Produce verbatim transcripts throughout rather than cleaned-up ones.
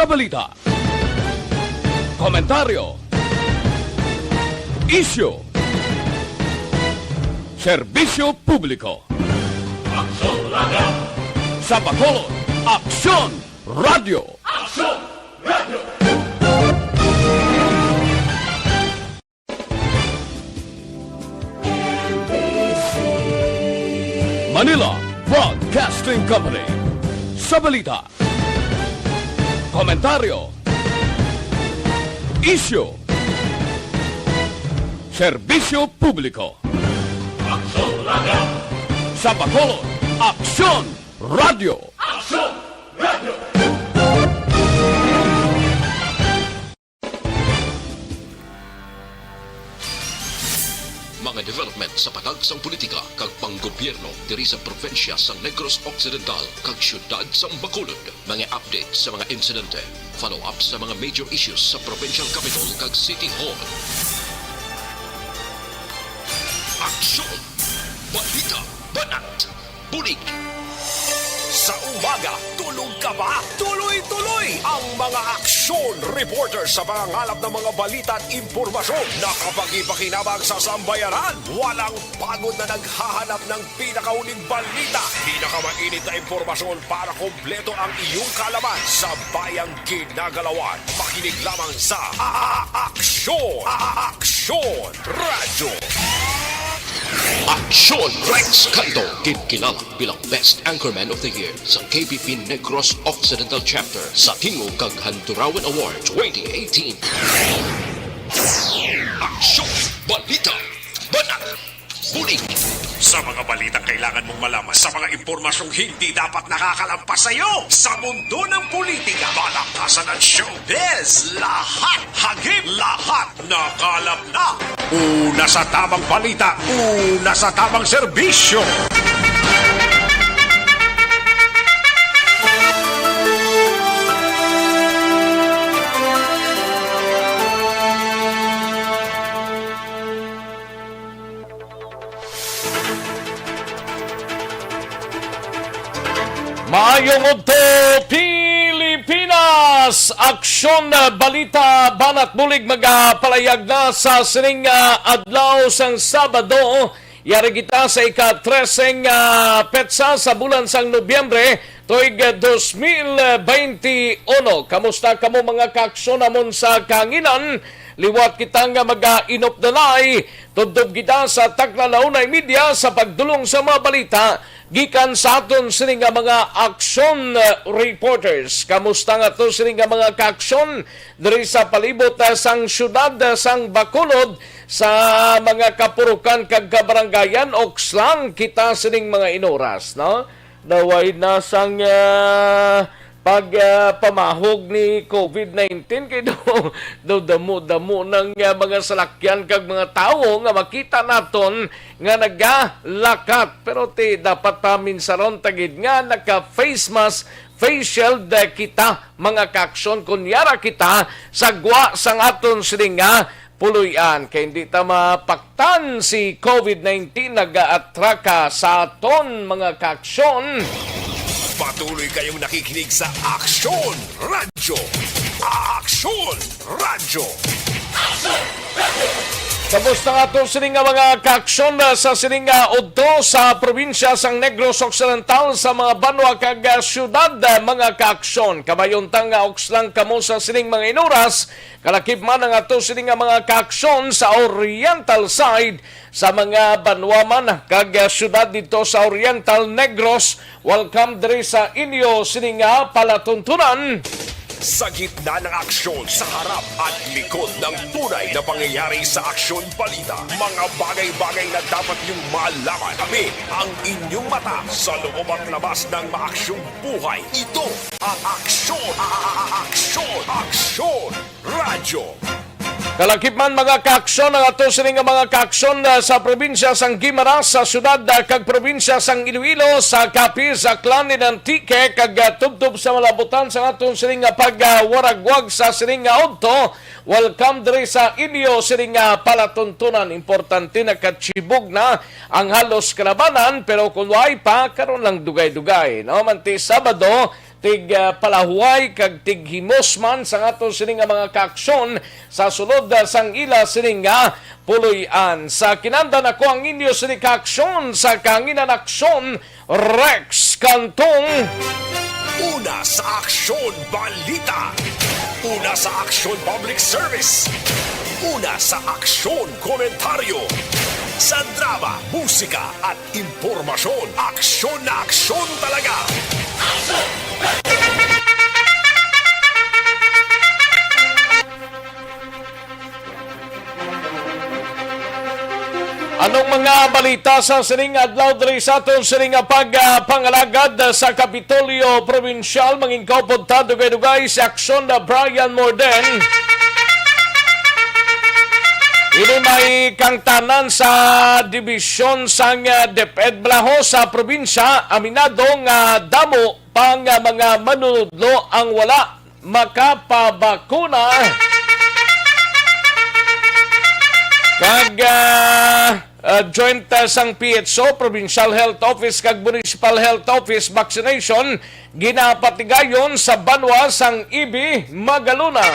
Balita. Komentaryo. Isyu. Serbisyo publiko. Aksyon Radio. Sa Bacolod, Aksyon Radio. Aksyon Radio. Manila Broadcasting Company. Sa balita, komentaryo, isyu, serbisyo publiko. Aksyon Radio. Sa Bacolod, Aksyon Radio. Aksyon Radio. Mga development sa patag sang politika kag panggobyerno diri sa probinsya sang Negros Occidental kag siyudad sang Bacolod. Mga update sa mga insidente, follow-up sa mga major issues sa provincial capital kag city hall. Aksyon! Balita! Banat! Bulig! Sa umaga, tulog ka ba? Tuloy-tuloy ang mga aksyon reporter sa pangangalap ng mga balita at impormasyon. Nakapagpakinabang sa sambayanan. Walang pagod na naghahanap ng pinakahuling balita. Pinakamainit na impormasyon para kompleto ang iyong kaalaman sa bayang ginagalawan. Makinig lamang sa A-, A-, Aksyon! A-, A-, Aksyon! Radyo. Aksyon Rex Cantho, ginkilala bilang Best Anchorman of the Year sa K B P Negros Occidental Chapter sa Tingog kag Handurawan Award twenty eighteen. Aksyon, balita, banat, bulig. Sa mga balitang kailangan mong malaman, sa mga impormasyong hindi dapat nakakalampas sa iyo, sa mundo ng politika, palakasan at showbiz, lahat hagip, lahat nakalap na. Una sa tamang balita, una sa tamang serbisyo. Maayong udto, Pilipinas! Aksyon, ah, balita, banat bulig magapalayag na sa sining, ah, adlaw sang Sabado. Yari kita sa ika-trese nga, ah, petsa sa bulan sang Nobyembre, tuig, ah, dos mil bente uno. Kamusta kamo, mga kaaksyon namon sa kahanginan? Liwat kita nga mag-inop na lay. Tubtob kita sa takna la una y media sa pagdulong sa mga balita gikan sa aton sini nga mga aksyon, eh, reporters. Kamusta nga to sini nga mga kaaksyon diri sa palibot, eh, sang siyudad, eh, sang Bacolod, sa mga kapurukan kag kabarangayan? Oks lang kita sining mga inuras, no? Naway na sang, ah, pag, ah, pamahog ni covid nineteen, kay daw, daw damo-damo nang, ah, mga salakyan kag mga tawo nga makita naton nga nagalakat. Pero ti dapat ta minsaron ta gid nga naka-face mask, face shield, ah, kita, mga kaaksyon, kon yara kita sa gwa sang aton sini nga puloy-an, kay hindi ta mapaktan si covid nineteen nagaatraka sa aton, mga kaaksyon. Patuloy kayong nakikinig sa Aksyon Radyo. Aksyon Radyo. Kamusta nga to sini nga mga kaaksyon, ah, sa sini nga udto sa probinsya sang Negros Occidental, sa mga banwa kag, ah, syudad, ah, mga kaaksyon? Kamayon ta nga oks lang kamo sa sining mga inuras. Kalakip man ang ato sini nga mga kaaksyon sa Oriental side, sa mga banwa man kag, ah, syudad didto sa Oriental Negros. Welcome diri sa inyo sini nga palatuntunan. Sa gitna ng aksyon, sa harap at likod ng tunay na pangyayari sa aksyon balita, mga bagay-bagay na dapat niyong malaman. Kami ang inyong mata sa loob at labas ng maaksyong buhay. Ito ang Aksyon, Aksyon, Aksyon Radyo. Kalakip man, mga kaaksyon, ang ato sini nga mga kaaksyon, ah, sa probinsya sang Guimaras, sa syudad, ah, kag probinsya sang Iloilo, sa Capiz, Aklan, and Antique, kag, ah, tubtob sa malabutan sa aton sini nga pagwaragwag sa sini nga udto. Welcome diri sa inyo sini nga palatuntunan. Importante, nakachibog na ang halos kalabanan, pero kung way pa, karon lang dugay-dugay, no? Manti Sabado, tig, ah, palahuway kag tighimos man sang aton sini nga mga kaaksyon sa sulod, ah, sang ila sini nga puloy-an. Sa kinahanglan, ako ang inyo sini kaaksyon sa kahanginan aksyon, Rex Cantong. Una sa aksyon, balita. Una sa aksyon, public service. Una sa aksyon, komentaryo. Sa drama, musika, at impormasyon, aksyon na aksyon talaga. Anong mga balita sa sining adlaw diri sa aton sining nga pag, ah, pangalagad sa Kapitolyo Probinsyal? Mangin kaupod ta dugay-dugay si Aksyon na Brian Morden. Ini may kangtanan sa dibisyon sang, ah, DepEd Blaho sa probinsya, aminado nga damo pa nga mga manunudlo ang wala makapabakuna. Kag, ah, ah, joint, ah, sang P H O, Provincial Health Office kag Municipal Health Office vaccination ginapatigayon sa banwa sang Ibi, Magalona.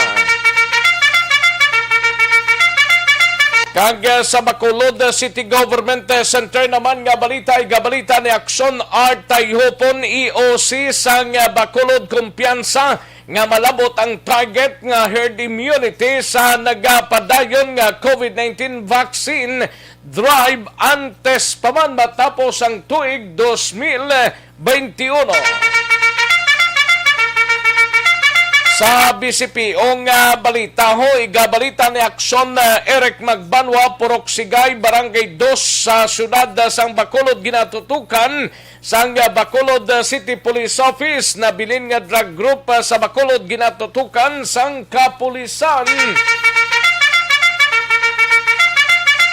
Kag, ah, sa Bacolod City Government Center naman nga balita, igabalita ni Aksyon Art Tayhupon, E O C sang, ah, Bacolod, kumpiyansa nga malabot ang target nga herd immunity sa nagapadayon nga COVID nineteen vaccine drive antes pa man matapos ang tuig dos mil twenty-one. Sa B C P O nga balita, ho, igabalita ni Aksyon, ah, Eric Magbanwa, Purok Sigay, Barangay Dos, sa siyudad, ah, sang Bacolod, ginatutukan sang, ah, Bacolod, ah, City Police Office. Nabilin nga drug group, ah, sa Bacolod, ginatutukan sang kapulisan.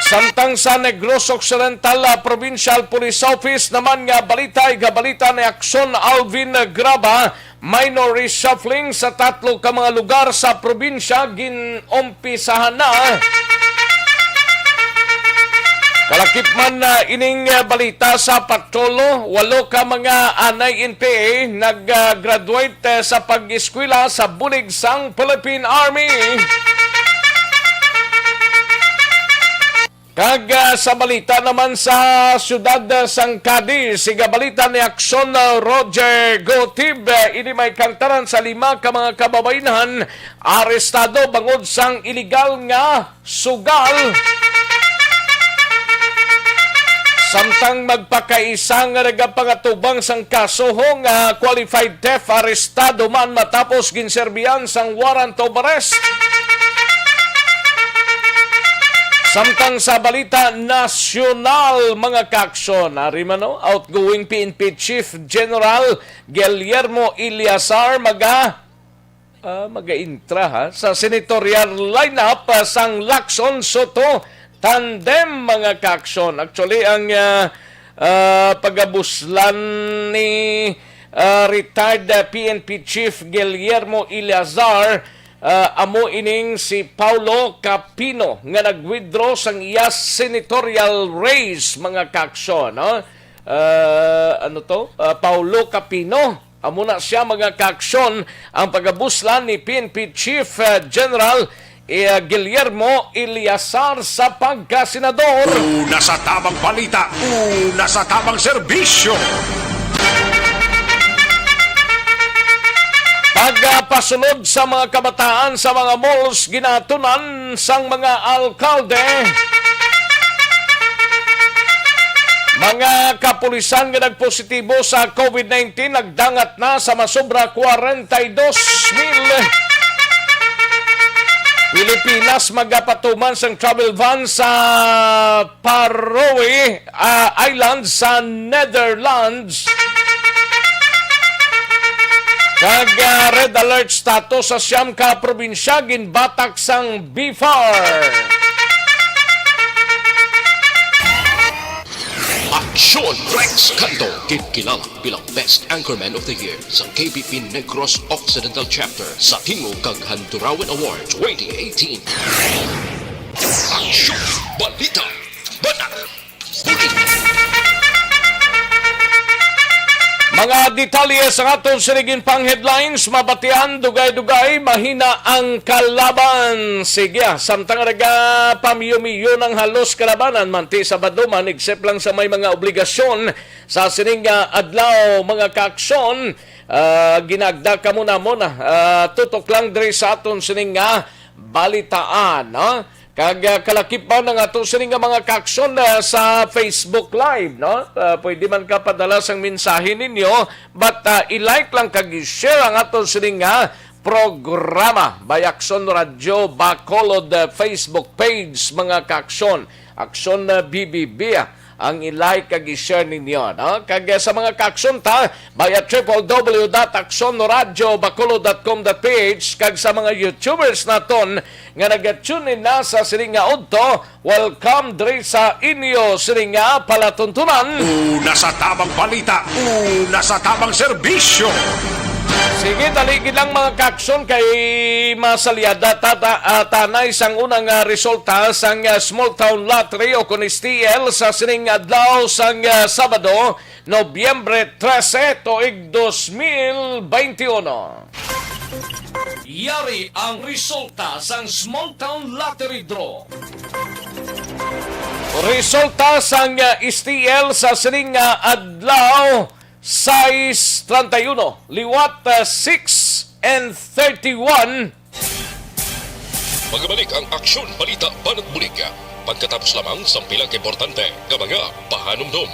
Samtang sa Negros Occidental, ah, Provincial Police Office naman nga balita, igabalita ni Aksyon Alvin Graba, minor reshuffling sa tatlo ka mga lugar sa probinsya ginumpisahan na. Kalakip man, ah, ining, ah, balita sa patrol, walo ka mga anay N P A nag-graduate, ah, sa pag-eskwela sa bulig sang Philippine Army. Kag, ah, sa balita naman sa siyudad, ah, sang Cadiz, igabalita ni Aksyon, ah, Roger Gotib, ah, ini may kangtanan sa lima ka mga kababaynhan arestado bangod sang iligal nga sugal. Samtang magpakaisa nga nagapangatubang sang kaso, ho, nga qualified theft, arestado man matapos ginserbihan sang warrant of arrest. Samtang sa balita nasyonal, mga kaaksyon, ari man, no, outgoing P N P Chief General Guillermo Eleazar maga-, ah, magaintra, ha, sa senatorial lineup, ah, sang Lacson Soto tandem, mga kaaksyon. Actually, ang, ah, ah, pagabuslan ni, ah, retired, ah, P N P Chief Guillermo Eleazar, ah, amo ining si Paulo Capino nga nag-withdraw sang iya senatorial race, mga kaaksyon, no? Ah, ano to? Ah, Paulo Capino. Amo na siya, mga kaaksyon, ang pagabuslan ni P N P Chief, ah, General, eh, Guillermo Eleazar sa pagkasenador. Una sa tabang balita, una sa tabang serbisyo. Pagpasulod sa mga kabataan sa mga malls, ginatunan sang mga alkalde. Mga kapulisan nga nagpositibo sa COVID nineteen nagdangat na sa masobra kwarenta y dos mil. Pilipinas magapatuman sang travel ban sa Faroe, ah, Islands sa Netherlands. Kag, ah, red alert status sa siyam ka probinsya ginbatak sang BFAR. Aksyon Rex Canto, ginkilala bilang Best Anchorman of the Year sa K B P Negros Occidental Chapter sa Tingog kag Handurawan Award twenty eighteen. Aksyon, balita, banat, bulig. Mga detalye sa aton sining pang headlines, mabatian, dugay-dugay, mahina ang kalaban. Sige, ah, samtang nagapamiyo-miyo ng halos kalabanan, manti Sabado man, except lang sa may mga obligasyon sa sining, ah, adlaw, mga kaaksyon, ah, ginagda ka muna muna. Ah, tutok lang diri sa aton sining nga balitaan, no? Kag, ah, kalakip man ang ato sini nga mga kaaksyon, ah, sa Facebook Live, no? Ah, pwede man ka padala sang mensahe ninyo, but, ah, i-like lang kag i-share ang ato sini nga programa by Aksyon Radyo Bacolod, ah, Facebook page, mga kaaksyon. Aksyon, ah, B B B, ah, ang i-like kag i-share ninyo, no? Kag, ah, sa mga kaaksyon ta, via triple W dot aksyon radyo bacolod dot com dot P H, kag sa mga YouTubers naton nga naga-tune in na sa sining nga udto, welcome diri sa inyo sining nga palatuntunan. Una sa tabang balita, una sa tabang serbisyo. Sige, dali gid lang, mga kaaksyon, kay masalyada ta, ta, ah, tanay sang unang, ah, resulta sang, ah, small town lottery o kon S T L sa sining adlaw sang, ah, Sabado, Nobyembre trese, tuig dos mil beintiuno. Yari ang resulta sang Small Town Lottery Draw. Resulta sang, uh, S T L sa sining nga adlaw, sais treinta y uno, liwat, uh, six and thirty-one. Magabalik ang Aksyon Balita Banat Bulig pagkatapos lamang sang pila ka importante nga mga pahanumdom.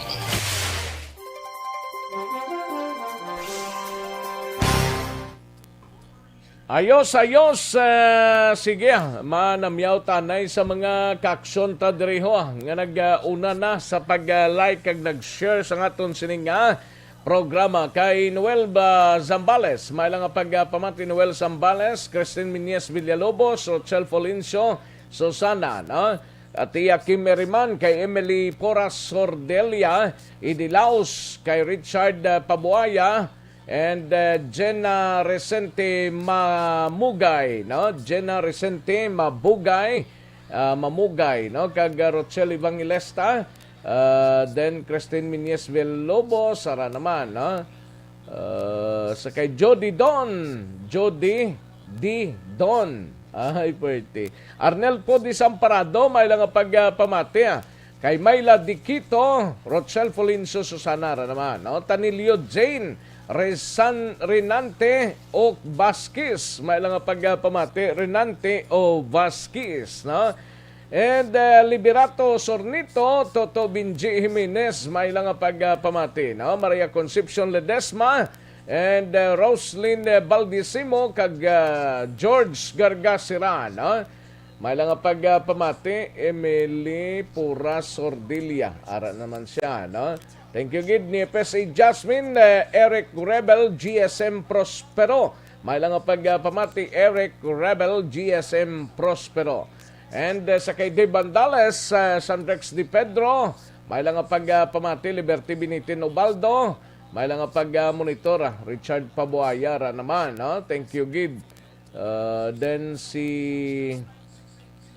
Ayos, ayos. Ah, sige, ah, manamyaw tanay sa mga kaaksyon ta diri ho, ah, nga nag-una na sa pag-like kag nag-share sa aton sining nga programa. Kay Noel ba Zambales, may lang nga pagpamati, Noel Zambales, Christine Miñez Villalobos, Rochelle Folencio, Susana, no? At iya Kim Meriman, kay Emily Porras Sordelia, Idi Laos, kay Richard, ah, Pabuaya, and, ah, Jenna Resente Mamugay, no? Jenna Resente Mabugay, ah, Mamugay, no? Kag, ah, Rochelle Evangelista, ah, then Christine Miñez Villalobos, ara naman, no? Ah, sa kay Jody Don, Jody D Don. Ay, pwerte. Arnel po Desamparado, may lang nga pagpamati, ah. Kay Myla Diquito, Rochelle Folencio, Susana ra naman, no? Tanilio Jane, Resan-, Renante o Vasquez, may lang nga pagpamati, Renante o Vasquez, no? And, uh, Liberato Sornito, Toto Benji Jimenez, may lang nga pagpamati, no? Maria Concepcion Ledesma, and, uh, Roslyn, uh, Baldisimo, kag, uh, George Gargasiran, no? May lang nga pagpamati, Emily Pura Sordilia. Ara naman siya, no? Thank you gid ni F S A Jasmine, uh, Eric Rebel, G S M Prospero. May lang nga pagpamati, Eric Rebel, G S M Prospero. And, uh, sa kay Dave Bandales, uh, Sandrex Di Pedro, may lang nga pagpamati, Liberty Binitin Ubaldo, may lang nga pag, uh, monitor, ah, Richard Pabuaya ra naman, no? Thank you gid. Uh, then si,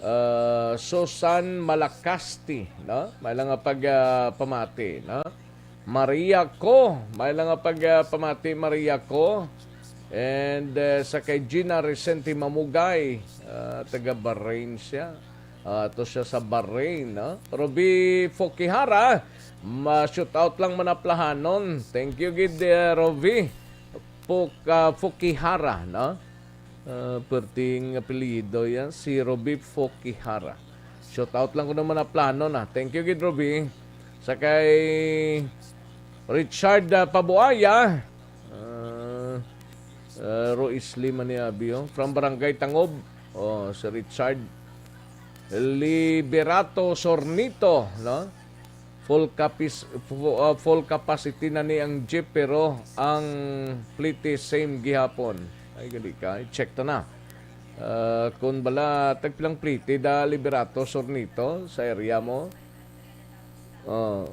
uh, Susan Malacasti, no? May lang nga pag, uh, pamati, no? Maria Co, may lang nga pag, uh, pamati, Maria Co. And, uh, sa kay Gina Resente Mamugay, uh, taga Bahrain siya. Uh, ato siya sa Bahrain, no? Ruby Fukihara, ma-shoot out lang manaplahanon. Thank you gid, uh, Ruby. Fuk-, ah, Fukihara, no? Ah, perting apelyido yan, si Roby Fukihara. Shout out lang ko naman na plano na. Thank you gid, Roby. Sa kay Richard, ah, Pabuaya, ah, ah, Roisli man ni abi, oh. From Barangay Tangob. Oh, si Richard. Liberato Sornito, no? Full capis-, fu-, ah, full capacity na ni ang jeep, pero ang plete same gihapon. Ay, gali ka. I-check ta na. Ah, kung bala, tagpilang plete da Liberato Sornito sa area mo? Oh.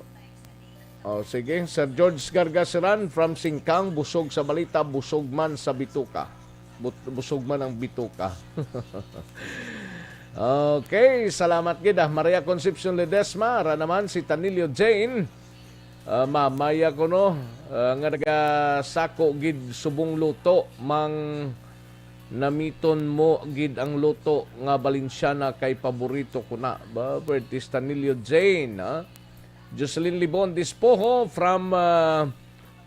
Oh, sige. Sir George Gargasiran from Singkang, busog sa balita, busog man sa bituka. But-, busog man ang bituka. Okay, salamat gid, ah. Maria Concepcion Ledesma, ara naman si Tanilio Jane. Ah, mamaya ko, no. ah, nga nagasako gid subong luto, Mang Namiton mo gid ang luto nga Balinsyana kay paborito ko na. Ba, Bertis Tanilio Jane, ha? Jocelyn Libon Dispoho from, ah,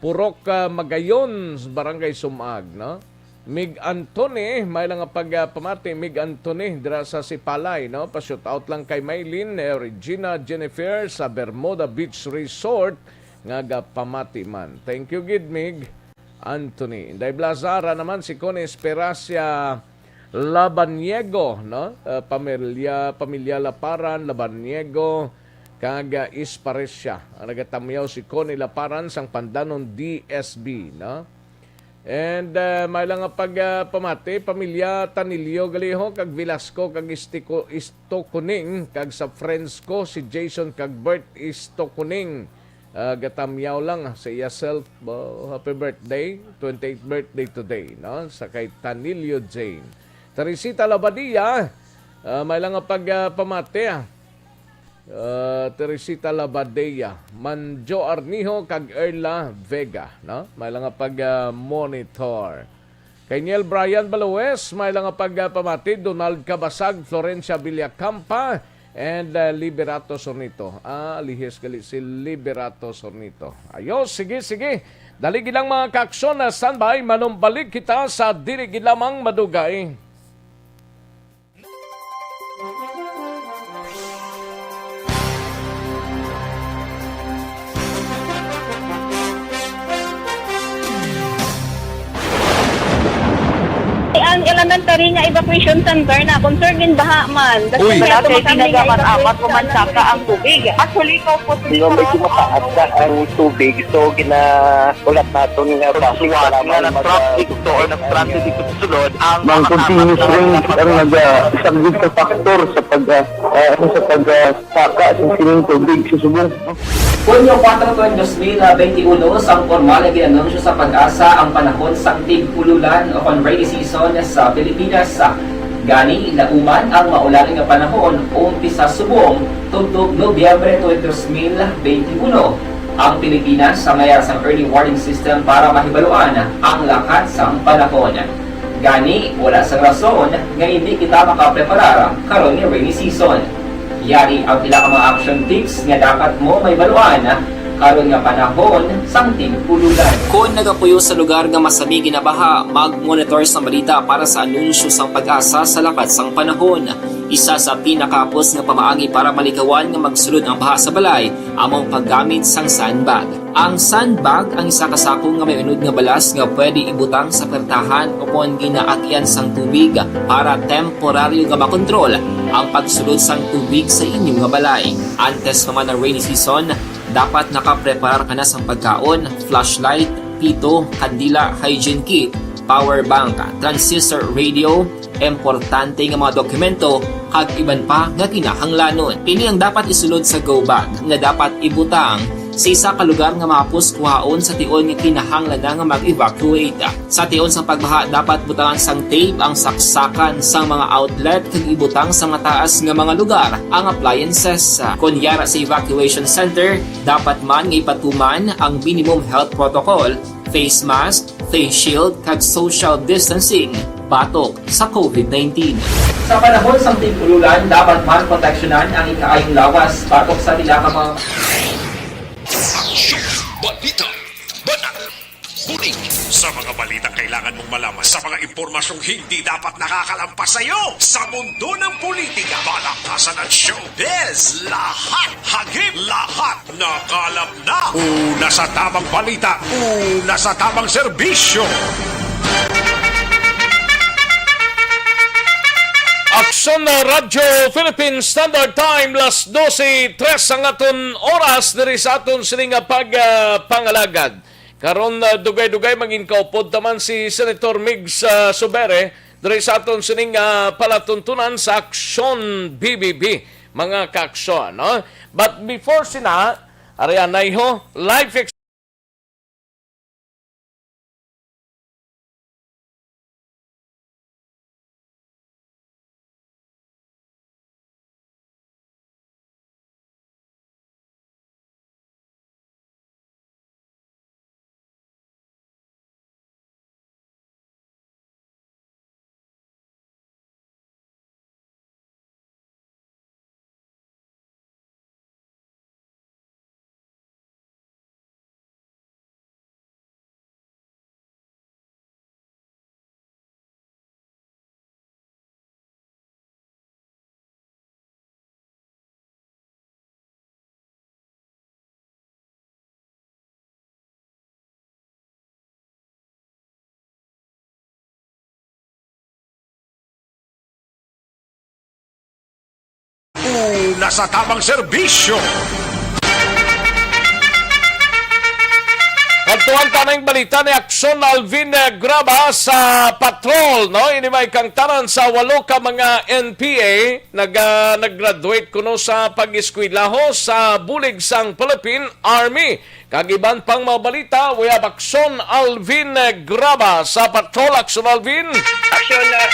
Purok, ah, Magayon, Barangay Sumag, no? Mig Anthony, may lang nga pag, ah, pamati, Mig Anthony, dira sa Sipalay, no? Pa-shoutout lang kay Maylin, eh, Regina, Jennifer sa Bermuda Beach Resort nga gapamati man. Thank you gid, Mig Anthony. Inday Blazara naman si Connie Esperacia Labaniego, no? Eh, pamilya, pamilya Laparan, Labaniego, kag, ah, Isparesia. Ang nagatamyaw si Connie Laparan sang Pandanon D S B, no? And, ah, may lang nga pag, ah, pamati, pamilya Tanilio Galiho, kag Velasco, kag Istico, Istokuning, kag sa friends ko, si Jason, kag Bert Istokuning. Ah, gatamyaw lang sa iya self, oh, happy birthday, twenty-eighth birthday today, no? Sa kay Tanilio Jane. Teresita Labadia, ah, may lang nga pag, ah, pamati, ah. Ah, Teresita Labadea, Manjo Arnijo, kag Erla Vega, no? May lang nga pag, ah, monitor. Kay Niel Brian Balues, may lang nga pag, ah, pamati, Donald Cabasag, Florencia Villacampa, and, ah, Liberato Sornito. Ah, lihis gali si Liberato Sornito. Ayos, sige, sige. Dali gid lang, mga kaaksyon, na standby, manumbalik kita sa dili gid lamang madugay. Ang elementary nga evacuation center na concern din baha man. Uy. Wala kay ginagamat-amat, kumansaka ang tubig. Actually, ikaw po, medyo mataas na ang tubig, so gina-, ulat naton nga traffic, nga mag-, traffic to or nag-traffic dito sa sulod, ang mga continuous rain ang nag-, ah, isang big factor sa pag, ah, ah, ano, sa pag, ah, saka sa sining tubig sa subong. Hunyo kuwatro, dos mil benti uno, sang pormal nga gin-anunsyo sa PAGASA ang panahon sang tig-ululan o kon rainy season sa Pilipinas. Gani, nauman ang maulan nga panahon umpisa subong tubtob Nobyembre twenty, dos mil benti uno. Ang Pilipinas, sa mayar sang early warning system para mahibaluan ang lakat sang panahon. Gani, wala sang rason nga indi kita makapreparar karon nga rainy season. Yari ang pila ka mga action tips nga dapat mo mahibaluan karon nga panahon sang tig-ululan. Kon nagapuyo sa lugar nga masami ginabaha, mag-monitor sang balita para sa anunsyo sang PAGASA sa lakat sang panahon. Isa sa pinakahapos nga pamaagi para malikawan nga magsulod ang baha sa balay amo ang paggamit sang sandbag. Ang sandbag ang isa ka sako nga may unod nga balas nga pwede ibutang sa pertahan o kon ginaagyan sang tubig para temporaryo nga makontrol ang pagsulod sang tubig sa inyo nga balay. Antes pa man ang rainy season, dapat nakapreparar ka na sang pagkaon, flashlight, pito, kandila, hygiene kit, power bank, transistor radio, importante nga mga dokumento, kag iban pa nga kinahanglanon. Ini ang dapat isulod sa go bag nga dapat ibutang sa isa ka lugar nga mahapos kuhaon sa tion nga kinahanglan na nga mag-evacuate. Sa tion sang pagbaha, dapat butangan sang tape ang saksakan sang mga outlet kag ibutang sa mataas nga mga lugar ang appliances. Kon yara sa evacuation center, dapat man nga ipatuman ang minimum health protocol, face mask, face shield, kag social distancing batok sa COVID nineteen. Sa panahon sang tig-ululan, dapat man proteksyonan ang ikaayong lawas batok sa pila ka mga Aksyon! Balita! Banat! Bulig! Sa mga balitang kailangan mong malaman, sa mga impormasyong hindi dapat nakakalampas sa iyo, sa mundo ng politika, balakasan at showbiz, lahat, hagip, lahat, nakalap na. Una sa tamang balita, una sa tamang serbisyo. Aksyon na Radyo Philippine Standard Time, las dose tres ang aton oras diri sa aton sining nga pag, ah, pangalagad. Karon, ah, dugay-dugay mangin kaupod taman si Senator Migs, ah, Subere diri sa aton sining, ah, palatuntunan sa Aksyon B B B, mga kaaksyon, no? But before sina, ari anay ho, life ex- Nasa tamang serbisyo. Kadtuan ta ning balita ni Aksyon Alvin, eh, Graba sa patrol, no? Ini may kangtaran sa walo ka mga N P A nag, ah, nag-graduate kuno sa pag-eskwelaho sa bulig sang Philippine Army. Kag iban pang mga balita, we have Aksyon Alvin, eh, Graba sa patrol. Aksyon Alvin. Aksyon, ah,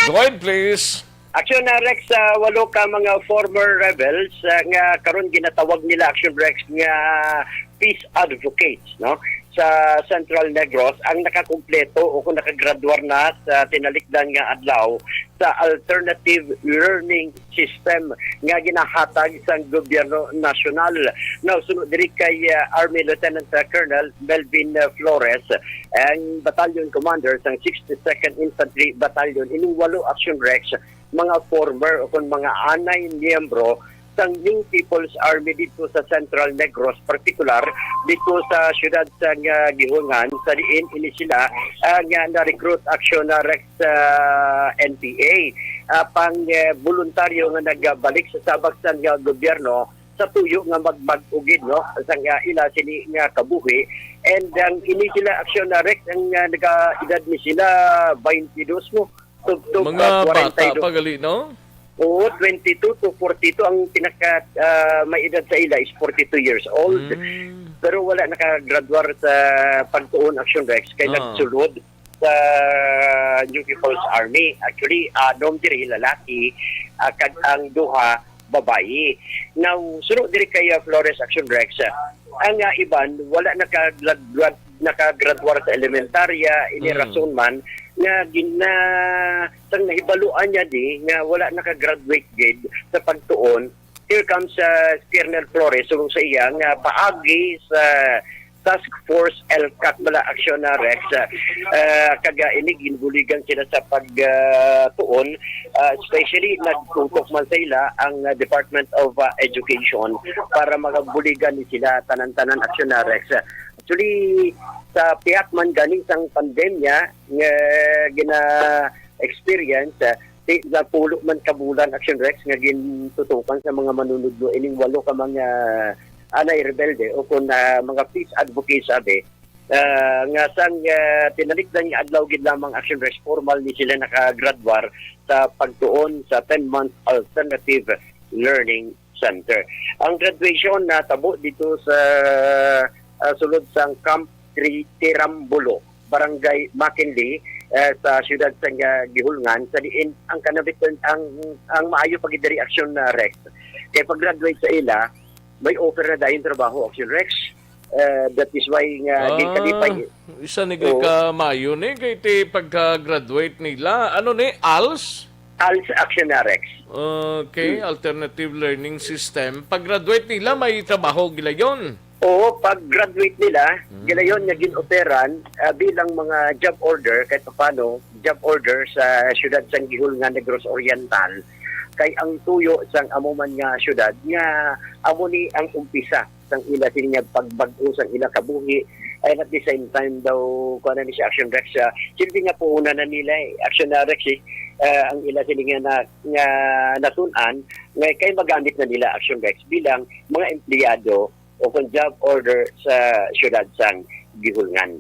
Go ahead, please. Aksyon na, Rex, sa walo ka mga former rebels, ah, nga karon ginatawag nila, Aksyon Rex, nga peace advocates, no, sa Central Negros ang nakakumpleto o kung nakagraduar na sa tinalikdan nga adlaw sa alternative learning system nga ginahatag sang gobyerno nasyonal. Now, suno diri kay, ah, Army Lieutenant, ah, Colonel Melvin, ah, Flores, ang battalion commander sang sixty-second Infantry Battalion, ining walo, Aksyon Rex, mga former o kon mga anay miyembro sang New People's Army dito sa Central Negros, partikular dito sa siyudad sa, ah, Guihulngan, sa diin ini sila, ah, nga na-recruit, Aksyon na, Rex, sa N P A, ah, pang, eh, voluntaryo nga nagbalik sa sabak sang, ah, gobyerno sa tuyo nga magbag-o gid, no, sang, ah, ila sini nga kabuhi. And ang ini sila, Aksyon na, Rex, ang, ah, nagka-edad ni sila twenty-two mo, tubtob, mga ah, bata kwarenta y dos pa gali, no? Oo, twenty-two to forty-two. Ang pinaka, ah, may edad sa ila is forty-two years old. Mm. Pero wala nakagraduar sa pagtuon, Aksyon Rex, kay, ah, nagsulod sa New People's Army. Actually, anom diri lalaki, ah, kag ang duha babayi. Now, suno diri kay, ah, Flores, Aksyon Rex, ah, ang, ah, iban wala nakagraduat, nakagraduar sa elementarya, ini, mm, rason man nga gina-, sang nahibaluan niya di nga wala nakagraduate gid sa pagtuon. Here comes, uh, Colonel Flores, subong sa iya nga paagi sa Task Force L CAT bala, Aksyon na, Rex, uh, uh, kag, uh, ini ginbuligan sila sa pag, uh, tuon, uh, especially nagtutok man sa ila ang, uh, Department of, uh, Education para magabuligan ni sila tanan-tanan, Aksyon na, Rex. Actually, sa pihak man gani sang pandemya nga gina-experience, uh, Ti-, napulo man ka bulan, Action Rex, nga gintutukan sa mga manunudlo ining walo ka mga anay rebelde o kon, ah, mga peace advocates, abi, ah, nga sang, ah, tinalikdan nga adlaw gid lamang, Action Rex, formal ni sila nakagraduar sa pagtuon sa ten-month alternative learning center. Ang graduation natabo dito sa, ah, sulod sang Camp Tri-, Tirambulo, Barangay McKinley, eh, sa siyudad sa, ah, Guihulngan, sa diin ang kanabit-, ang, ang maayo pa gid diri, Action, ah, Rex. Kay pag-graduate sa ila, may offer na dayon trabaho, Action Rex. Eh, that is why nga, ah, ginkalipay. Isa ni kay, oo, ka maayo ni kay ti pagka-graduate nila. Ano ni? als? als, Action na, Rex. Okay, hmm, alternative learning system. Pag-graduate nila, may trabaho gilayon? Oo, pag-graduate nila, hmm, gilayon nga gin-operan, ah, bilang mga job order, kahit paano, job order sa siyudad sang Guihulngan, Negros Oriental. Kay ang tuyo sang amo man nga siyudad, nga amo ni ang umpisa sang ila sini nga pagbag-o sang ila kabuhi, and at the same time daw, kuha na ni siya, Action Rex, siya, silbi nga puhunan na nila, eh, Action na, Rex, eh, ah, ang ila sini nga na, nga nasun-an, nga kay magamit na nila, Action Rex, bilang mga empleyado o kung job order sa siyudad sang Guihulngan.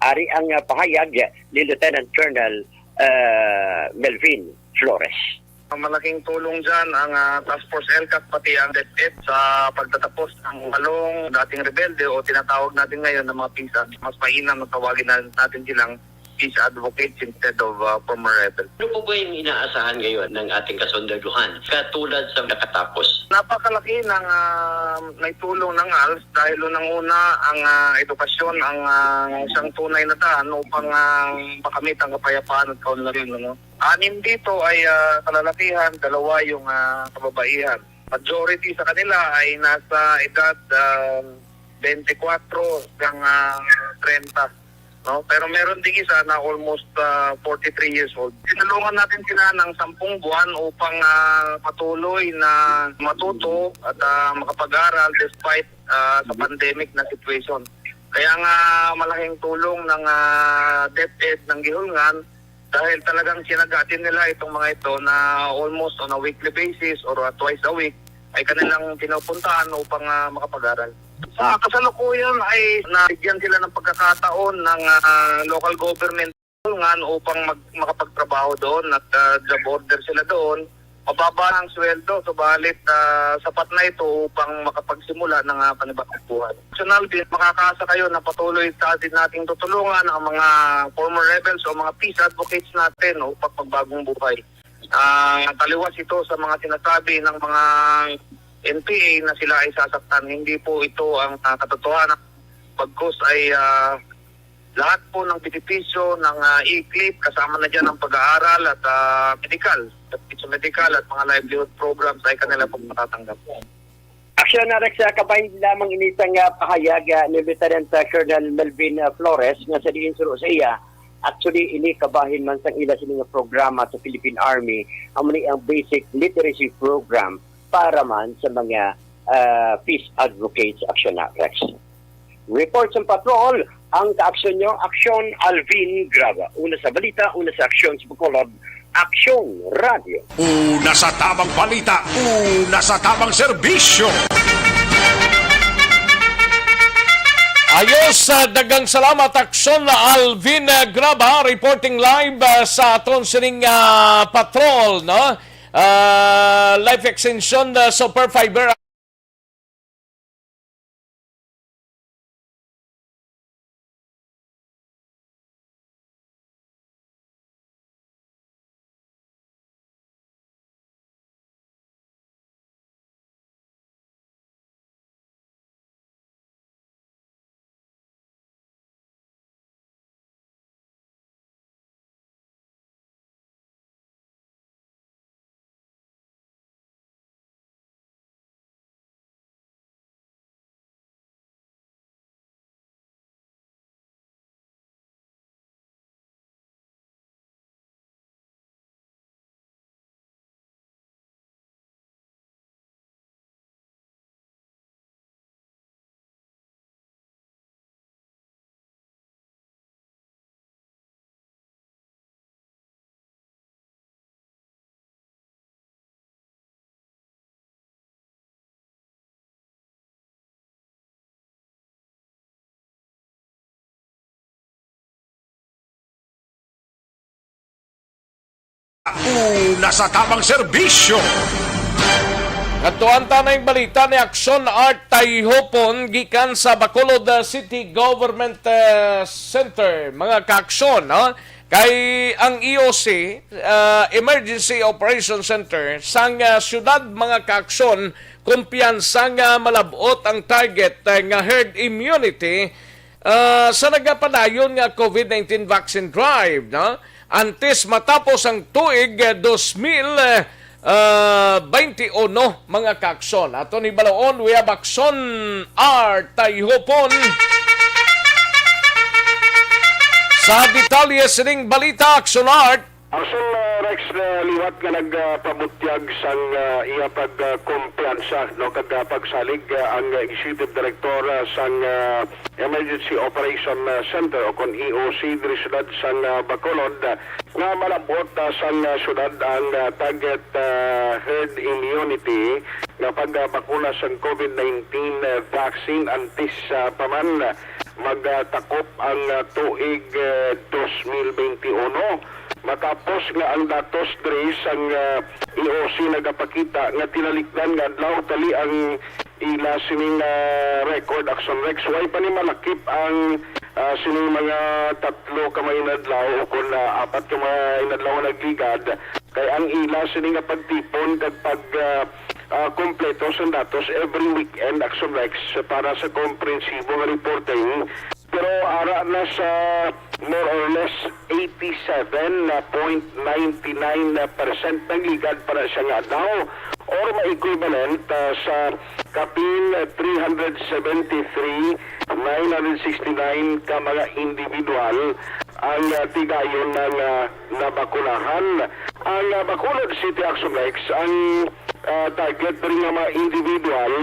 Ari ang, ah, pahayag ni Lieutenant Colonel, ah, Melvin Flores. Malaking tulong dyan ang, ah, Task Force L CAT, pati ang DepEd sa pagtatapos ng walong dating rebelde o tinatawag natin ngayon na mga peace advocates. Mas mainam na tawagin na natin silang peace advocates instead of, ah, former rebels. Ano po ba yung inaasahan ngayon ng ating kasondaduhan katulad sa nakatapos? Napakalaki ng, ah, naitulong ng als dahil unang-una ang, ah, edukasyon ang, ah, isang tunay na daan upang, ah, makamit ang kapayapaan at kaunlaran, ano? Anim dito ay, ah, kalalakihan, dalawa yung, ah, kababaihan. Majority sa kanila ay nasa edad, ah, twenty-four hanggang, ah, thirty, no? Pero meron ding isa na almost, ah, forty-three years old. Tinulungan natin sila ng sampung buwan upang, ah, patuloy na matuto at, ah, makapag-aral despite, ah, sa pandemic na situation. Kaya nga malaking tulong ng, ah, DepEd ng Guihulngan Dahil talagang sinaga din nila itong mga ito na almost on a weekly basis or, ah, twice a week ay kanilang pinupuntahan upang, ah, makapag-aral. Sa kasalukuyan ay nabigyan sila ng pagkakataon ng, ah, local government ngan upang mag-, makapagtrabaho doon at, ah, job order sila doon. Mababa ang sweldo, subalit, ah, sapat na ito upang makapagsimula ng, ah, panibagong buhay. Sir Alvin, makakaasa kayo na patuloy ta-, din nating tutulungan ang mga former rebels o mga peace advocates natin upang magbagong buhay. Ah, taliwas ito sa mga sinasabi ng mga N P A na sila ay sasaktan. Hindi po ito ang, ah, katotohanan. Bagkus ay, ah, lahat po ng benepisyo ng, ah, e-clip, kasama na dyan ang pag-aaral at, ah, medical, at medical at mga livelihood programs ay kanila pong matatanggap. Aksyon, Rex, ah, kabahin lamang ini sang, ah, pahayag, ah, ni Lieutenant, ah, Colonel Melvin, ah, Flores, nga sa diin suno sa iya, actually, ini kabahin man sang ila sini nga programa sa Philippine Army, amo ni ang basic literacy program para man sa mga, ah, peace advocates, Aksyon, Rex. Report sa patrol, ang kaaksyon nyo, Aksyon Alvin Graba. Una sa balita, una sa aksyon sa Bacolod, Aksyon Radio. Una sa tamang balita, una sa tamang serbisyo. Ayos, ah, daghang salamat, Aksyon Alvin, ah, Graba, reporting live, ah, sa aton sining, ah, patrol, no? Ah, Life Extension, ah, Super Fiber. Una sa tamang serbisyo. Kadtuan ta na yung balita ni Aksyon Art Tayhopon gikan sa Bacolod, uh, City Government, uh, Center. Mga kaaksyon, no? Kay ang E O C, uh, Emergency Operation Center, sang, uh, syudad, mga kaaksyon, kumpiyansa nga malab-ot ang target, uh, nga herd immunity ah, sa nagapadayon nga COVID nineteen vaccine drive, no? Antes matapos ang tuig, eh, dos mil, eh, ah, baynte uno, mga kaaksyon. Aton hibaluon, we have Aksyon Art Tayhopon. Sa detalye sining balita, Aksyon Art. Aksyon, ah, Rex, ah, liwat nga nagpabutyag sang, ah, iya pagkumpiyansa, no, kag, ah, pagsalig, ah, ang Executive Director, ah, sang, ah, Emergency Operation, ah, Center o kon E O C diri siyudad sang, ah, Bacolod, ah, nga malab-ot, ah, sang, ah, siyudad ang, ah, target, ah, herd immunity nga pagbakuna sang COVID nineteen, ah, vaccine antes, ah, pa man, ah, magtakop ang, ah, tuig, ah, dos mil baynte uno. Matapos nga ang datos diri sang, ah, E O C nagapakita nga tinalikdan nga adlaw tali ang ila sining, ah, record, Aksyon Rex, way pa ni malakip ang, ah, sining mga tatlo ka mga inadlaw o kon, ah, apat ka mga inadlaw nga nagligad, kay ang ila sini nga pagtipon kag pag, ah, ah, kompleto sang datos every weekend, Aksyon Rex, para sa komprehensibo nga reporting. Pero ara na sa more or less eighty-seven point nine nine percent, nagligad pa na siya nga adlaw, or ma-equivalent, ah, sa kapin three hundred seventy-three, nine hundred sixty-nine ka mga individual ang, ah, tigayon na nga nabakunahan. Ang, ah, Bacolod City, Aksyon Rex, ang, ah, target diri nga mga individual,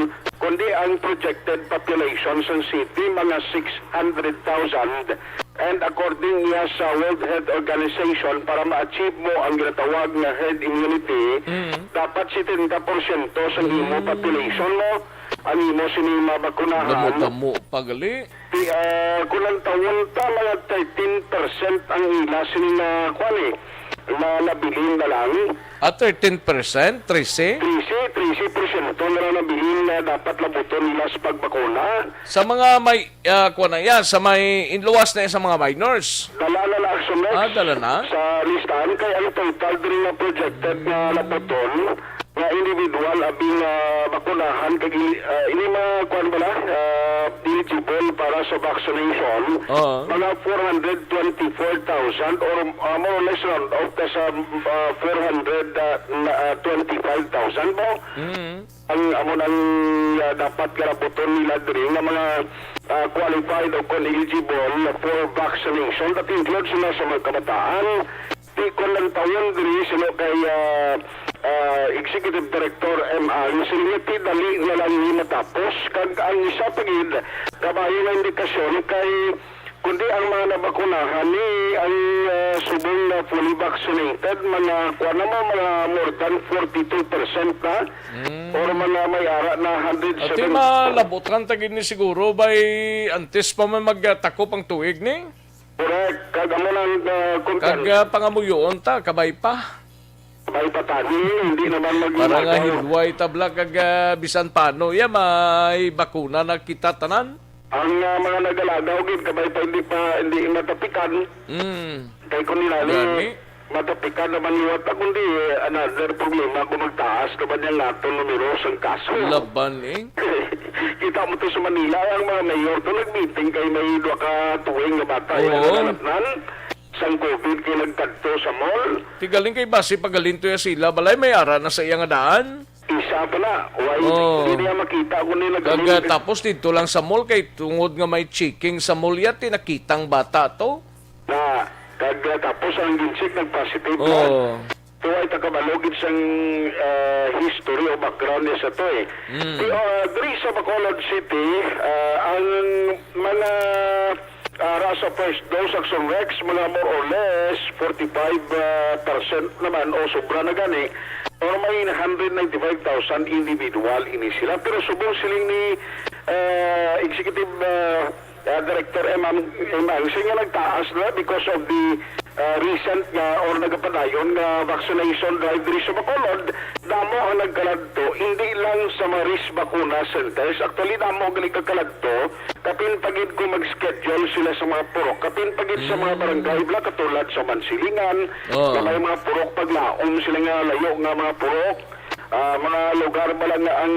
kundi ang projected population sa city, mga six hundred thousand. And according niya sa World Health Organization, para ma-achieve mo ang ginatawag nga herd immunity, Mm. dapat setenta porsyento sa imo Mm. population mo, ang imo sini mabakunahan. Damo-damo pa gali. Ti, ah, kung ang tawon ta, mga thirteen percent ang ila sini na, kuwan eh, na nabilin na lang. Ah, thirteen percent? Trese? Trese, trese porsyento na lang nabilin na dapat labuton nila sa pagbakuna. Sa mga may, ah, kuwan na yan, sa may inluwas na yan sa mga minors. Dala na na, Action Rex. Ah, dala na? Sa listahan, kay ang total diri nga projected nga labuton nga individual abi nga bakunahan kag ili-, ah, ini mga kuwan bala, ah, eligible para sa vaccination, Oo. mga four hundred twenty-four thousand or, ah, more or less round off ka sa, ah, four hundred, ah, na, ah, twenty-five thousand ba? Mm. Ang amo nang, ah, dapat karabuton nila diri nga mga, ah, qualified o kon eligible for vaccination, that includes na sa mga kabataan, Ti kon ang tawon diri sino kay, ah, ah, Executive Director M. Ang, sila nga ti dali na lang ni matapos. Kag ang isa pa gid, kabayo nga indikasyon kay kundi ang mga nabakunahan ni ang, ah, subong na fully vaccinated, mga kuwan na mo, mga more than forty-two percent na, Mm. or mga may ara na Ati hundred seven. malabutan ta gid ni siguro by antes pa man magtakop ang tuig ni. Correct. Kag amo nang, ah, kung Kag, kan- ah, pangamuyoon ta, kabay pa. Kabay pa tani, hindi naman maging Para nga agaw. Hilway tabla kag, ah, bisan paano, iya may bakuna na kita tanan. Ang, ah, mga nagalagaw gid, kabay pa hindi pa, hindi matapikan. Mm. Kay kung nila ni Gani. matapikan naman liwat na, kundi, eh, another problema kung magtaas naman yung nato numero sang kaso. Laban, eh. Kita mo to sa Manila, ang mga mayor to nag-meeting kay may duha ka tuig nga bata nga Oo. nananatnan sang covid kay nagkadto sa mall. Ti galing kay basi pagalinto ya sila, balay may ara na sa iya nga daan. Isa pa na, why Oo. hindi niya makita kung nila Kag, galing? ah, tapos dito lang sa mall kay tungod nga may checking sa mall ya, ti nakitang bata to. Na, kag, ah, tapos ang ginsik nag-positive na. Oo. Tuway ta kabalo gid sang, ah, history o background niya sa to, eh. Mm. Di, ah, diri sa Bacolod City, ah, ang mga, ah, ra sa first dose, Action Rex, mga more or less forty-five, ah, percent naman o sobra na gani, or may hundred ninety-five thousand individual ini sila. Pero subong siling ni, ah, Executive, ah, Ah, Director M. Ang, M. Ang, siya nga nagtaas na because of the, ah, recent nga or nagapadayon nga vaccination drive diri sa Bacolod, damo ang nagkaladto, hindi lang sa mga risk bakuna centers. Actually, damo gali kakaladto, kapin pa gid kung mag-schedule sila sa mga purok, kapin pa gid sa mga Mm. barangay, bala, katulad sa Mansilingan, Oh. na may mga purok paglaom sila nga layo nga mga purok, ah, mga lugar bala nga ang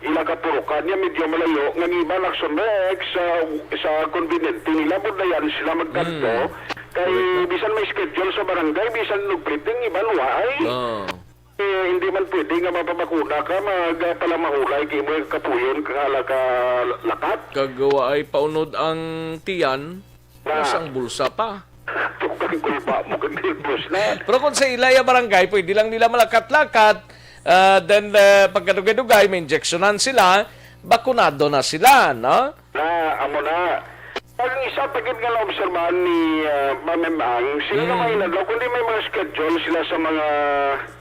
ila kapurukan niya medyo malayo, nga ang iban, Action Rex, sa, sa konbinente nila, budayan sila magkadto. Mm. Kay Correct. bisan may schedule sa barangay, bisan nagpliting, iban waay. Oh. Eh, hindi man pwede nga mapabakuna ka, magpalamahulay kay mo kapuyon ka hala ka lakat. Kag waay paunod ang tiyan, Na. Nasang bulsa pa. Tukang kulba mo kag nervous na. Pero kung sa ila ya barangay, pwede lang nila malakat-lakat. Ah, then, ah, pagkadugay-dugay, may injeksyonan sila, bakunado na sila, no? Na, amo na. Ang isa pa gid nga naobserbahan ni, ah, Ma'am Emang, sila na Mm. may inadlaw, kundi may mga schedule sila sa mga,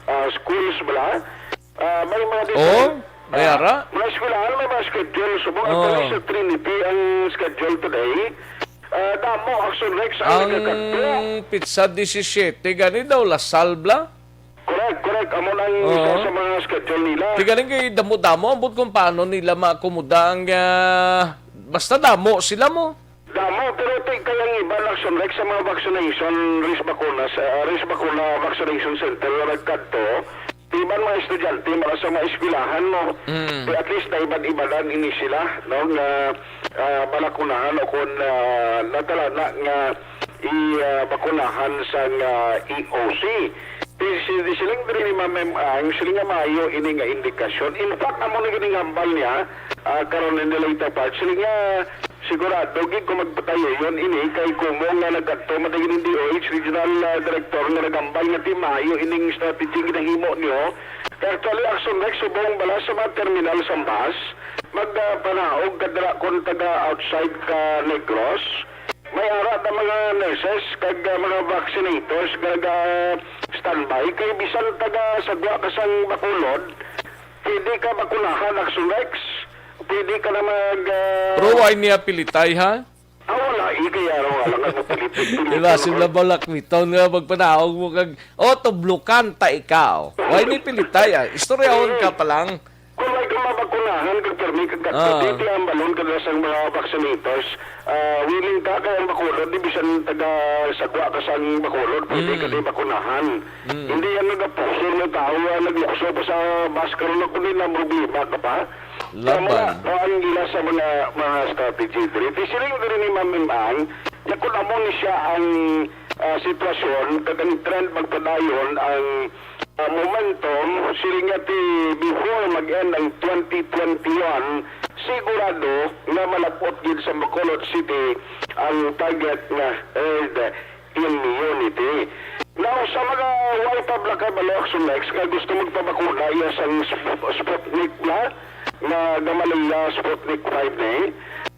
ah, schools, bala. Ah, may mga Oh, different, may ah, ara? mga eskwelahan, may mga schedule. Subong Oh. actually sa Trinity ang schedule today. Ah, damo, Action Rex, ang Ang nagakadto. Pitsa disisiete, gani daw, La Salle bala? Correct, correct. Amo na ang Oo. isa sa mga schedule nila. Ti galing kay damo-damo, ambot kung paano nila maakomoda ang, ah, basta damo sila mo. Damo, pero ti kay ang iban, Action Rex, sa mga vaccination, risk bakuna, sa, ah, risk bakuna vaccination center nga nagkadto, ti iban mga estudyante, mga sa mga eskwelahan mo. Mm. Ti at least naiban-ibanan ini sila, no, nga, ah, balakunahan o kung, ah, natalana nga i, ah, bakunahan sang, ah, E O C. Ti si, ti siling diri ni Ma'am Emang, siling nga maayo ini nga indikasyon. In fact, amo na gid ang hambal niya, ah, karon in the later part. Siling nga, Sigurado gid kung magpatayoyon ini kay kumong nga nagkadto man gid ang D O H Regional, ah, Director nga nagambal nga ti maayo ining strategy nga ginahimo niyo. Kay actually, Action Rex, subong bala sa mga terminal sa bus, mag, ah, panaog ka dira kung taga outside ka Negros, May ara ta mga nurses kag, ah, mga vaccinators nga naga-standby kay bisan taga Sagwa ka sang Bacolod, pwede ka bakunahan, Action Rex. Pwede ka na mag, ah, Pero why niya pilitay, ha? Ah, wala, eh, kaya raw, wala nga mapilit. Di ba, sila balakwiton nga magpanaog mo kag, "Oh, tublukan ta ikaw." Why ni pilitay, ah? Istoryahon ka pa lang. Kung may ka mabakunahan, kag pirmi, kag Ah. Di, di ang balon, kag sang mga vaccinators, ah, willing ka, kay ang Bacolod, di bisan taga Sagwa ka sang Bacolod, pwede ka Mm. di bakunahan. Mm. Hindi yan nagapusol ng tao, ah, naglukso pa sa bus, karon ako din ang problema ka pa. Laban. Tama na, ang ila sa mga, mga strategy diri. Di sila yung diri ni Ma'am Imang, ya kung amo ni siya ang, ah, sitwasyon, kag ang trend magpadayon, ang, ah, momentum, sila nga ti before mag-end ang twenty twenty-one, sigurado nga malapot gid sa Bacolod City ang target nga herd immunity. Now, sa mga way pa bala kabalo, Action Rex, nga gusto magpabakuna iya sang Sp-, Sputnik na, nga Gamaleya Sputnik five ni,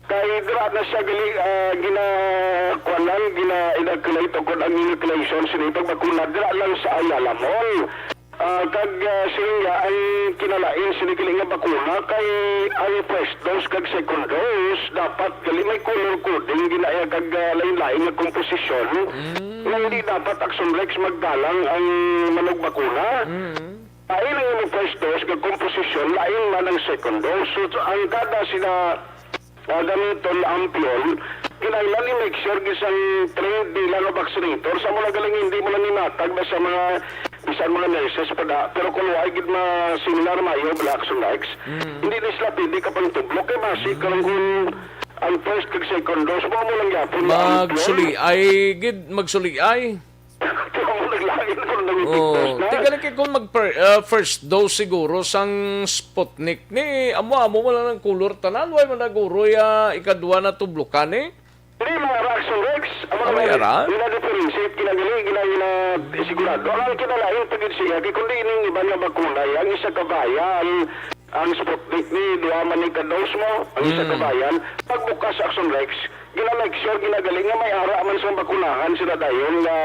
kay dira na siya gali, ah, gina-, kuwan lang, gina-inoculate o kung ang inoculation, sini pagbakuna, dira lang sa Ayala Mall. Ah, kag, ah, siling niya, ang kinalain sini gali nga bakuna kay ang first dose kag second dose dapat gali may color coding ginaya kag, ah, lain-lain nga komposisyon. Mm. Nga hindi dapat, Action Rex, magdalang ang manugbakuna. Mm. Lain ang imong first dose nga komposisyon, lain man ang second dose. So, ang kada sila ah, gamiton, Ampion, kinahanglan i-make sure gid sang trained nila nga vaccinator. Sa mo lang galing, hindi mo lang imatag na sa mga bisan mga nurses pa da. Pero kung wala gid ma-seminar, mayo bala, Action Rex, Mm. hindi na sila pwede ka pang tublok. Kay basi Mm. karon kung ang first kag second dose, mo mo lang yapon na Ampion. Magsuliay gid, magsuliay. Pero mo naglain ko nang Oh, ipiktas na. Tiga lagi kung mag per-, ah, first dose siguro sang Sputnik ni, amo-amo mo lang ang kulor tanan, way man naguroy, ah, ikadwa na tublukan ni. Hindi, mga Raxon Rex, amo Ah, may naman, ara? Gina-differentiate, ginagali, gina-, gina-, sigurado. Ang kinalain pa gid siya, kay kundi ining iba nga bakuna, ang isa ka vial, ang Sputnik ni, duha man ni ka dose mo, ang isa ka Mm. vial. Pagbukas, Action Rex, gina-make sure, ginagali nga may ara man sa bakunahan sila dayon nga,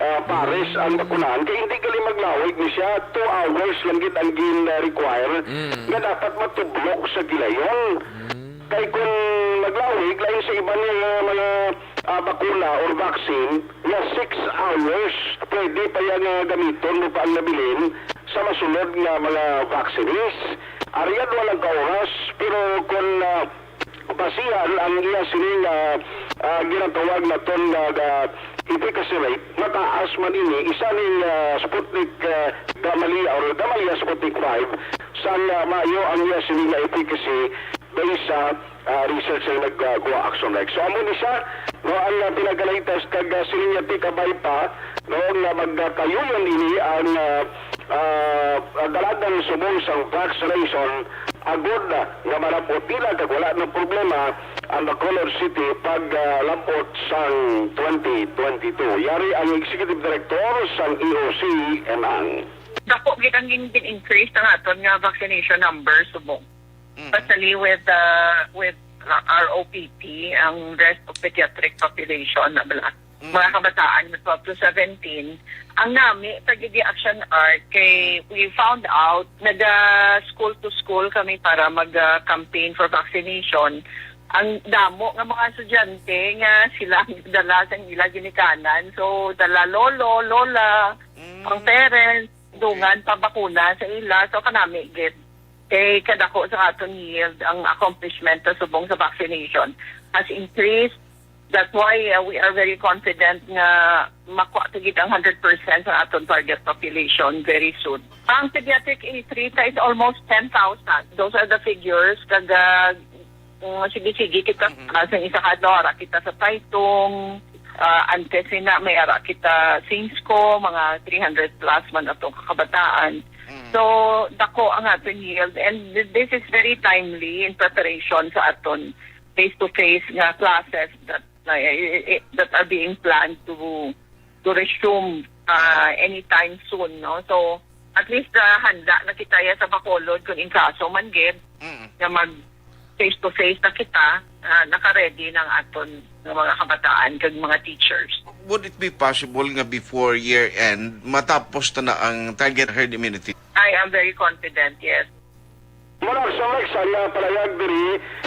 ah, pares ang bakunahan. Kay hindi gali maglawig ni siya, two hours lang gid ang gin-require Mm. nga dapat matublok sa gilayon. Mm. Kay kung maglawig, lain sa iban nga mga, ah, bakuna or vaccine, nga six hours, pwede pa yan nga gamiton mo pa ang nabilin sa masunod nga mga vaccines. Arian walang ka oras, pero kung, ah, basihan ang iya sini nga, ah, ginatawag naton nga, nga efficacy rate, mataas man ini, isa ning, ah, Sputnik, ah, Gamaleya or Gamaleya Sputnik five, sang, ah, maayo ang iya sini nga efficacy based sa, ah, research nga nagkuha, Action Rex. So, amo ni siya, no, ang, ah, pinagalatest kag, ah, sini nga tikabay pa, no, nga magkayuyon ini ang, ah, ah, dalagan subong sang vaccination, agod na nga malabot nila kag wala na problema ang Bacolod City pag, ah, labot sang twenty twenty-two. Yari ang Executive Director sang E O C, Emang. Dako gid ang gin-, gin-increase ang aton nga vaccination numbers subong. Mm. Especially with, uh, with R O P P, ang rest of pediatric population na bala. Mm. Mga kabataan na twelve to seventeen. Ang nami, pag di Action Art, kay we found out, naga school to school kami para mag, uh, campaign for vaccination. Ang damo nga mga estudyante nga sila ang dala sa ila ginikanan. So, dala lolo, lola, Mm. ang parents, Okay. dungan, pabakuna sa ila. So, kanami, gid. Kay kadako sa aton yield, ang accomplishment sa subong sa vaccination has increased. That's why, uh, we are very confident nga makuha ta gid ang hundred percent sa aton target population very soon. Ang pediatric A three ta is almost ten thousand. Those are the figures. Kag, uh, mm, sige-sige kita Mhm. sa, sa isa ka adlaw, ara kita sa Taytong, uh, antes na may ara kita Singsco, mga three hundred plus man atong kakabataan. Mm. So, dako ang aton yield. And th-, this is very timely in preparation sa aton face-to-face nga classes that, uh, that are being planned to, to resume, uh, anytime soon, no? So, at least, uh, handa na kita ya sa Bacolod kung in kaso man gid Mm. nga mag face-to-face na kita, uh, naka-ready na ang aton nga mga kabataan kag mga teachers. Would it be possible nga before year end matapos na na ang target herd immunity? I am very confident, yes. Muna sa Alex, ang, ah, palayag diri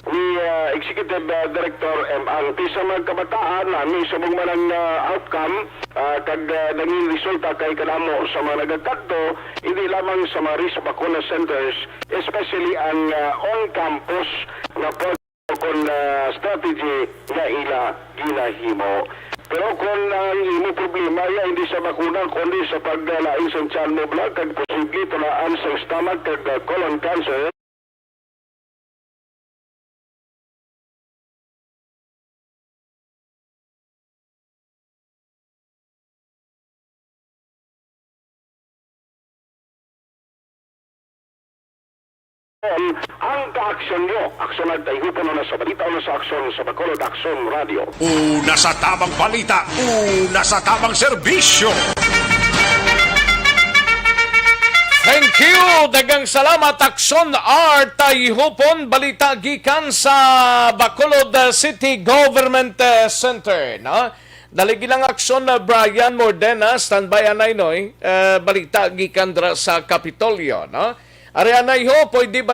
ni, ah, Executive, ah, Director M. Ang pisa mga kabataan na may subong man ang, ah, outcome, ah, kag, ah, nangin resulta kay kadamo sa mga nagakadto, hindi lamang sa mga risk bakuna centers, especially ang, ah, on-campus nga kon, ah, strategy nga ila ginahimo. Pero kon ang imo problema ya hindi sa bakuna, kundi sa paglain sang tiyan mo, bla, kag posible tamaan sang stomach kag, ah, colon cancer, ang kaaksyon nyo. Aksyon at ihupon na sa balita o na sa aksyon sa Bacolod Aksyon Radio. Una sa tamang balita, una sa tamang serbisyo. Thank you. Daghang salamat, Aksyon Art. Ihupon balita gikan sa Bacolod, uh, City Government, uh, Center, no? Daligi lang, Aksyon, uh, Brian Mordena, standby anay, Noy. Uh, balita gikan dira sa Kapitolyo, no? Ari anay ho, pwede ba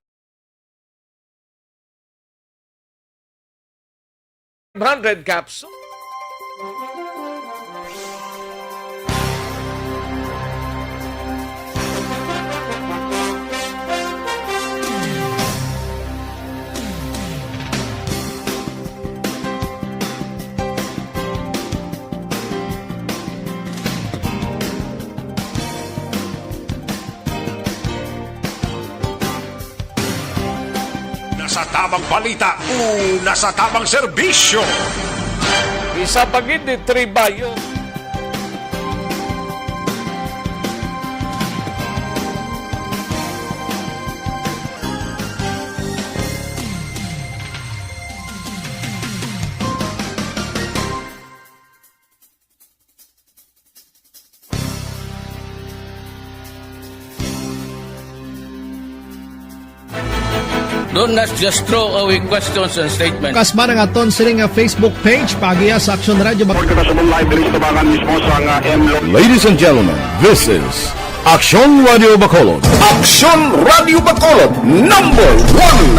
five hundred capsule? Una sa tamang balita, una sa tamang serbisyo. Isa pa gid ni Tribayo. Don't not just throw away questions and statements. Kasma ang aton sini nga Facebook page, paagiha sa Aksyon Radio Bacolod. Report kita sa live diri sa tubangan mismo sa nga M Lo- Ladies and gentlemen, this is Aksyon Radio Bacolod. Aksyon Radio Bacolod, number one.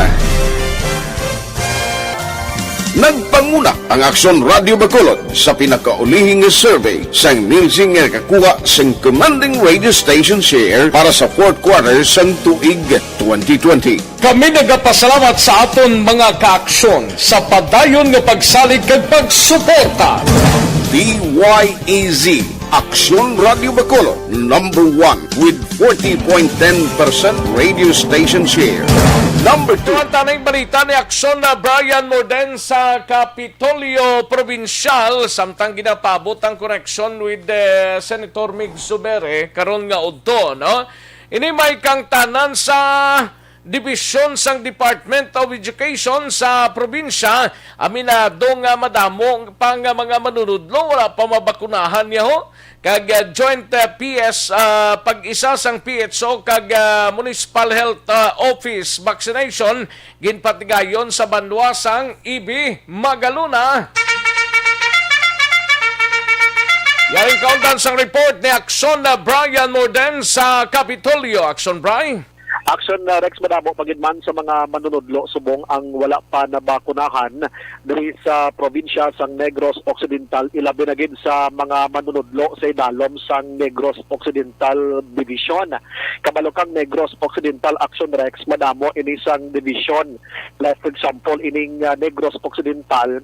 Nagpanguna ang Aksyon Radio Bacolod sa pinakaulihing nga survey sang Nielsen nga nakakuha sang commanding radio station share para sa fourth quarter sang tuig twenty twenty. Kami nagapasalamat sa aton mga kaaksyon sa padayon nga pagsalig kag pagsuporta. D Y E Z, Aksyon Radio Bacolod, number one with forty point ten percent radio station share. Number two. Ang tanang balita ni Aksyon na Brian Morden sa Kapitolyo Probinsyal, samtang ginapaabot ang koneksyon with, eh, Senator Mig Zubiri karon nga udto, no? Ini may kangtanan sa dibisyon sang Department of Education sa probinsya, aminado nga madamo pa nga mga manunudlo wala pa mabakunahan niya ho. Kag, ah, joint, ah, P S, ah, pag-isa sang P H O kag, ah, Municipal Health, ah, Office vaccination ginpatigayon sa banwa sang Ibi, Magalona. Yaring kaundan sang report ni Aksyon na Brian Morden sa Kapitolyo. Aksyon, Bri. Aksyon na Rex, madamo pa gid man sa mga manunudlo subong ang wala pa nabakunahan diri sa probinsya sang Negros Occidental, ilabi na gid sa mga manunudlo sa idalom sang Negros Occidental Division. Kabalo kang Negros Occidental, Aksyon Rex, madamo ini sang division. Like, for example, ining, ah, Negros Occidental,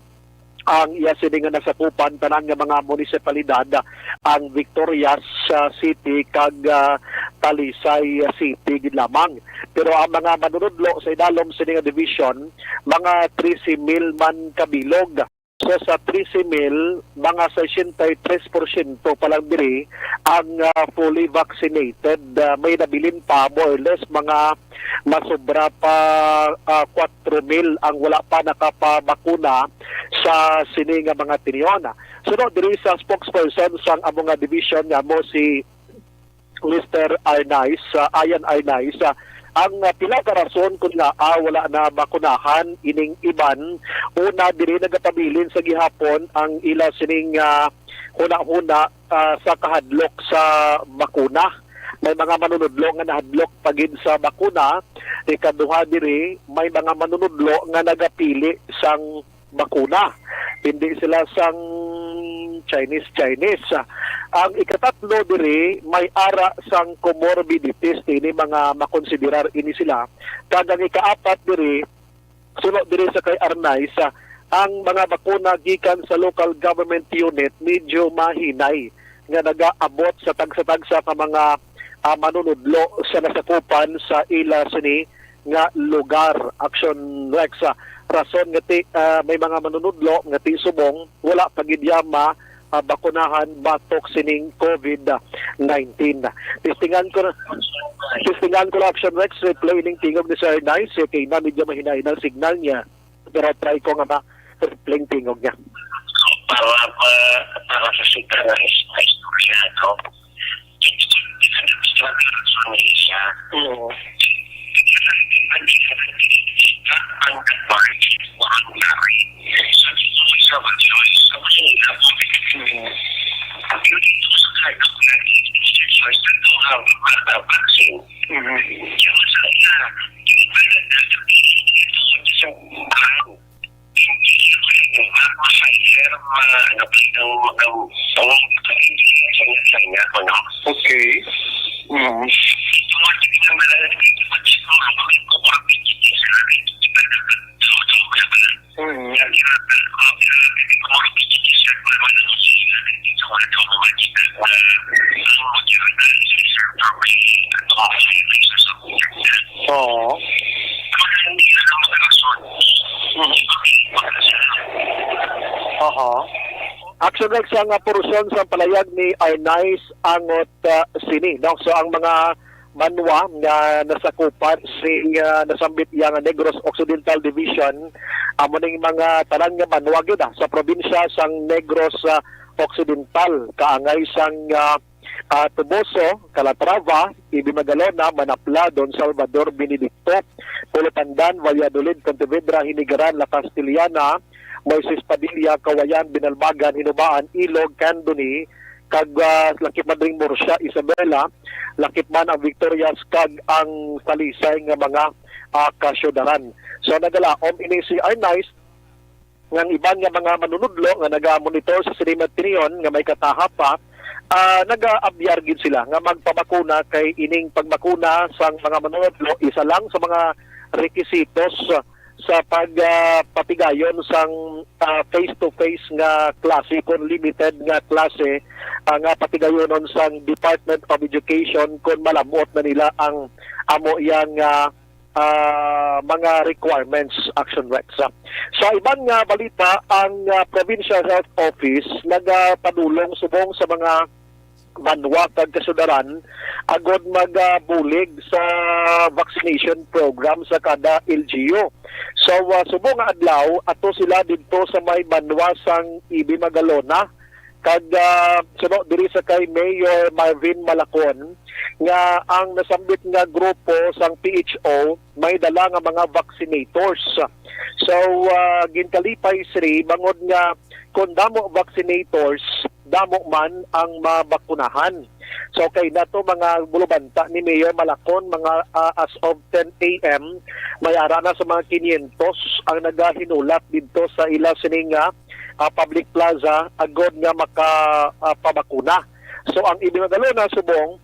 ang iya sini nga nasakupan tanan nga mga munisipalidad, ang Victorias, ah, City kag, ah, Talisay City gid lamang. Pero ang mga manunudlo sa idalom sini nga division, mga trese mil man kabilog. So, sa trese mil, mga sesenta y tres porsyento pa lang diri ang, ah, fully vaccinated. Ah, may nabilin pa, more or less, mga masobra pa, ah, kwatro mil ang wala pa nakapabakuna sa sini nga mga tinion. Suno diri sa spokesperson sang amo nga division nga mo si Mister Arnaiz, ah, Ian Arnaiz, ah, Ang, ah, pila ka rason kon ngaa wala na bakunahan ining iban, una, diri nagapabilin sa gihapon ang ila sining, ah, hunahuna, ah, sa kahadlok sa bakuna. May mga manunudlo nga nahadlok pa gid sa bakuna. Ikaduha, diri may mga manunudlo nga nagapili sang bakuna. Hindi sila sang Chinese, Chinese. Ang ikatatlo diri, may ara sang comorbidities, ini mga makonsiderar ini sila. Kag ang ikaapat diri, suno diri sa kay Arnaiz, ah, ang mga bakuna gikan sa local government unit medyo mahinay nga nagaabot sa tagsa-tagsa ka mga, ah, manunudlo sa nasakupan sa ila sini nga lugar. Action Rex, ah, rason nga ti, ah, may mga manunudlo nga ti subong wala pa gid yama, ah, bakunahan batok sining covid nineteen. Testingan ko na, testingan ko lang, Action Rex, replay ning tingog ni Sir Nice, kay na medyo mahinahinang signal niya. Pero try ko nga ma-replay ang tingog niya. Para, para, para sa sita na is, is siya, no? Ang, ang, ang, Okay. Mm. Mm. Oo. Aha. Action Rex, ang, ah, portion sa palayag ni Arnaiz angot, ah, sini, no? So, ang mga banwa nga nasakupan sing, ah, nasambit iya nga Negros Occidental Division, amo ning mga tanan nga banwa gyud, ah, sa probinsya sang Negros, ah, Occidental, kaangay sang, ah, ah, Toboso, Calatrava, Ibimagolona, Manapla, Don Salvador, Benedicto, Pulo Pandan, Valladolid, Pontevedra, Hinigaran, La Castellana, Moises Padilla, Cauayan, Binalbagan, Hinubaan, Ilog, Candoni, kag, ah, lakip man diri Murcia, Isabela, lakip man ang Victorias kag ang Talisay nga mga, ah, kasyudaran. So, nagalaom ini si Arnaiz nga ang iban nga mga manunudlo nga naga-monitor sa sini nga tinion nga may katahap pa, ah, nagaabyar gid sila nga magpabakuna, kay ining pagbakuna sang mga manunudlo isa lang sa mga rekisitos sa pag, ah, patigayon sang, ah, face-to-face nga klase kon limited nga klase, ah, nga patigayonon sang Department of Education kon malam-ot na nila ang amo iya nga, ah, mga requirements, Action Rex. Sa iban nga balita, ang, ah, Provincial Health Office nagapadulong subong sa mga banwa kag kasyudaran agod magabulig sa vaccination program sa kada L G U. So, ah, subong nga adlaw, ato sila didto sa may banwa sang Ibimagolona, kag, ah, suno diri sa kay Mayor Marvin Malacon nga ang nasambit nga grupo sang P H O may dala nga mga vaccinators. So, ah, ginkalipay sini bangod nga kon damo vaccinators, damo man ang mabakunahan. So, kay nato mga bulubanta ni Mayor Malacon, mga, ah, as of ten A M, may ara na sa mga kinyentos ang nagahinulat didto sa ila sini nga, ah, public plaza agod nga maka, ah, pabakuna. So, ang Ibimagolona subong,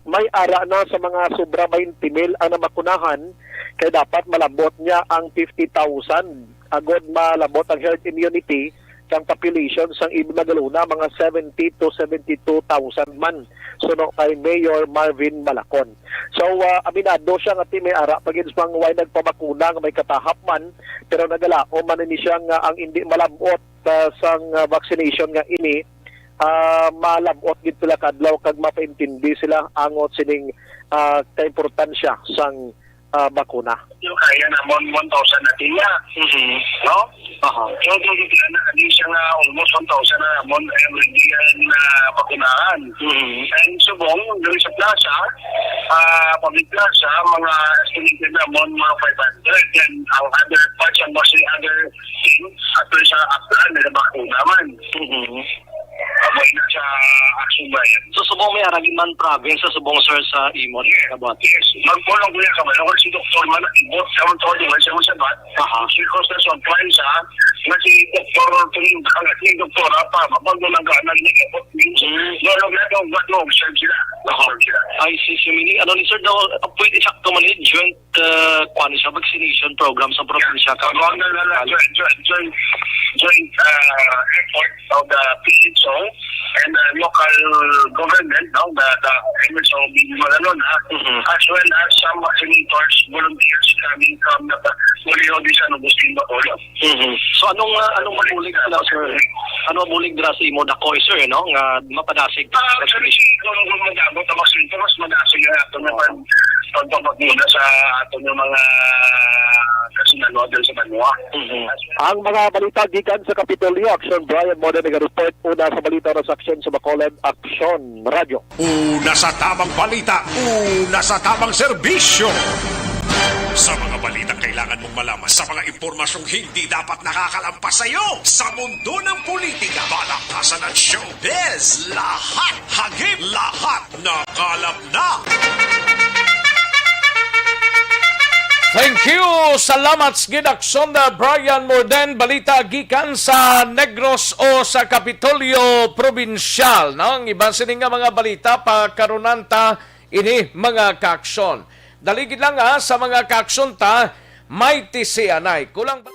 may ara na sa mga sobra twenty mil ang nabakunahan, kay dapat malabot niya ang fifty thousand agod malabot ang herd immunity kang population sang Ibimagolona, mga seventy to seventy two thousand man, suno kay Mayor Marvin Malacon. So, ah, aminado siya nga ti may ara pa gid sa mga way nagpabakuna nga may katahap man, pero nagalaom man ini siya nga ang hindi malabot, ah, sang, ah, vaccination nga ini, ah, malabot gid sila kadlaw kag mapaintindi sila angot sining, ah, kaimportansya sang ah, bakuna. Yung kaya namon one thousand na tiya. Mhm. No? Aha. So, di, di, di, na, di siya nga almost one thousand na namon every day na bakunahan. Mhm. And subong, diri sa plaza, ah, public plaza, mga estimated namon, mga five hundred. Then, ang other parts, ang mostly other thing, ato sa Aklan, nila bakuna man. Mhm. Amo na sa Action Bayan. So, subong may ara gid man province sa subong, sir, sa imo, yes, kabuhat? Yes. Magpulong ko niya ka man. Ako si Doktor man, ibot, sa mga tawag, di ba, siya mo sabat. Aha. Si Costa Supply sa, nga si Doktor Tuminda, nga si Doktor Apa, mabag mo lang ka, nag-, nag-, Mm. Lalo na itong, ano, observe sila. Aha. Observe sila. Ay, si, si Mini, ano ni, sir, daw, pwede sakto man ni, joint, uh, kwan siya, vaccination program sa probinsya, ka- Ang mga nalala, joint, joint, joint, joint, uh, effort of the P H O and the local government, no, the, the M S O B, mga ganun, ha? Mhm. As well as some vaccinators, volunteers coming from the Colegio de San Agustin, Bacolod. Mhm. So, anong, ah, anong mabulig sila, sir? Ano mabulig dira sa imo, Dakoy, sir, no? Nga mapadasig? Ah, actually, si, kung, kung mag-abot ang mga sintomas, madasig ang ato nga pag-, pagpapagmuna sa ato nga mga kasinano dyan sa banwa. Mhm. Ang mga balita gikan sa Kapitolyo, Aksyon Brian Moda naga-report. Una sa balita, una sa aksyon sa Bacolod, Aksyon Radyo. Una sa tamang balita, una sa tamang serbisyo. Sa mga balitang kailangan mong malaman, sa mga impormasyong hindi dapat nakakalampas sa iyo, sa mundo ng politika, balakasan at showbiz, lahat hagip, lahat nakalap na. Thank you. Salamat sa gid, Aksyon Brian Morden. Balita gikan sa Negros o sa Kapitolyo Probinsyal, no? Ang iban sini nga mga balita, pakarunan ta ini, mga kaaksyon. Dali gid lang, ha, sa mga kaaksyon ta, may tisianay. Kulang ba?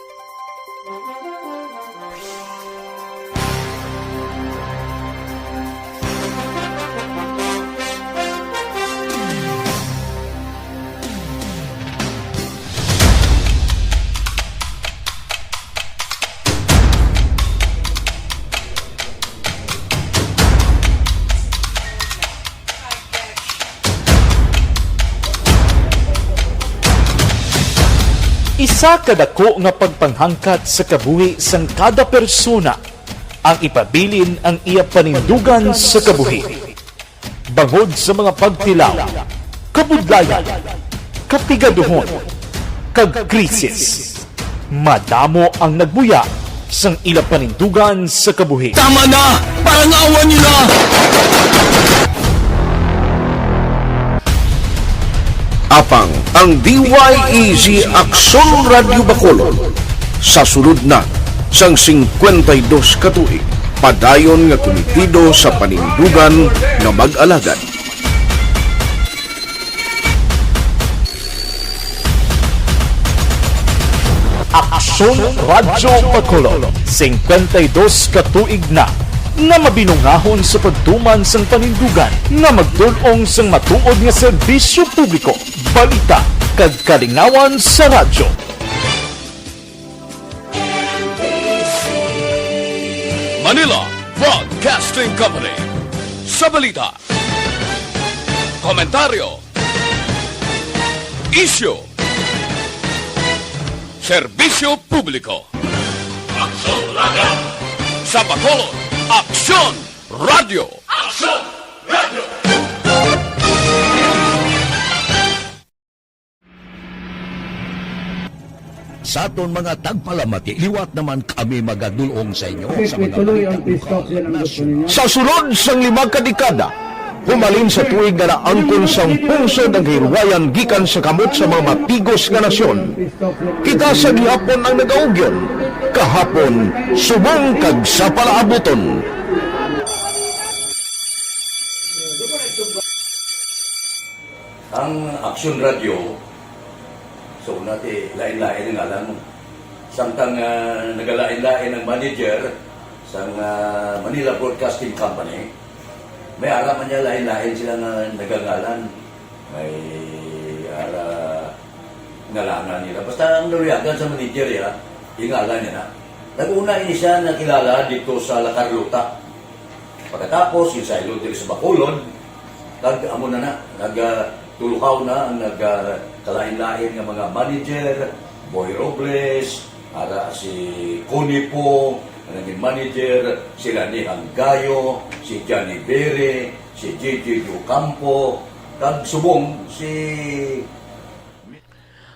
Isa ka dako nga pagpanghangkat sa kabuhi sang kada persona ang ipabilin ang iya panindugan sa kabuhi. Bangod sa mga pagtilaw, kabudlayan, kapigaduhon, kag krisis, madamo ang nagbuya sang ila panindugan sa kabuhi. Tama na! Parangawan niyo na! Apang ang D Y E G Aksyon Radyo Bacolod sa sulod na sang singkwenta y dos ka tuig, padayon nga kumitido sa panindugan nga mag-alagad. Aksyon Radyo Bacolod, singkwenta y dos ka tuig na nga mabinungahon sa pagtuman sang panindugan nga magtul-ong sang matuod nga serbisyo publiko, balita, kag kalingawan sa radyo. Manila Broadcasting Company. Sa balita, komentaryo, isyu, serbisyo publiko. Aksyon Radyo. Sa Bacolod, Aksyon Radyo. Aksyon Radyo. Sa aton mga tagpalamati, liwat naman kami magadul-ong sa inyo sa mga balita lokal, nasyonal. Sa sulod sang lima ka dekada, humalin sa tuig nga naangkon sang pungsod ang kahilwayan gikan sa kamot sa mga mapigos nga nasyon, kita sa gihapon ang nagaugyon, kahapon subong kag sa palaabuton. Ang Aksyon Radyo, so, una ti, lain-lain ang ngalan mo. Samtang, ah, nagalain-lain ang manager sang, ah, Manila Broadcasting Company, may ara man niya lain-lain sila nga nagangalan. May ara ngalangan nila. Basta ang naluyagan sa manager, ya, yung ngalan niya na. Nag-una ini siya nakilala dito sa La Carlota. Pagkatapos, yung sa Ilog diri sa Bacolod, kag amo na na, nag, ah, Tulukaw na ang nagkalain-lain nga mga manager, Boy Robles, ara si Connie Poo, ang naging manager, si Lani Hanggayo, si Johnny Bere, si J J Ocampo, kag subong si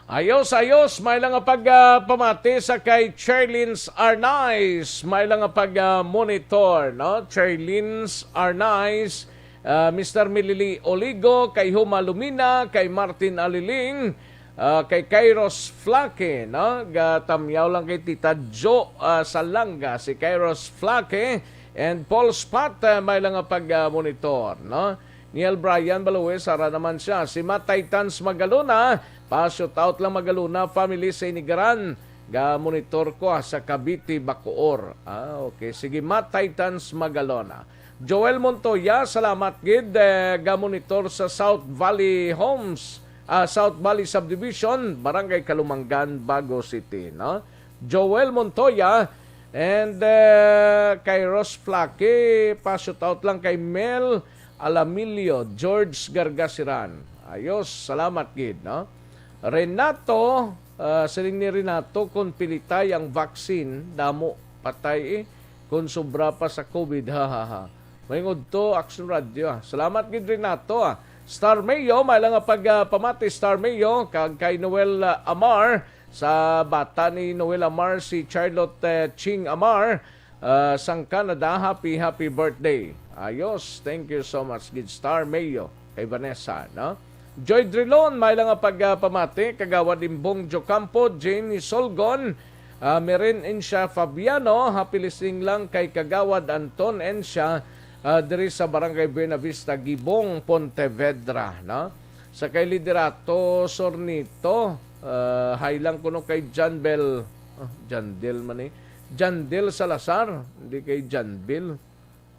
Ayos, ayos. May lang nga pag, ah, pamati sa kay Charlins Arnaiz. May lang nga pag, ah, monitor, no? Charlins Arnaiz, ah, Mister Milili Oligo, kay Huma Lumina, kay Martin Aliling, ah, kay Kairos Flaque, no? Gatamyaw lang kay Tita Jo, ah, Salanga, si Kairos Flaque and Paul Spot, ah, may lang nga pag, ah, monitor, no? Neil Brian Baluwes, ara naman siya. Si Matt Titans Magalona, pa-shout out lang Magalona family sa Inigaran. Ga-monitor ko, ah, sa Cavite, Bacoor. Ah, okay. Sige, Matt Titans Magalona. Joel Montoya, salamat gid, eh, ga-monitor sa South Valley Homes, ah, South Valley Subdivision, Barangay Kalumangan, Bago City, no? Joel Montoya, and, eh, kay Ros Flaque, pa-shout out lang kay Mel Alamilio, George Gargasiran. Ayos, salamat gid, no? Renato, ah, siling ni Renato, kung pilitay ang vaccine, damo patay, eh. Kung sobra pa sa COVID, ha, ha, ha. May ngudto, Action Radio, ah. Salamat gid, Renato, ah. Star Mayo, may lang nga pag, ah, pamati, Star Mayo, kag kay Noel, ah, Amar, sa bata ni Noel Amar, si Charlotte, eh, Ching Amar, ah, sang Canada, happy, happy birthday. Ayos, thank you so much, gid Star Mayo, kay Vanessa, no? Joy Drilon, may lang nga pag, ah, pamati, Kagawad Imbong Jocampo, Jane Solgon, ah, Meren Encia Fabiano, happy listening lang kay Kagawad Anton Encia, ah, diri sa Barangay Buenavista, Gibong, Pontevedra, no? Sa kay Liderato Sornito, ah, hi lang kuno kay Janbel, ah, Jandel man eh. Jandel Salazar, hindi kay Janbel.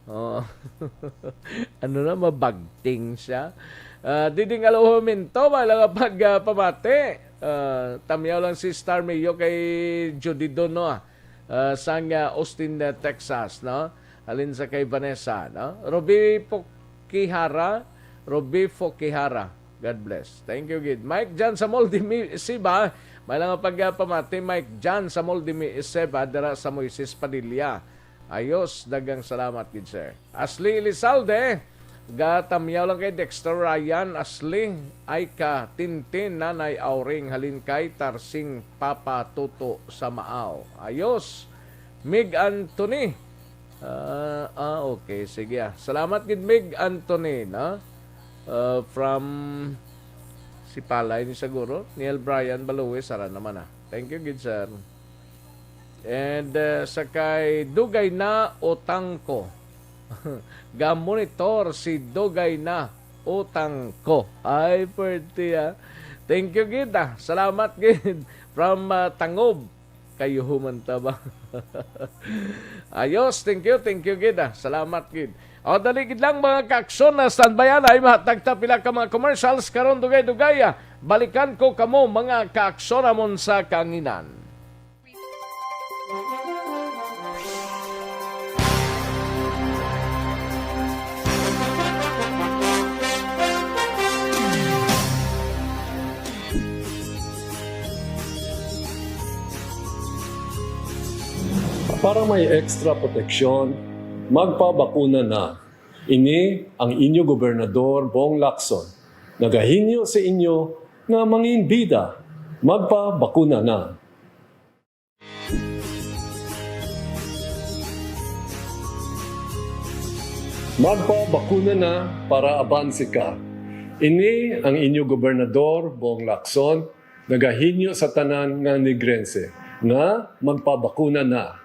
Oh. Ano na, mabagting siya. Ah, Diding Aloho Minto, may lang nga pag, ah, pamati. Ah, tamyaw lang si Star Mayo kay Judy Dono, ah, sang, ah, Austin, ah, Texas, no? Halin sa kay Vanessa, no? Ruby Pokihara, Ruby Fokihara. God bless. Thank you, gid. Mike Jan Samol Dimi Siba, may lang nga pag, ah, pamati, Mike Jan Samol Dimi Siba, dira sa Moises Padilla. Ayos, daghang salamat gid, sir. Ashley Elizalde, gatamyaw lang kay Dexter Ryan, Ashley, Aika, Tintin, Nanay Auring, halin kay Tarsing, Papa Tuto sa Maaw. Ayos. Mig Anthony. Ah, ah, okay, sige, ah. Salamat gid, Mig Anthony, no? Ah, from si Palay ni siguro, Neil Brian Baluwis, ara naman, ah. Thank you gid, sir. And, uh, sa kay Dugay na Utang Ko. Ga-monitor si Dugay na Utang Ko. Ay, pwerte, ah. Thank you gid, ah. Salamat gid. From, uh, Tangob. Kayo human ta ba? Ayos, thank you, thank you gid, ah. Salamat gid. O, dali gid lang, mga kaakson, na standby, anay, mahatag ta pila ka mga commercials karon, dugay-dugay, ah. Balikan ko kamo, mga kaakson, amon sa kanginan. Para may extra proteksyon, magpabakuna na. Ini ang inyo gobernador, Bong Lacson, nagahinyo sa inyo nga manginbida, magpabakuna na. Magpabakuna na para abanse ka. Ini ang inyo gobernador, Bong Lacson, nagahinyo sa tanan nga Negrense nga magpabakuna na.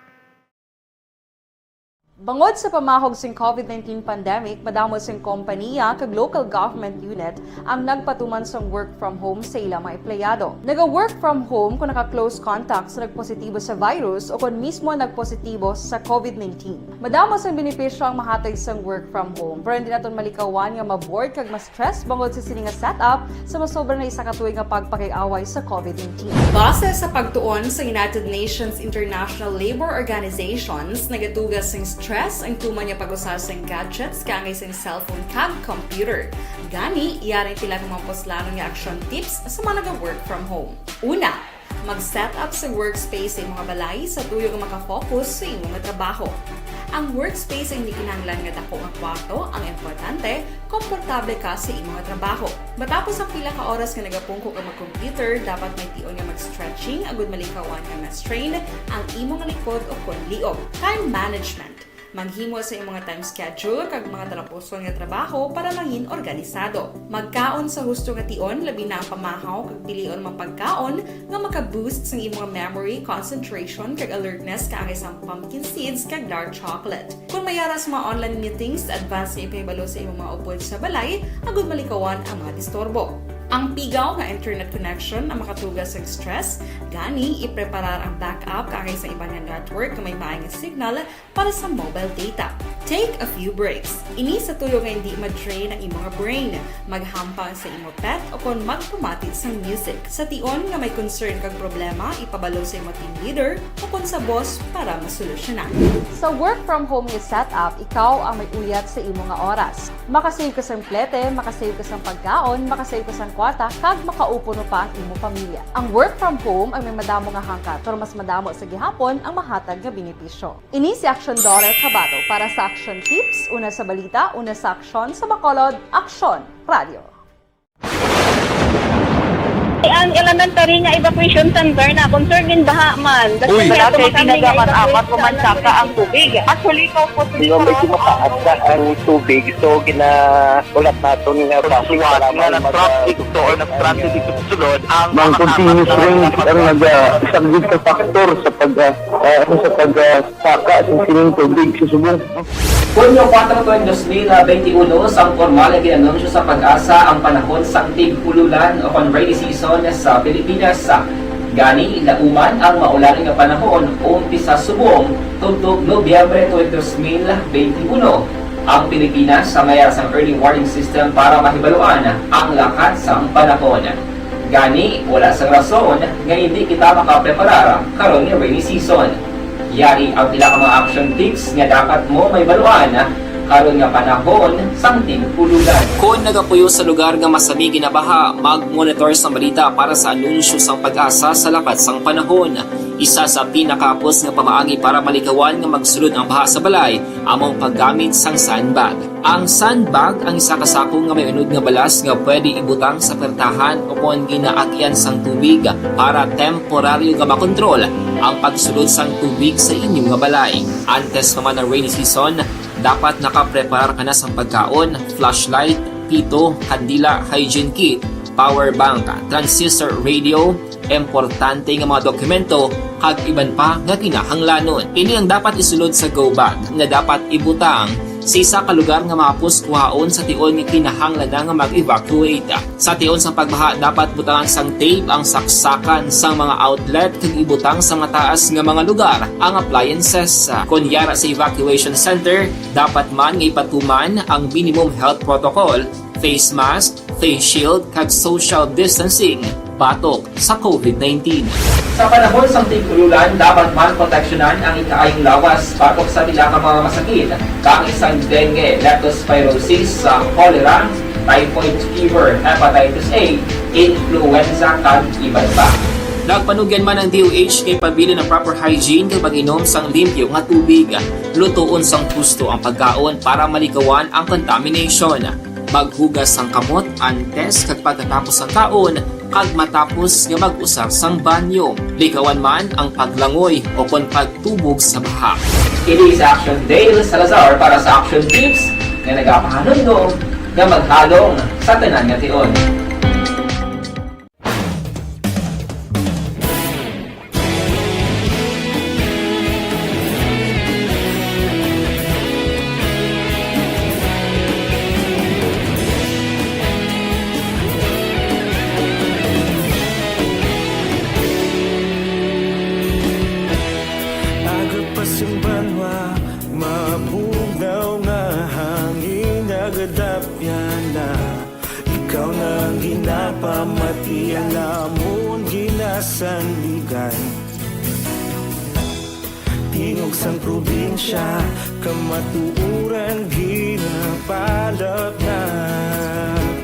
Bangod sa pamahog sing COVID nineteen pandemic, madamo sing kompaniya kag local government unit ang nagpatuman sang work from home sa ila mga empleyado. Naga-work from home kon naka-close contact sa nagpositibo sa virus o kon mismo nagpositibo sa COVID nineteen. Madamo sang benepisyo ang mahatag sang work from home, pero hindi naton malikawan nga ma-bored kag ma-stress bangod sa sini nga setup sa masobra na isa ka tuig nga pagpakig-away sa COVID nineteen. Base sa pagtuon sa United Nations International Labour Organizations, nagatuga sing stress stress ang tuman nga pag-usar sang gadgets kaangay sang cellphone kag computer. Gani, yari ang pila ka mga puslanon nga action tips sa mga naga-work from home. Una, mag-set up sa workspace sa imo nga balay sa tuyo nga makafocus sa imo nga trabaho. Ang workspace ay hindi kinahanglan nga dako nga kwarto, ang importante, komportable ka sa imo nga trabaho. Matapos ang pila ka oras nga nagapungko ka mag-computer, dapat may tion nga mag-stretching agud malikawan nga ma-strain ang imo nga likod o kon liog. Time management. Maghimo sa imo nga time schedule kag mga talapuson nga trabaho para mangin organisado. Magkaon sa husto nga tion, labi na ang pamahaw kag pilion mga pagkaon nga maka-boost sang imo nga memory, concentration, kag alertness kaangay sang pumpkin seeds kag dark chocolate. Kon may yara sa mga online meetings, advance nga ipahibalo sa imo mga upod sa balay agud malikawan ang mga disturbo. Ang pigaw nga internet connection ang makatuga sa stress, gani ipreparar ang backup kaangay sa iban nga network nga may maay nga signal para sa mobile data. Take a few breaks. Ini sa tuyo nga hindi ma-drain ang imo nga brain. Maghampang sa imo pet o kon magpamati sang music. Sa tion nga may concern kag problema, ipabalo sa imo team leader o kon sa boss para masolusyonan. Sa work from home nga setup, ikaw ang may uyat sa imo nga oras. Makasave ka sang plete, makasave ka sang pagkaon, makasave ka sang kwarta, kag makaupuno pa ang imo pamilya. Ang work from home ang may madamo nga hangkat, pero mas madamo sa gihapon ang mahatag nga benepisyo. Ini si Action Daughter Kabato para sa Action Tips, una sa balita, una sa aksyon, sa Bacolod, Aksyon Radio. Ang elementary nga evacuation center na, concern gin baha man. Uy. Wala kay ginagaman amat ko man saka ang tubig. Actually, ko po. Di ba, medyo mataas na ang tubig, so gina-, ulat naton nga traffic, suwat para nga mag-, nag-traffic to or nag-traffic dito sa sulod, ang mga continuous rain ang nag-, ah, isang big factor sa pag, ah, ah, ano, sa pag, ah, saka sa sining tubig sa subong. Hunyo kuwatro tuig dos mil benti uno, sang pormal nga gin-anunsyo sa PAGASA ang panahon sang tig-ululan o kon rainy season sa Pilipinas. Gani, lauman ang maulan nga panahon umpisa subong tubtob Nobyembre tuig dos mil benti uno. Ang Pilipinas may ara sang early warning system para mahibaluan ang lakat sang panahon. Gani, wala sang rason nga hindi kita makapreparar karon nga rainy season. Yari ang pila ka mga action tips nga dapat mo mahibaluan karon nga panahon sang tig-ululan. Kon nagapuyo sa lugar nga masami ginabaha, mag-monitor sang balita para sa anunsyo sang PAGASA sa lakat sang panahon. Isa sa pinakahapos nga pamaagi para malikawan nga magsulod ang baha sa balay amo ang paggamit sang sandbag. Ang sandbag ang isa ka sako nga may unod nga balas nga pwede ibutang sa pertahan o kon ginaagyan sang tubig para temporaryo nga makontrol ang pagsulod sang tubig sa inyo nga balay. Antes pa man ang rainy season, dapat nakapreparar ka na sang pagkaon, flashlight, pito, kandila, hygiene kit, power bank, transistor radio, importante nga mga dokumento, kag iban pa nga kinahanglanon. Ini ang dapat isulod sa go bag nga dapat ibutang sa isa ka lugar nga mahapos kuhaon sa tion nga kinahanglan na nga mag-evacuate. Sa tion sang pagbaha, dapat butangan sang tape ang saksakan sang mga outlet kag ibutang sa mataas nga mga lugar ang appliances. Kon yara sa evacuation center, dapat man nga ipatuman ang minimum health protocol, face mask, face shield, kag social distancing batok sa COVID nineteen. Sa panahon sang tig-ululan, dapat man proteksyonan ang ikaayong lawas batok sa pila ka mga masakit, kaangay sang dengue, leptospirosis, sa cholera, typhoid fever, hepatitis A, influenza, kag iban pa. Nagpanugyan man ang D O H nga ipabilin ang proper hygiene kag pag-inom sang limpyo nga tubig, lutoon sang husto ang pagkaon para malikawan ang contamination. Maghugas sang kamot antes kag pagkatapos sang kaon, kag matapos nga mag-usar sang banyo. Likawan man ang paglangoy o kon pagtubog sa baha. Ini si Action Dale Salazar para sa Action Tips nga nagapahanumdom nga maghalong sa tanan nga tion. Agod pa sing banwa, mabugnaw nga hangin, nagadapyan na. Ikaw na ang ginapamati, ang amon ginasandigan. Di Tingog sang probinsya, kamatuoran ginapalapnag.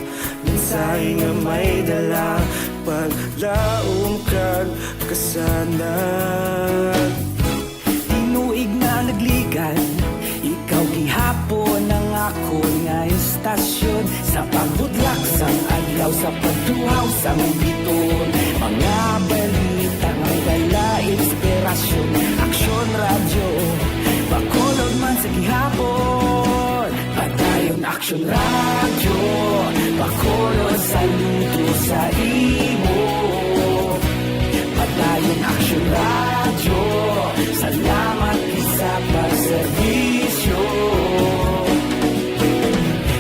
Mensahe nga may dala, paglaom kag kasanag. Tinuig na nagligan, ikaw gihapon ang akon nga istasyon. Sa pagbudlak sang adlaw, sa pagtuhaw sang biton, mga balita nga may dala inspirasyon. Aksyon Radyo, Bacolod man sa gihapon. Padayon Aksyon Radyo, Bacolod, saludo sa imo. Padayon Aksyon Radyo, salamat gid sa pagserbisyo.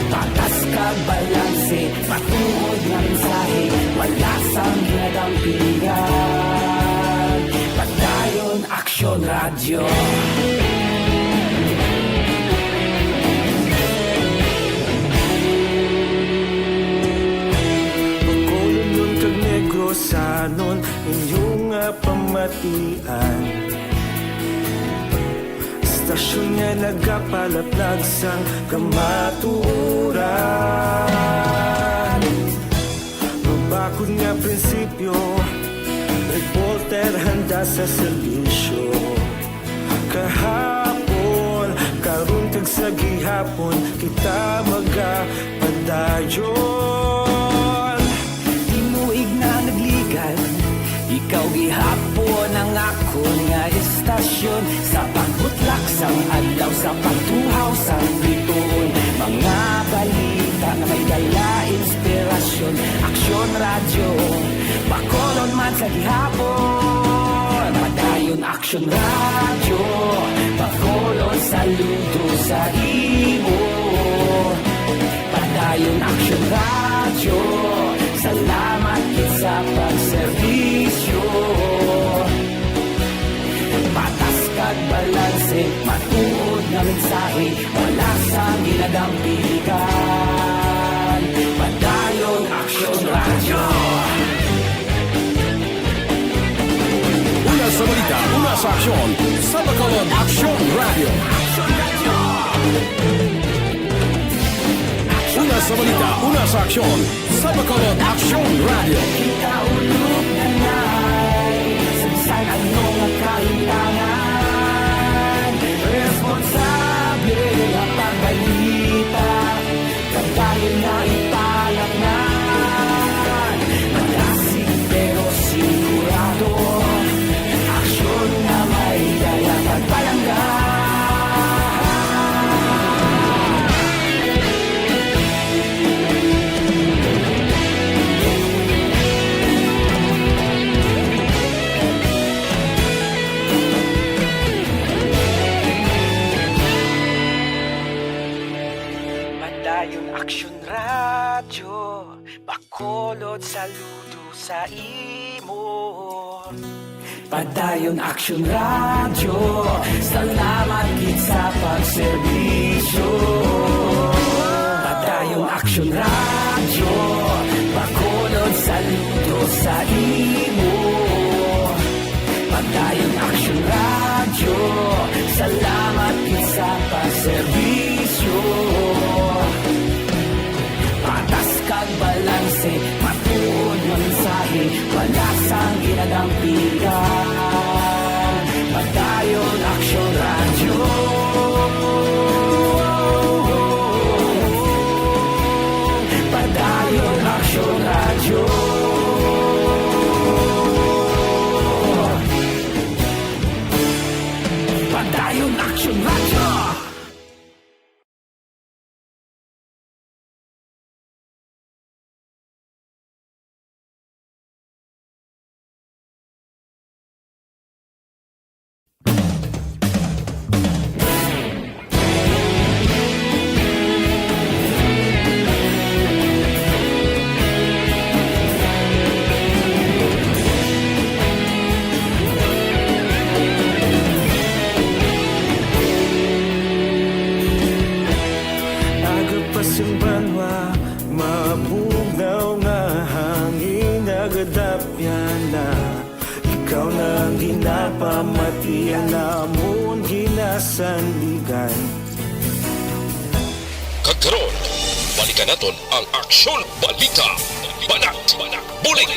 Patas kag balanse, matuod nga mensahe, wala sang ginadampigan. Padayon Aksyon Radyo. Bacolodnon kag Negrosanon, inyo nga pamatian. Istasyon nga nagapalaplag sang kamatuoran. Mabakod nga prinsipyo, reporter handa sa serbisyo. Kahapon, karon kag sa gihapon, kita magapadayon. Tinuig na nagligan, ikaw gihapon ang akon nga istasyon. Sa pagbutlak sang adlaw, sa pagtuhaw sang bituon, mga balita nga may dala inspirasyon. Aksyon Radyo, Bacolod man sa gihapon. Padayon Aksyon Radyo, Bacolod, saludo sa imo. Padayon Aksyon Radyo, salamat gid sa pagserbisyo. Patas kag balanse, matuod nga mensahe, wala sang ginadampigan. Padayon Aksyon Radyo. Una sa balita, una sa aksyon, sa Bacolod Aksyon Radyo. Una sa balita, una sa aksyon, sa Bacolod Aksyon Radyo. Kita ulog na nay, sa bisan ano nga kahitangan, responsable nga pagbalita. Padayon na ipalapngan, malasig pero sigurado. Aksyon nga may dala pagpalangga. Padayon Aksyon Radyo, Bacolod, saludo sa imo. Padayon Aksyon Radyo, salamat gid sa pagserbisyo. Padayon Aksyon Radyo, Bacolod, saludo sa imo. Padayon Aksyon Radyo, salamat gid sa pagserbisyo. Patas kag balanse, matuod nga mensahe, wala sang ginadampigan. Padayon Aksyon Radyo. Padayon Aksyon Radyo. Padayon Aksyon Radyo. Aga pa sing banwa, mabugnaw nga hangin nagadapyan na. Ikaw na ang ginapamatian namon, Sandigan. Kag karon, balikan naton ang Aksyon Balita. Banat, Bulig.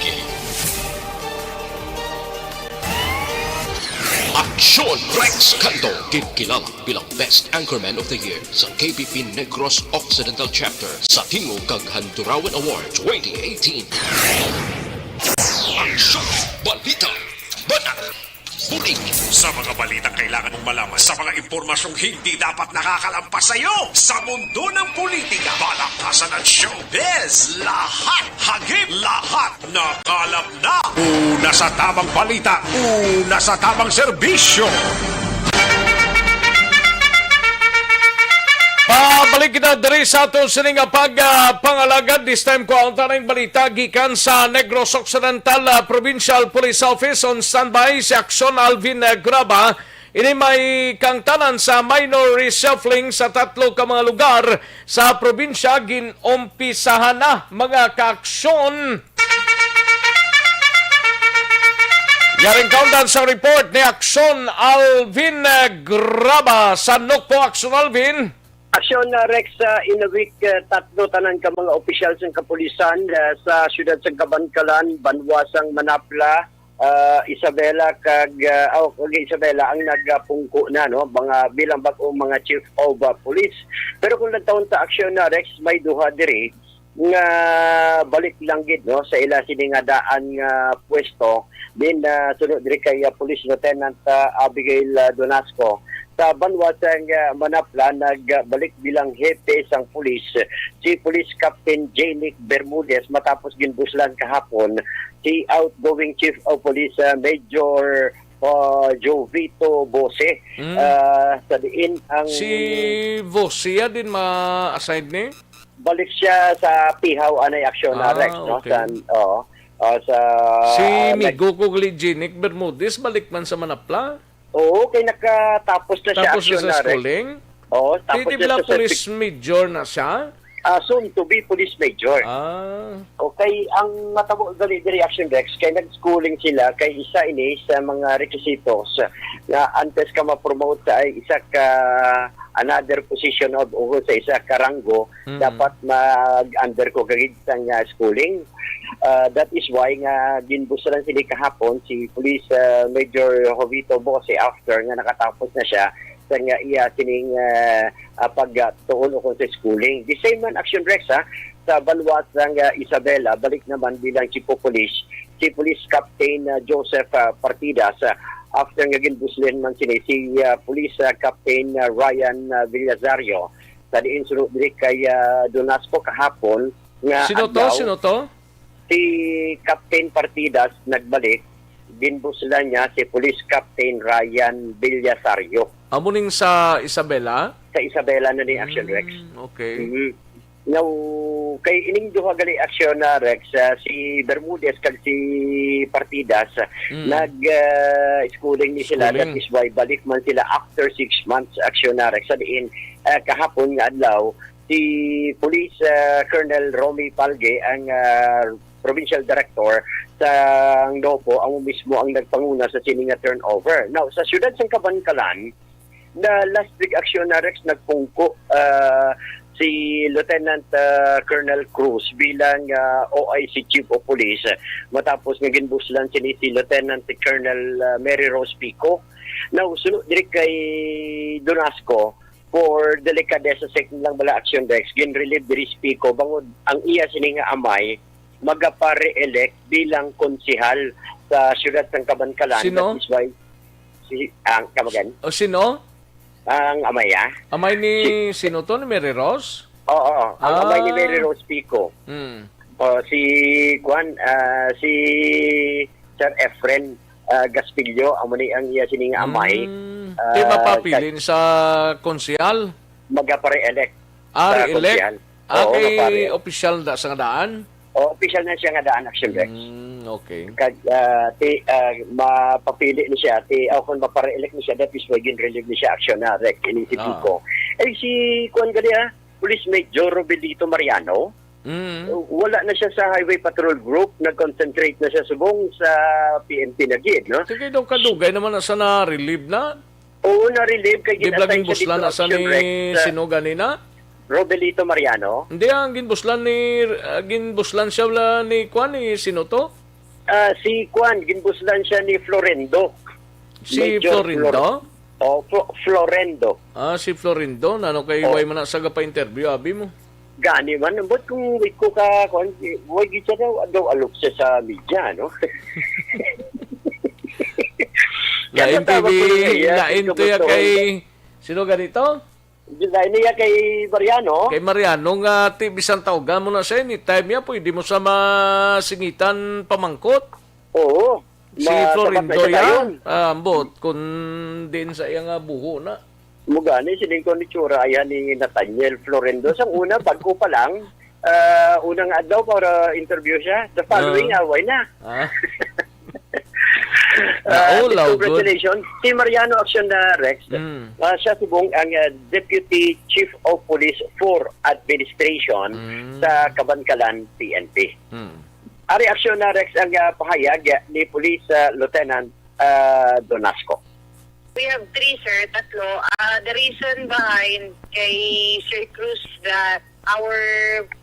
Aksyon Rex Cando, ginkilala bilang Best Anchorman of the Year sa K B P Negros Occidental Chapter sa Tingog kag Handurawan Award twenty eighteen. Aksyon Balita. Banat. Bulig. Sa mga balitang kailangan mong malaman, sa mga impormasyong hindi dapat nakakalampas sa iyo, sa mundo ng politika, balakasan at showbiz, lahat hagip, lahat nakalap na. Una sa tamang balita, una sa tamang serbisyo. Pabalik kita diri sa aton sini nga pag, ah, pangalagad. This time, kuhaon ta ning balita gikan sa Negros Occidental, ah, Provincial Police Office. On standby si Aksyon Alvin, ah, Graba. Ini may kangtanan sa minor reshuffling sa tatlo ka mga lugar sa probinsya. Gin-umpisahan na, mga kaaksyon. Yaring kaundan sa report ni Aksyon Alvin, eh, Graba. Sa Nokpo, Aksyon Alvin. Aksyon na Rex, uh, in a week, uh, tatlo tanan ka mga opisyal sang kapulisan, uh, sa siyudad sang Kabankalan, banwa sang Manapla, uh, Isabela kag, uh, oh, kag Isabela ang nagapungko na, no, mga bilang bag-ong mga chief of, uh, police. Pero kung nagtaon ta Aksyon na Rex, may duha diri nga balik lang gid, no, sa ila sini nga daan nga pwesto. Din, ah, suno diri kay, ah, Police Lieutenant, ah, Abigail, ah, Donasco. Sa banwa sang, ah, Manapla, nagbalik bilang hepe sang pulis si Police Captain J. Nick Bermudez matapos ginbuslan kahapon si outgoing Chief of Police, ah, Major, ah, Jovito Bose. Mm. Ah, sa diin ang Si Vosia din ma-assign ni? Balik siya sa pihaw anay aksyon na Ah, Rex, no? Okay. Sa, oo. Ah, sa, Si ah, nag- Migo ko gali, Jinic Bermudez, balik man sa Manapla? Oo, kay nakatapos na siya Tapos na aksyon sa na Rex. Schooling? Oo, tapos Di, di na bala siya sa police sec- major na siya? Ah, soon to be police major. Ah. Okay, ang matabo gali diri aksyon Rex, kay nag-schooling sila, kay isa ini sa mga requisitos nga antes ka ma-promote sa ay isa ka another position of, o sa isa ka ranggo, Mm. dapat mag-undergo ka gid sang, ah, schooling. Ah, that is why nga ginbusran sini kahapon si Police, ah, Major Jovito Bose after nga nakatapos na siya sa nga iya sining, ah, ah, pagtuon o kung sa schooling. The same man action Rex, ha, sa banwa sang, ah, Isabela, balik naman bilang Chief of Police si Police Captain, ah, Joseph, ah, Partidas, ah, after nga ginbuslan man sini si, ah, Police, ah, Captain, ah, Ryan, ah, Villazario. Sa diin suno diri kay, ah, Donasco kahapon nga Sino to? adlaw, Sino to? Si Captain Partidas nagbalik, ginbuslan niya si Police Captain Ryan Villasario. Amo ning sa Isabela? Sa Isabela na ni Action Rex. Mm, okay. Mhm. Now, kay ining duha gali aksyon na Rex, ah, si Bermudez kag si Partidas, Mm. nag, ah, schooling ni sila. Schooling. That is why balik man sila after six months aksyon na Rex. Sa diin, ah, kahapon nga adlaw, si Police, ah, Colonel Romy Palge ang, ah, provincial director sa Nokpo, amo mismo ang nagpanguna sa sini nga turnover. Now, sa siyudad sang Kabankalan, na last week aksyon na Rex nagpungko, ah, si Lieutenant, ah, Colonel Cruz bilang, ah, O I C Chief of Police, ah, matapos nga ginbuslan sini si Lieutenant Colonel, ah, Mary Rose Pico. Now, suno diri kay Donasco, for delikadesa sa lang bala aksyon Rex, ginrelieve diri si Pico bangod ang iya sini nga amay magapa-re-elect bilang konsehal sa siyudad sang Kabankalan. Sino? That is why si, ang, come again? O, sino? Ang amay, ah. Amay ni Si sino to? Ni Mary Rose? Oo, oo. Ang amay ni Ah. Mary Rose Pico. Hmm. O, si, kuan, ah, si Sir Efren, ah, Gaspillo, amo ni ang iya sining amay. Hmm. Ah, Di mapapili sa konsehal? Magapa-re-elect Ah, sa re-elect? konsehal. Ah, Oo, kay mapare. Opisyal na sa nga daan? O, opisyal na siya nga daan, action Rex. Hmm, okay. Kag, ah, ti, ah, mapapili ni siya, ti, o kung mapare-elect ni siya, that is why gin-relieve ni siya, action na, Rex, ini si Ah. Pico. Eh, si, kuwan gali, ah, Police Major Robelito Mariano, Mm. wala na siya sa Highway Patrol Group, nag-concentrate na siya subong sa P N P na gid, no? Kay daw kadugay naman na sa na-relieve na. Oo, na-relieve kay Di ba gin-assign siya gimbuslan dito na sa action ni rec sa sino ganina? Robelito Mariano. Hindi, ang ginbuslan ni, ah, ginbuslan siya wala ni kwan, ni sino to? Ah, si kwan, ginbuslan siya ni Florendo. Si Major Florindo? Flor-, oh, Flo-, Florendo. Ah, si Florindo, nano kay Oh. Way man na sa gapa-interview, abi mo? Gani man, but kung wait ko ka, kung, wait gid siya daw, daw alok siya sa media, no? Lain Kaya tawag ko kay, na iya, lain kung to ya gusto kay, ko. Sino ganito? Lain niya kay Mariano. Kay Mariano nga, ti, bisan tawgan mo na siya, anytime ya, pwede mo sa masingitan pamangkot. Oo. Si Ma-, Florindo sapat na siya yan. Dayon. Ah, ambot, kung diin sa iya nga buho na. Mugani, sining ko ni Chura, ayan ni Nathaniel Florendo. Sa una, bago pa lang, ah, unang adlaw para interview siya. The following, Ah. away na. Ah. Ah, Naulaw, good. Congratulations. Si Mariano Action na Rex, Mm. ah, siya subong ang, ah, Deputy Chief of Police for Administration Mm. sa Kabankalan P N P. Mm. Ari Action na Rex ang, ah, pahayag, ah, ni Police, ah, Lieutenant, ah, Donasco. We have three, sir. Tatlo. Ah, the reason behind kay Sir Cruz that our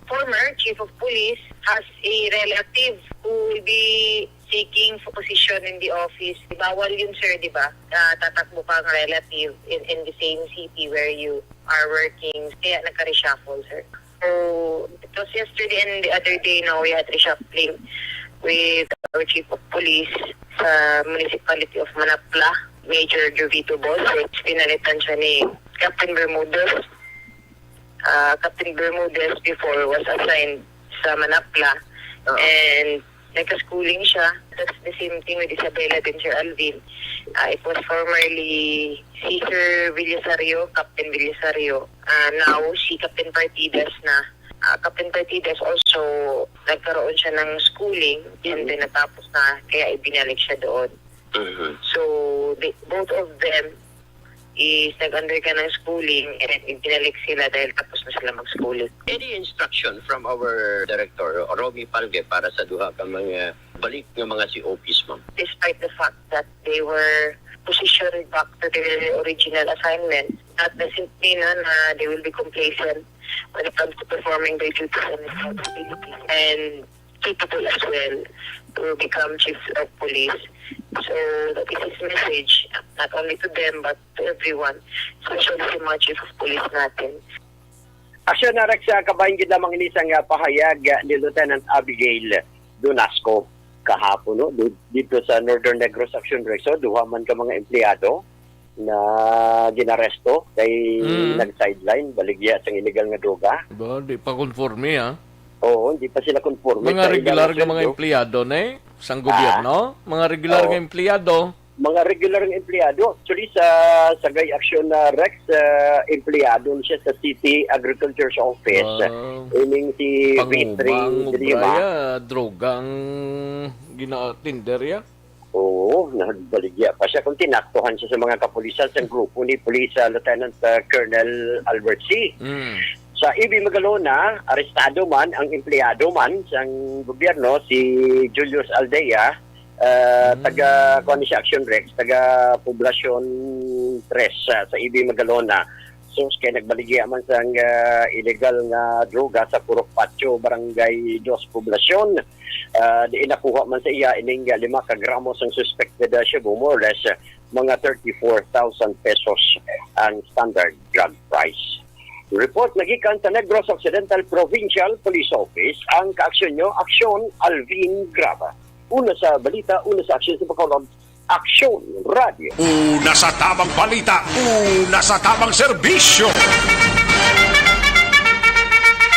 former chief of police has a relative who will be seeking for position in the office. Di bawal yun, sir, di ba? Ah, tatakbo ka ang relative in, in the same city where you are working. Kaya nagka-reshuffle, sir. So, it was yesterday and the other day, no, we had reshuffling with our chief of police sa municipality of Manapla, Major Jovito Bos, which pinalitan siya ni Captain Bermudez. Ah, Captain Bermudez before was assigned sa Manapla. Oo. And nagka-schooling siya. That's the same thing with Isabela din, Sir Alvin. Ah, it was formerly si Sir Villasario, Captain Villasario. Ah, now, si Captain Partidas na. Ah, Captain Partidas also, nagkaroon siya ng schooling and Mhm. then natapos na, kaya ibinalik siya doon. Mhm. So, they, both of them is nag-undergo ng schooling and ibinalik sila dahil tapos na sila mag-schooling. Any instruction from our director, Romy Palge, para sa duha ka mga balik nga mga C O Ps, ma'am? Despite the fact that they were positioned back to their original assignment, that doesn't mean na, na they will be complacent when it comes to performing their duties and responsibilities. And capable as well to become chiefs of police. So, that is his message, not only to them, but to everyone, especially sa mga chief of police natin. Action na, Rex, ah, kabahin gid lamang ini sang, ah, pahayag, ah, ni Lieutenant Abigail Donasco kahapon, no? Di-, dito sa Northern Negros Action Rex, so, duha man ka mga empleyado na ginaresto kay Mm. nag-sideline, baligya sang illegal nga droga. Ba, di pa konforme, ha? Oo, hindi pa sila konforme Mga sa regular ilang nga mga sweldo. Empleyado, ne? Sang Ah. Gobyerno? Mga regular Oo. Nga empleyado? Mga regular nga empleyado. Actually, sa Sagay Action na Rex, ah, empleyado na siya sa City Agriculture's Office. Wow. Ining si Pangubang, V three Lima. Ubra ya, drogang gina-tender ya? Oo, nagbaligya pa siya kung tinaktuhan siya sa mga kapulisan sa grupo ni Police, ah, Lieutenant, ah, Colonel Albert C. Mm. Sa E B Magalona, arestado man ang empleyado man sang gobyerno, si Julius Aldea, ah, Mm. taga, kuwan ni siya, Action Rex, taga Poblacion Tres, ah, sa E B Magalona. So, kay nagbaligya man sang, ah, illegal nga droga sa Purok Patio, Barangay Dos, Poblacion. Ah, diin nakuha man sa iya ining, ah, lima ka gramo sang suspected, ah, shabu, more or less, ah, mga thirty-four thousand pesos ang standard drug price. Report na gikan sa Negros Occidental Provincial Police Office, ang kaaksyon nyo, Aksyon Alvin Graba. Una sa balita, una sa aksyon sa Bacolod, Aksyon Radio. Una sa tabang balita, una sa tabang serbisyo.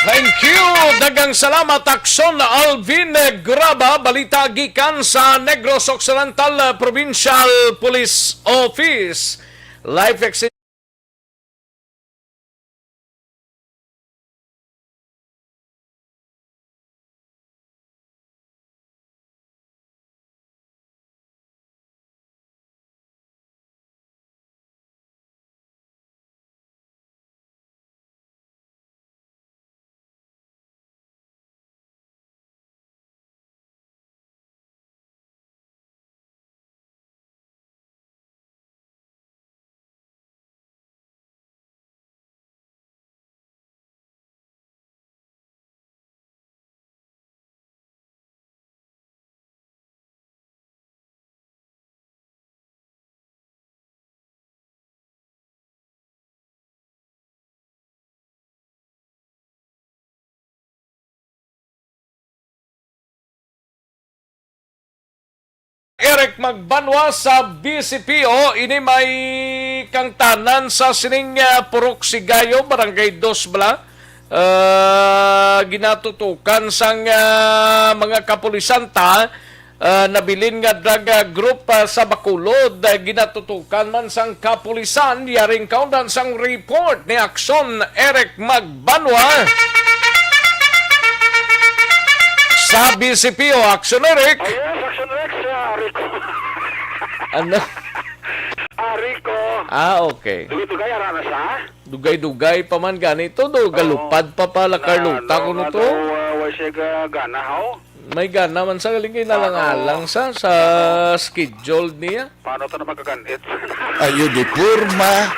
Thank you. Daghang salamat, Aksyon Alvin Graba. Balita gikan sa Negros Occidental Provincial Police Office. Life ex- Eric Magbanwa sa B C P O, ini may kangtanan sa sining, ah, Purok Sigayo, Barangay Dos bala. Ah, ginatutukan sang, ah, mga kapulisan ta, ah, nabilin nga drug, ah, group, ah, sa Bacolod. Ah, ginatutukan man sang kapulisan. Yaring kaundan sang report ni Action Eric Magbanwa. Sa B C P O, Action Eric. Oh, yes, Action Rex, ah, Rico. Ano? Ah, Rico. Ah, okay. Dugay-dugay, ara na siya? Dugay-dugay pa man gani to, do. Oo. Galupad pa pala, Carlota, Na, kuno na to. Daw, ah, wa siya ga-, gana, haw? May gana man sa galing kay Paano? nalangalang sa, sa Ano? schedule niya. Paano to na magaganit? Ayo di porma.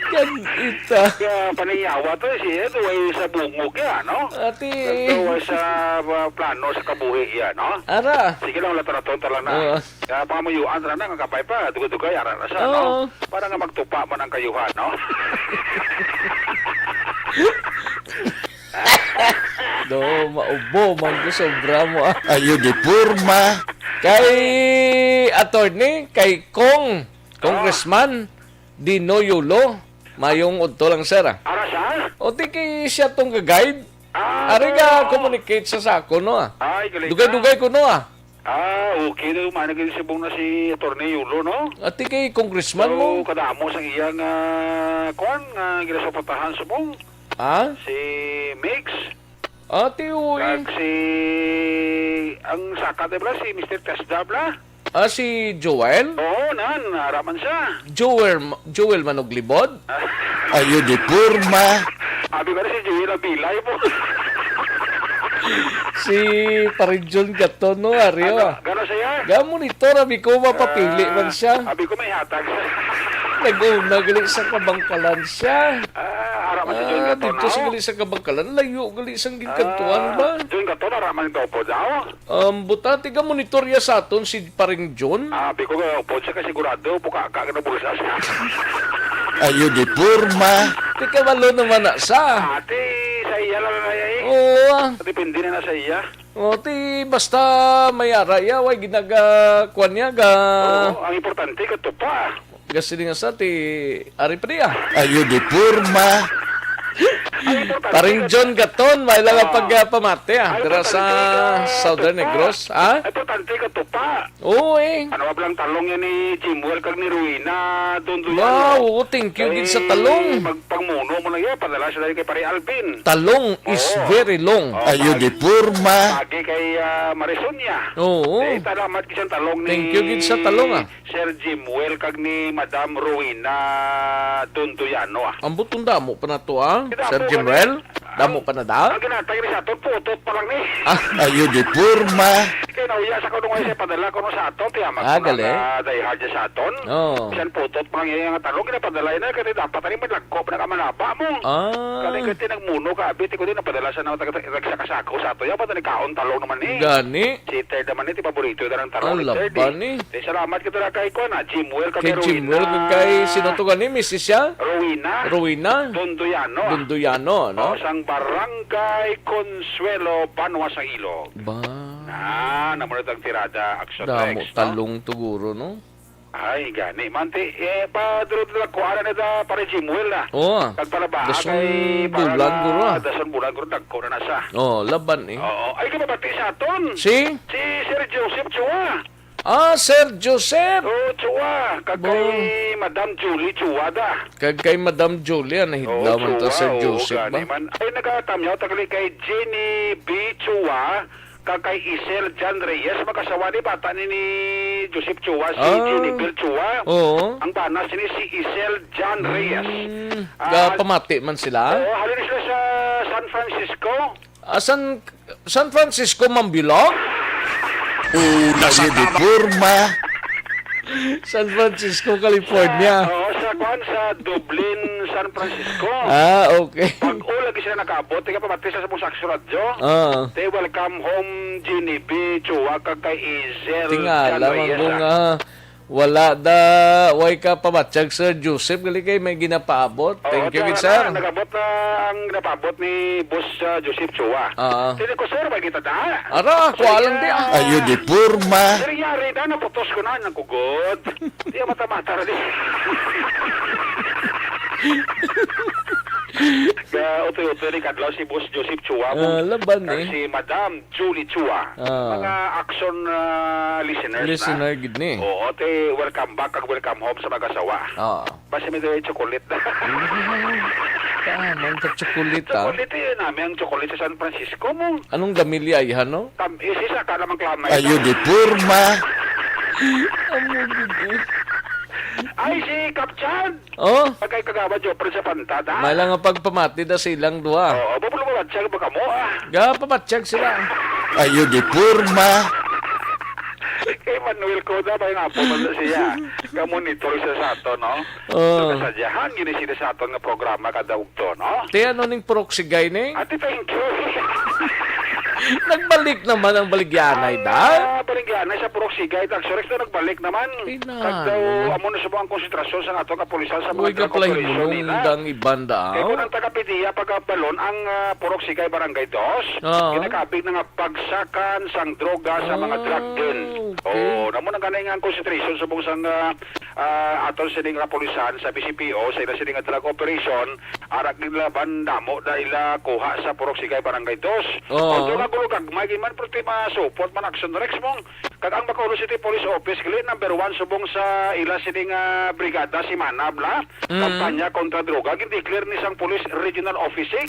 Yan ita. Kaya paningyawa to, eh, siya, to ay sa bungog yan, no? Ati. Ito ay sa, ah, plano sa kabuhi yan, no? Ara. Sige lang, latraton ta lang na. Oo. Kaya pangamuyuan ta lang na, nga kapay pa, dugay-dugay, ara na siya, no? Oo. Para nga magtupa man ang kayuhan, no? Do, maubo man ko, sobra mo, ah. Ayo di porma. Kay attorney, kay Kong, Ah. Congressman Dino Yulo, mayong udto lang, sir, ah. Ara siya? O, di kay siya tong ga-guide. Ah, Ari oo. Ga-communicate sa sa ako, no, ah. Ay, galing ka. Dugay-dugay ko, no, ah. Ah, okay na yung managing subong na si Attorney Yulo, no? Ati kay congressman So, mo. kadamo sa iyang, ah, kwan, nga ginasuportahan subong. Ha? Si Migs. Ati, uy. Kag si, ang saka, di ba, si Mister Tesda, bla? Ah, si Joel? Oo, nan, ara man siya. Joel, Joel Manoglibod? Ayo di porma. Abi ko na si Joey Rabilay po. Si Pare John Gaton, no, Ario? Ano, gano siya? Ga-monitor, abi ko, mapapili Ah, man siya. Abi ko may hatag. Nag-una gali sa kabangkalan siya. Ah, ara man si John Ah, Gaton, dito sa no? gali sa kabangkalan, layo gali sang ginkantuan Ah, ba? John Gaton, ara man ito po daw? Um, buta, tiga-monitor ya sa aton si Paring John. Ah, abi ko, eh, upod siya kay sigurado, buka ka, kinabulsa siya. Ayo di porma. Ti kabalo naman na sa. Ate, sa iya lang na iya, eh. Oo, ah. Depende na na sa iya. O, ti basta may ara iya, way ginaga-, kuwan niya, ga- Oo, ang importante, katupa. Gasiling sa ti Ari Priya. Ayo di porma. Ang importante Paring ka- John Gaton, may lang ang Ah. pagpamati, ah. Ang Dira sa importante ka Southern tupa. Negros, ah? Ang importante ka tupa. Oo, eh. Ano ba lang talong yan ni Jimwell kag ni Ruina, Don Wow, Duyano? oo, thank you gid sa Eh, talong. Magpangmuno mo lang yan, padala sila kay Pare Alvin. Talong is Oo. very long. Oo, Ayo mag- di porma. Pagi kay, ah, Marisonia. Oo. Eh, salamat kay sa talong ni Thank you gid sa talong, ah. Sir Jimwell kag ni Madam Rowena Donduyano, ah. Ambot kung damo pa na to, ah. Damo Sir pa Jimwell, ni-, damo ang, pa na da? Ang ginatay ni sa aton, putot pa lang ni. Ah. Ayo di porma. Kaya nauya sa kunong ay siya padala kuno sa aton, tiyamak Ah, ko na gali. nga die hard sa aton. Oo. Bisan putot pa lang iya nga talong, ginapadala na, kaya dapat ni malagko pa na kamanaba mo. Ah. Kani kaya nagmuno ka, abit ko din, napadala sa nang tag-, tag-, tagsakasako sa ato. Yan, ba't nagkaon talong naman ni? Gani. Si Ted naman ni, ti paborito na ng talong ni Ala Ted, ba eh. ni? Eh, salamat kita na kay, kuwan, ah, Jimwell kag Kay kay Jimwell, Rowena. Kag kay sino to gani, misis siya? Rowena. Rowena? Donduyano, ah. Donduyano, no? Oh, sang Barangay Consuelo, Banwa sa Ilog. Ba? Ah, namunod ang tirada, Action Damo Rex, no? talong tuguro, no? Ay, gani. Manti, eh, pa, duro, duro, kuha na nila, pare Jimwell, ah. Oo, ah. Kag para ba, Dason kay, para bulan, na, guro, ah. dason bulan, guro, dagko na na siya. Oo, laban, eh. Oo. Ay, kay mabati sa aton. Si? Si Sir Joseph Chua. Ah, Sir Joseph! Oh, Chua. Kag Bo- kay Madam Julie Chua da. Kag kay Madam Julie, ah, nahidlaw Oo, man to, Chua, Sir oo, Joseph gani ba? man. Ay, nagatamyaw ta gali kay Jenny B Chua, kag kay Isel Jan Reyes, mag-asawa ni bata ni, ni Joseph Chua, si Ah. Jennifer Chua. Oo. Ang bana sini si Isel Jan Reyes. Mm. Ah, Gapamati man sila? Oo, halin sila sa San Francisco. Ah, San, San Francisco, Mambilog? Una sa Ayo di tama. porma. San Francisco, California. Sa, oo, sa, kuwan, sa Dublin, San Francisco. Ah, okay. Pag-o lagi sila nakaabot, tiga pamati sa, sa Musak Suradyo. Ah. They welcome home, Jenny B Chua, kag kay Izel Tingala, Jan Reyes, magbunga. ah. Wala da, way ka pabatyag, Sir Joseph, gali kay may ginapaabot. Oo, Thank you, kaya gid, na, sir. Nag-abot na ang ginapaabot ni Boss, ah, Joseph Chua. Ah. Tini ko, sir, may kita da. Ara, Sir, kuha lang di, ah. ah. Ayo di porma. Sir, yari na, naputos ko na, nagkugod. Di, mata-mata ra di. Ga, utoy-utoy ni kadlaw si Boss Joseph Chua, Ah, laban kag eh. si Madam Julie Chua. Ah. Mga action, ah, listeners na. Listener gid ni. Oo, te, welcome back kag welcome home sa mag-asawa. Ah. Basi may dala chocolate na. Mm. Tama, ang chocolate, ah. Chocolate, eh, nami ang chocolate sa San Francisco mo. Anong gamilya, iha, no? Tam-, isi sa ka namang klamay Ayo na. di porma. Amo gid, eh. Ay, si Kap Chad. Oh? Pagkay kagawad Jopper sa Pantad, ha? May lang ang pagpamati na silang duha. Oo, mabulo-bulo siya, baka mo, ah. Ga, pamatsyag sila. Ayo di porma. Kay Manuel Coda, may nga po man siya. Ka-monitor siya sa ato, no? Oh. So, kasadyahan, gini sila sa aton nga programa kada ugto, no? Te, ano ning proxy guy, ning? Ate, thank you. Nagbalik naman ang baligyanay, Ang, da? ah, baligyanay sa proxy guy, Tag Surex, na nagbalik naman. Ay, na, Kag daw, ano? amo na sa mga konsentrasyon sa ato kapulisan sa mga Uy, drug operation kaplahimulong nila. dang iban, da, Kay oh? kung ang taga-P D E A pagabalon ang, ah, Purok Sigay Barangay Dos, Oo. ginakabig na nga bagsakan sang droga sa mga drug Ah, den. okay. Oo, namo nang ganay nga ang concentration subong sang, ah, ah, aton sining kapulisan sa B C P O sa ila sining nga drug operation, ara gid laban damo na ila kuha sa Purok Sigay Barangay Dos. Oo. Although nga gulo gagmay gid man, pero ti masupot man Action Rex mong Kag ang Bacolod City Police Office, gali number one subong sa ila sini nga brigada si Manab la, Mm. kampanya kontra droga, gindeclare ni sang Police Regional Office six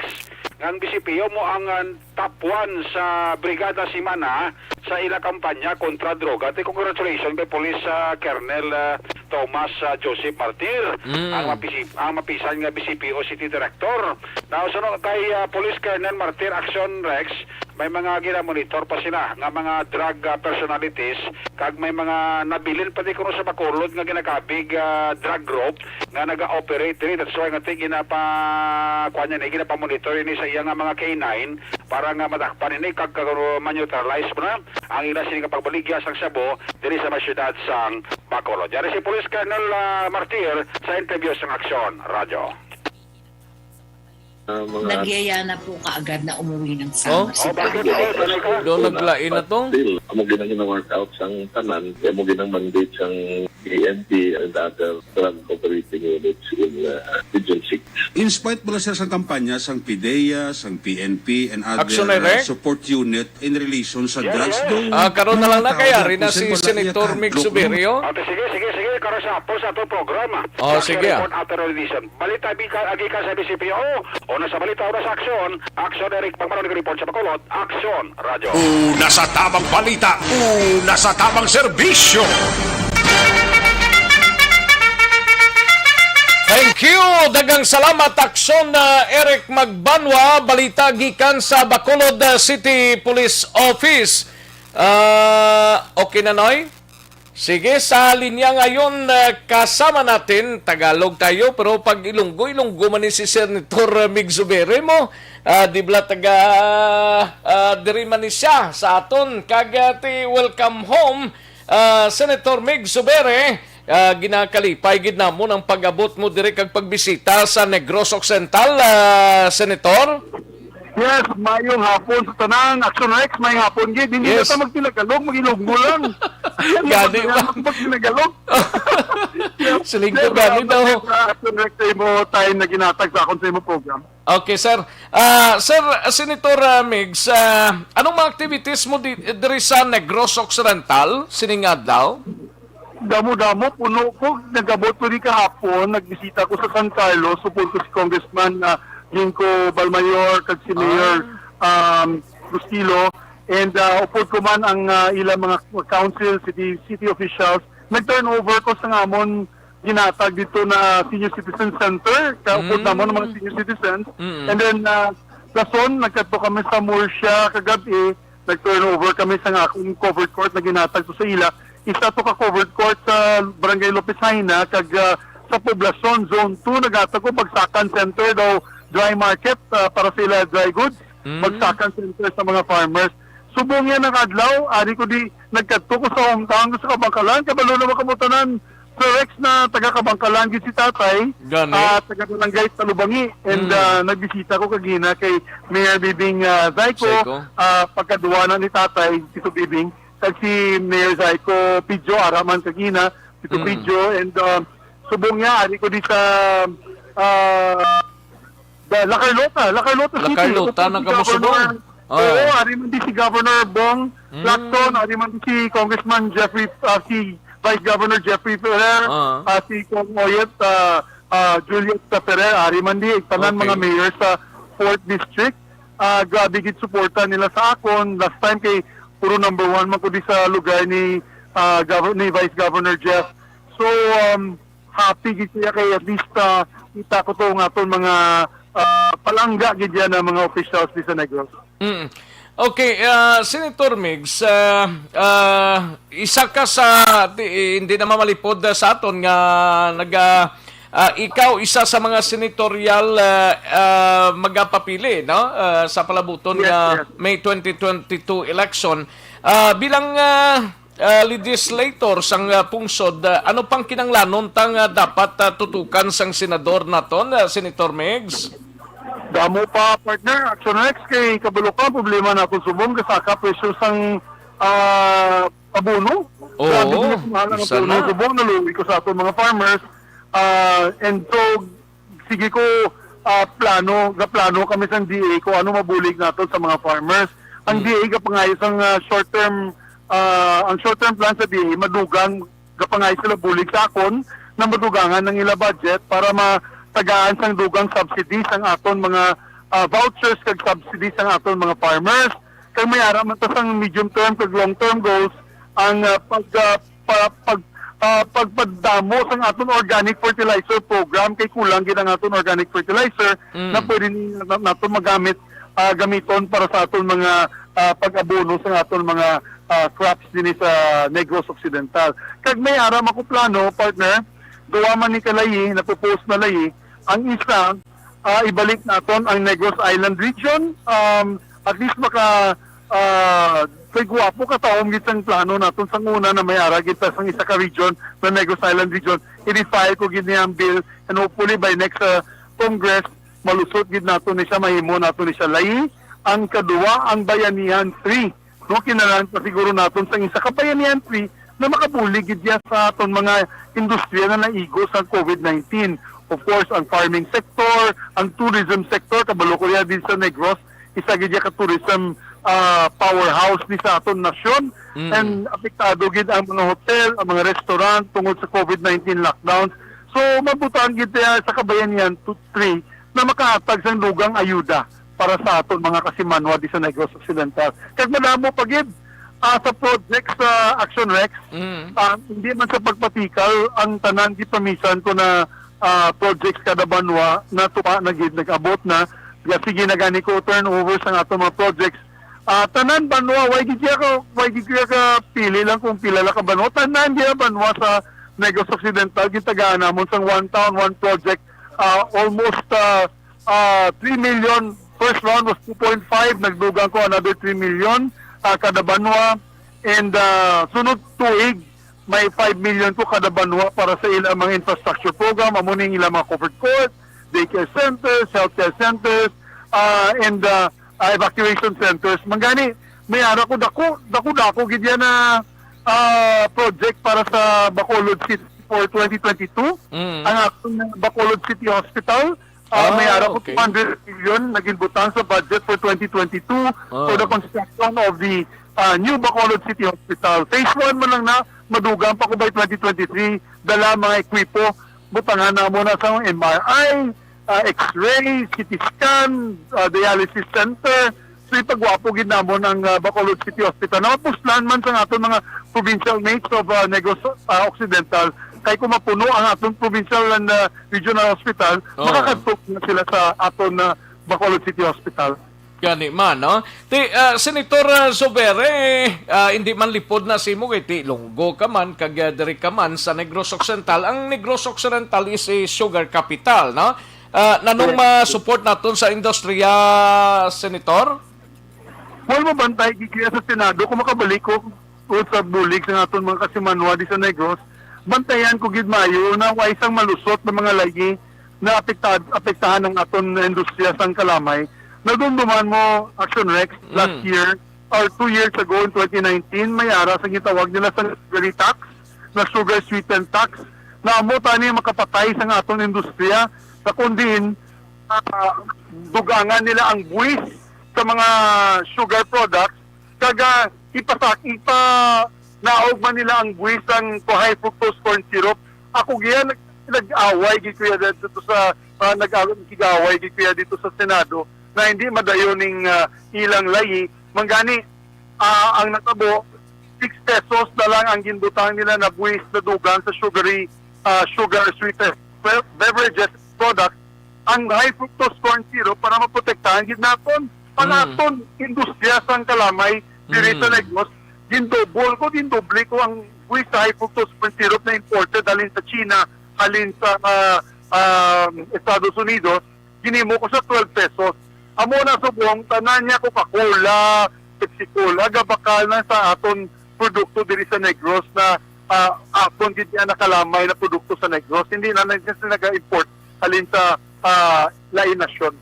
nga ang B C P O mo ang, ah, top one sa Brigada Simana sa ila kampanya kontra droga. Ti congratulations kay Police, ah, Colonel, ah, Thomas, ah, Joseph Martir, Mm. ang mapisi-, ang mapisan nga B C P O City Director. Now, sunod kay, ah, Police Colonel Martir Action Rex, May mga ginamonitor pa sila nga mga drug, ah, personalities, kag may mga nabilin pa di kuno sa Bacolod nga ginakabig, ah, drug group nga naga-operate diri. That's why nga ti ginapa-, kuwan niya ni, ginapamonitor ini sa iya nga mga K nine para nga madakpan ini kag, kag ma-neutralize mo na ang ila sini nga pagbaligya sang shabu diri sa mga syudad sang Bacolod. Yari si Police Colonel, ah, Martir sa interview sang Aksyon Radyo. Ah, mga Nagyaya na po kaagad na umuwi ng Oh? Samar si Oh, bakit? Papa. Oh, sanay ka? Daw naglain na to? Still, amo ginang gina-work out sang tanan, kaya mo ginang mandate sang P N P and other drug operating units in, uh, Region six. In spite bala, sir, sang kampanya sang PDEA, sang P N P, and other, Action Direct? uh, support unit, in relation sa Yes, drugs, yes. though, Ah, karon na lang na mga kay tao ari na daw, si sir, wala Senator niya Mig ka-, Suberio. Ate, sige, sige, sige, karon sa hapon sa ato programa. Oh, Sa sige, ah. Report After Edition. Balita bika-, agi ka sa B C P O, o nasa balita o nasa aksyon, Aksyon Eric Pagmaron nag-report sa Bacolod, Aksyon Radyo. Una sa tamang balita, una sa tamang serbisyo. Thank you. Daghang salamat, Aksyon, ah, Eric Magbanwa. Balita gikan sa Bacolod, ah, City Police Office. Ah, okay na, Noy? Sige, sa linya ngayon, ah, kasama natin, Tagalog tayo, pero pag Ilonggo, Ilonggo man ni si Senator, ah, Mig Zubiri mo. Ah, di bala taga, ah, diri man ni siya sa aton. Kag, ah, ti welcome home, ah, Senator Mig Zubiri. Ah, ginakalipay gid namon ang pag-abot mo diri kag pagbisita sa Negros Occidental, ah, Senator. Yes, mayong hapon sa tanan. Action Rex, mayong hapon gid. Hindi Yes. na ta magtinagalog, mag-Ilonggo lang. Gani ba? Magtinagalog. Siling ko Sir, gani salamat daw. Sa Action Rex sa imo time na ginatag sa akon sa imo program. Okay, sir. Ah, Sir, Senator, ah, Migs, ah, anong mga activities mo di-, diri sa Negros Occidental sining adlaw? Damo-damo, puno ko. Nag-abot ko ni kahapon, nagbisita ko sa San Carlos, supod ko si Congressman, ah, Ginco Balmayor, kag si Mayor, Ah. um, Bustillo. And, ah, upod ko man ang, ah, ilang mga council, city, city officials. Nag-turnover ko sa amon ginatag dito na Senior Citizen Center, kaupod Mm. namon ang mga senior citizens. Mm. And then, ah, lason, nagkadto kami sa Murcia kagabi, nag-turnover kami sa nga akong covered court na ginatag ko sa ila. Isa to ka covered court sa Barangay Lopez Jaena, kag, ah, sa Poblacion, Zone two, naghatag ko Bagsakan Center daw, dry market, ah, para sa ila dry goods. Mm. Bagsakan Center sa mga farmers. Subong niya nag-adlaw, ari ko di nagkadto ko sa hometown ko sa Kabangkalan. Kabalo na mga kabutanan, Sir Rex, na taga Kabangkalan gid si tatay, Gani? ah, taga Barangay Talubangi, and Mm. ah, nagbisita ko kagina kay Mayor Bibing ah, Zyko, Zyko. ah, pagkaduwa na ni tatay, Tito Bibing, kag si Mayor Zyko Pidjo, ara man kagina, Tito Mm. Pidjo, and ah, subong niya, ari ko di sa ah, the La Carlota, La Carlota La City. Carlota, Upod si nagkamusubong. Governor, Oh. oo, ari man di si Governor Bong Mm. Lacson, ari man di si Congressman Jeffrey, ah, si Vice Governor Jeffrey Ferrer, Ah. ah, si Cong Oyet, ah, ah, Juliet Ferrer, ari man di, tanan Okay. mga mayor sa fourth District. Ah, grabe gid suporta nila sa akon. Last time kay puro number one man ko di sa lugar ni, ah, Governor, ni Vice Governor Jeff. So, um, happy gid siya kay at least, ah, kita ko to nga aton mga, ah, palangga gid yan ang mga officials di sa Negros. Mm. Okay, ah, Senator Migs, ah, ah, isa ka sa, di, hindi na mamalipod, ah, sa aton nga naga, ah, ikaw isa sa mga senatorial, ah, ah, magapapili, no? Ah, sa palabuton Yes, nga yes. May twenty twenty-two election. Ah, bilang, ah, ah, legislator sang, ah, pungsod, ah, ano pang kinanglanon ta nga dapat, ah, tutukan sang senador naton, ah, Senator Migs? Damo pa, partner. Action Rex, kay kabalo ka, problema naton subong, gasaka presyo sang, ah, abono. Oo, Grabe nga mahal ang isa abono na. Subong, naluoy ko sa aton mga farmers. Ah, and so, sige ko, ah, plano, gaplano kami sa D A kung ano mabulig naton sa mga farmers. Ang Hmm. D A gapangayo sang, ah, short term, ah, ang short term plan sa D A, madugang gapangayo sila bulig sa akon na madugangan ang ila budget para matagaan sang dugang subsidy sang aton mga, ah, vouchers kag subsidy sang aton mga farmers. Kag may ara man ta sang medium term kag long term goals ang, ah, pag, ah, pa-, pag, ah, pagpadamo sang aton organic fertilizer program, kay kulang gid ang aton organic fertilizer Mm. na pwede ni-, na-, naton magamit, ah, gamiton para sa aton mga, ah, pag-abono sa aton mga, ah, crops dinhi sa Negros Occidental. Kag may ara man ko plano, partner, duwa man ni kalayi, napropose na layi. Ang isa, ah, ibalik naton ang Negros Island region. Um, at least maka, ah, kay guwapo katahom gid sang plano naton sang una na may ara gid ta sang isa ka region na Negros Island region. I-file ko gid niya ang bill, and hopefully by next, ah, Congress, malusot gid nato ni siya, mahimo nato ni siya layi. Ang kaduwa, ang Bayanihan three. No, kinahanglan pa siguro naton sang isa ka Bayanihan three na makabulig gid niya sa aton mga industriya na naigo sa covid nineteen. Of course, ang farming sector, ang tourism sector, kabalo ko ya din sa Negros, isa gid ya ka tourism, ah, powerhouse ni sa aton nasyon. Mm. And apektado gid ang mga hotel, ang mga restaurant tungod sa covid nineteen lockdowns. So, mabutang gid ya sa kabayanihan to three na makahatag sang dugang ayuda para sa aton mga kasimanwa di sa Negros Occidental. Kag madamo pa gid, ah, sa project sa Action Rex, Mm. ah, hindi man sa pagpatikal ang tanan gipamisan ko na, ah, projects kada banwa na tuwa na gid nag-abot na. Kaya sige na gani ko turnover sa aton mga projects. Ah, tanan banwa, why gid siya ka, why gid siya ka pili lang kung pila lang ka banwa? Tanan diya banwa sa Negros Occidental, gitagaan namon sang one town, one project, ah, almost, ah, ah, three million. First round was two point five, nagdugang ko another three million, ah, kada banwa. And, ah, sunod tuig, may five million ko kada banwa para sa ilang mga infrastructure program, amo ning ilang mga covered court, daycare centers, healthcare centers, ah, and, ah, ah, evacuation centers. Mangani, may ara ko dako, dako-dako gid yan na, ah, project para sa Bacolod City for twenty twenty-two. Mm. Ang akong Bacolod City Hospital, ah, may Ah, ara ko okay. two hundred million na ginbutang sa budget for twenty twenty-two for the Ah. construction of the, ah, new Bacolod City Hospital. Phase one man lang na, madugang pa ko by twenty twenty-three, dala mga ekwipo, butangan namo na sa M R I, ah, X-ray, C T scan, ah, dialysis center. So, ipagwapo gid namon ang, ah, Bacolod City Hospital. Na mapuslan man sa aton mga provincial mates of, ah, Negros, ah, Occidental. Kay kung mapuno ang aton provincial and, ah, regional hospital, Oo. makakadto na sila sa aton, ah, Bacolod City Hospital. Gani man, no? Ti, ah, Senator, ah, Zubiri, ah, hindi man lipod na simo kay ti Ilonggo ka man, kag, ah, diri ka man sa Negros Occidental. Ang Negros Occidental is a sugar capital, no? Ah, nanong Correct. ma-support naton sa industriya, Senator? Wala mo bantay gid kaya sa Senado kung makabalik ko o sa bulig sa aton mga kasimanwa di sa Negros. Bantayan ko gid maayo na way sang malusot na mga layi na apektad, apektahan ang aton industriya sang kalamay. Nadumduman mo, Action Rex, last Mm. year or two years ago in twenty nineteen, may ara sa gitawag nila sa sugar tax, na sugar sweetened tax, na amo tani makapatay sa aton industriya, sa kundiin, ah, dugangan nila ang buwis sa mga sugar products, kag, ah, ipasak-, ipanaog man nila ang buwis sang high fructose corn syrup. Ako giya nag-, nag-away gid kuya dito sa, ah, nag-away gid kuya dito sa Senado na hindi madayon ning, ah, ilang layi. Manggani, ah, ang natabo, six pesos na lang ang ginbutang nila na buwis na dugang sa sugary, ah, sugar sweetened beverages product, ang high fructose corn syrup para maprotektahan gid naton ang Mm. aton industriya sang kalamay diri sa Mm. Negros. Gindouble ko, gindoble ko ang buwis sa high fructose corn syrup na imported halin sa China, halin sa, ah, ah, Estados Unidos. Ginimo ko sa twelve pesos. Amo na subong, tanan niya Coca-Cola, Pepsi Cola, gabakal na sa aton produkto diri sa Negros na, ah, aton gid niya nakalamay na produkto sa Negros. Hindi na nag-, naga-import halin sa, ah, lain nasyon.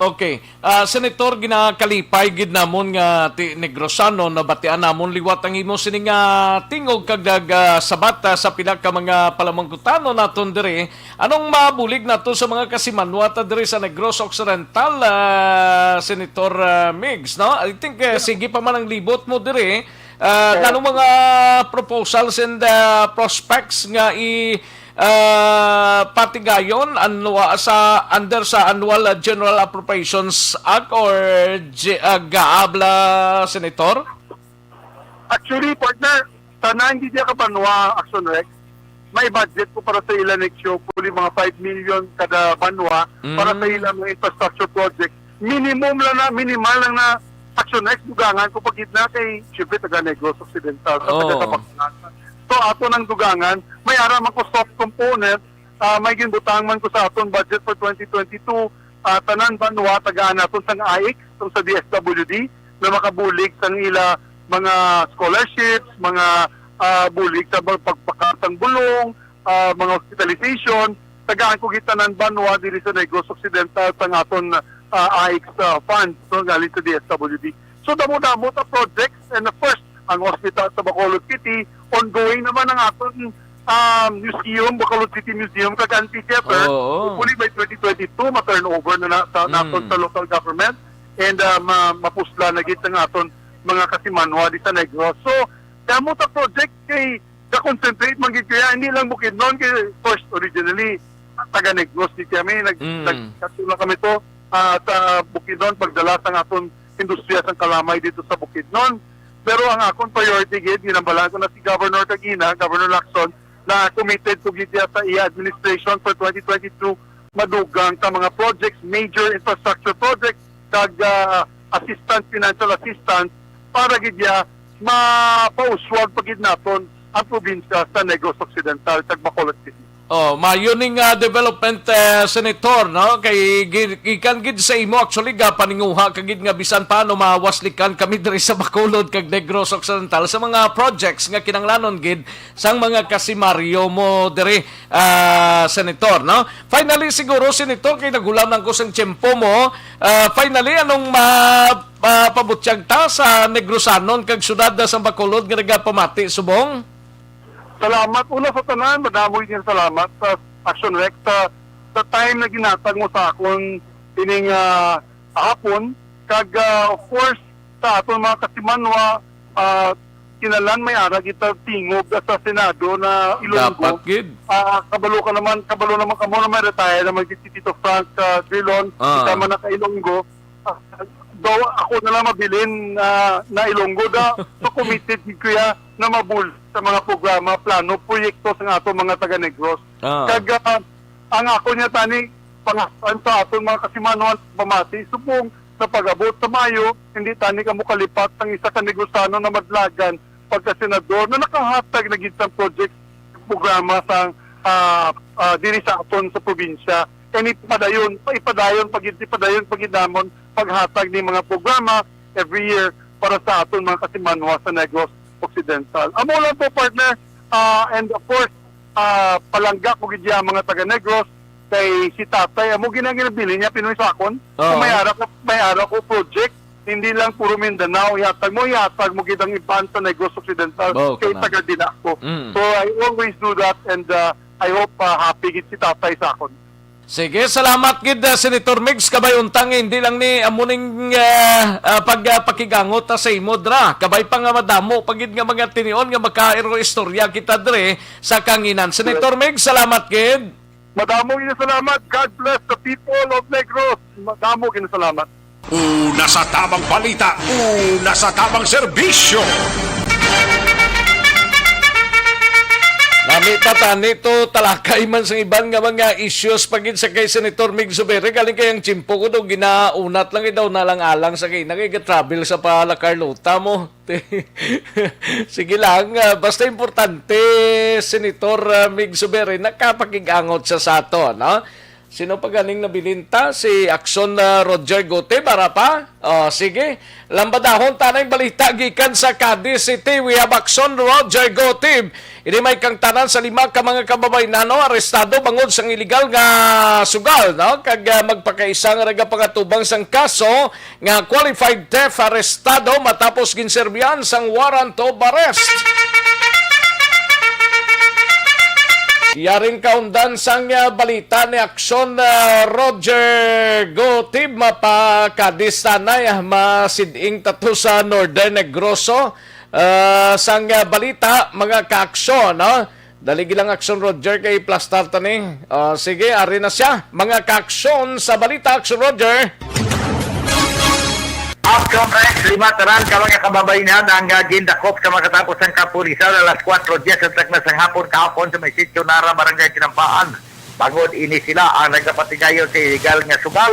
Okay. Ah, Senator, ginakalipay gid namon nga ti Negrosano, nabatian namon liwat ang imo sining, ah, tingog kag nag, ah, sabat, ah, sa pila ka mga palamangkutanon naton diri. Anong mabulig nato sa mga kasimanwa ta diri sa Negros Occidental, ah, Senator, ah, Migs, no? I think, eh, sige pa man ang libot mo diri. Ah, Sir. Nganong mga proposals and, ah, prospects nga i, ah, patigayon anwa-, sa, under sa Annual General Appropriations Act or G-, ah, GAABLA, Senator? Actually, partner, tanan gid ka banwa, Action Rex, may budget ko para sa ila next year, hopefully mga five million kada banwa para sa Mm. ila mga infrastructure project. Minimum lang na, minimal lang na, Action Rex, dugangan ko pagid na kay, syempre, taga Negros Occidental, sa taga Oo. Kabaklan. So, ato nang dugangan, may ara man ko soft component, ah, may ginbutang man ko sa aton budget for twenty twenty-two, ah, tanan banwa tagaan naton sang AICS, sang sa D S W D, na makabulig sang ila mga scholarships, mga, ah, bulig sa pag-, pagpakan sang bulong, ah, mga hospitalization, tagaan ko gid tanan banwa diri sa Negros Occidental sang aton, ah, AICS, ah, funds, no, galing sa D S W D. So, damo-damo ta projects, and of course, ang hospital sa Bacolod City, ongoing naman ang aton, ah, museum, Bacolod City Museum, kag amphitheater. Oo. Hopefully by twenty twenty-two, ma-turnover na, na sa, Mm. naton sa local government, and, ah, ma-, mapusla na gid ang aton mga kasimanwa di sa Negros. So, damo ta project kay ga-concentrate man gid kaya, hindi lang Bukidnon, kay first originally, taga Negros gid kami, nag-, Mm. nagkatulong kami to, ah, sa Bukidnon, pagdala sang aton industriya sang kalamay dito sa Bukidnon. Pero ang akon priority gid, ginambalaan ko na si Governor kagina, Governor Lacson, na committed ko gid siya sa iya administration for twenty twenty-two, madugang sa mga projects, major infrastructure projects, kag, ah, assistance, financial assistance, para gid ya mapauswag pa gid naton ang probinsya sa Negros Occidental kag Bacolod City. Oh, maayo ning, ah, development, eh, Senator, no? Kay gi-, gikan gid sa imo, actually, ga paninguha ka gid nga bisan paano mawaslikan kami diri sa Bacolod kag Negros Occidental sa mga projects nga kinahanglanon gid sang mga kasimaryo mo diri, ah, Senator, no? Finally, siguro, Senator, kay naghulam lang ko sang tiyempo mo. Ah, finally, anong ma-, mapabutyag ta sa Negrosanon kag syudad na sang Bacolod nga nagapamati subong? Salamat. Una sa tanan, madamo yung salamat sa Action Rex sa, sa time na ginatag mo sa akon ining, ah, hapon. Kag, ah, of course, sa aton mga kasimanwa, ah, kinahanglan may ara kita tingog sa Senado na Ilonggo. Dapat gid. Ah, kabalo ka naman, kabalo naman kamo na may retire naman si Tito Frank, ah, Drilon, Ah. kita man naka Ilonggo. Ah, daw ako na lang mabilin, ah, na Ilonggo da. So committed gid ko ya na mabul sa mga programa, plano, proyekto sa ato mga taga Negros. Ah. Kag, ah, ang ako niya tani, pangasan sa aton mga kasimanwa, pamati, subong na pag-abot sa Mayo, hindi tani kamo kalipat ang isa ka Negrosano na madlagan pagka senador na nakahatag na gid sang project, programa sa, ah, ah, diri sa aton sa probinsya. And ipadayon, pa-, ipadayon pag, ipadayon pag namon paghatag ni mga programa, every year para sa aton mga kasimanwa sa Negros Occidental. Amo lang po, partner. Ah, and of course, ah, palangga ko gid ya mga taga Negros kay si tatay amo ginang ginabilin niya pinuy sa akon. Oo. Kung may ara ko, may ara ko project, hindi lang puro Mindanao, ihatag mo, ihatag mo gid ang iban sa Negros Occidental. Mao kay kana. Taga dina ako. Mm. So I always do that, and ah, I hope ah, happy gid si tatay sa akon. Sige, salamat gid, ah, Senator Migs. Kabay unta nga hindi lang ni amo ning, ah, ah, pag, ah, pakigangot, ah, sa imo dra. Kabay pa nga madamo pa gid nga mga tinion nga makairo istorya kita dre sa kanginan. Senator Migs, salamat gid. Madamo gid salamat. God bless the people of Negros. Madamo gid salamat. Una sa tamang balita, una sa tamang serbisyo. Nami ta tani to, talakay man sa iban nga mga issues pa gid sa kay Senator Mig Zubiri. Galing kay ang tiyempo ko daw ginaunat lang, eh, daw na lang alang sa kay nagay-travel sa pala Carlota mo. Sige lang, ah, basta importante, Senator, ah, Mig Zubiri, nakapakig-angot siya sa ato, no? Sino pa ganing nabilin ta? Si Akson, ah, Roger Gutib, ara pa? Oh, sige. Lambadahon ta na ang balita gikan sa Cadiz City. We have Akson Roger Gutib. Ini may kangtanan sa lima ka mga kababaynano arestado bangod sang iligal nga sugal, no? Kag, ah, magpakaisa nga nagapangatubang sang kaso nga qualified theft arestado matapos ginserbihan sang warrant of arrest. Yaring kaundan sang, ah, balita ni Akson, ah, Roger Gutib, mapakadistanay, ah, masiding tato sa Northern Negros. Ah, sang, ah, balita, mga kaaksyon, no? Dali gilang Akson Roger kay plastar ta ni. Ah, sige, ari na siya. Mga kaaksyon sa balita, Akson Roger. Action Rex, lima tanan ka mga kababayan ang, ah, gindakop sa makatapos ang kapulisan alas kwatro diyes sa takna sang hapon kahapon sa may sitio Nara, Barangay Tinampaan. Bangod ini sila ang nagapatigayon sa illegal nga sugal.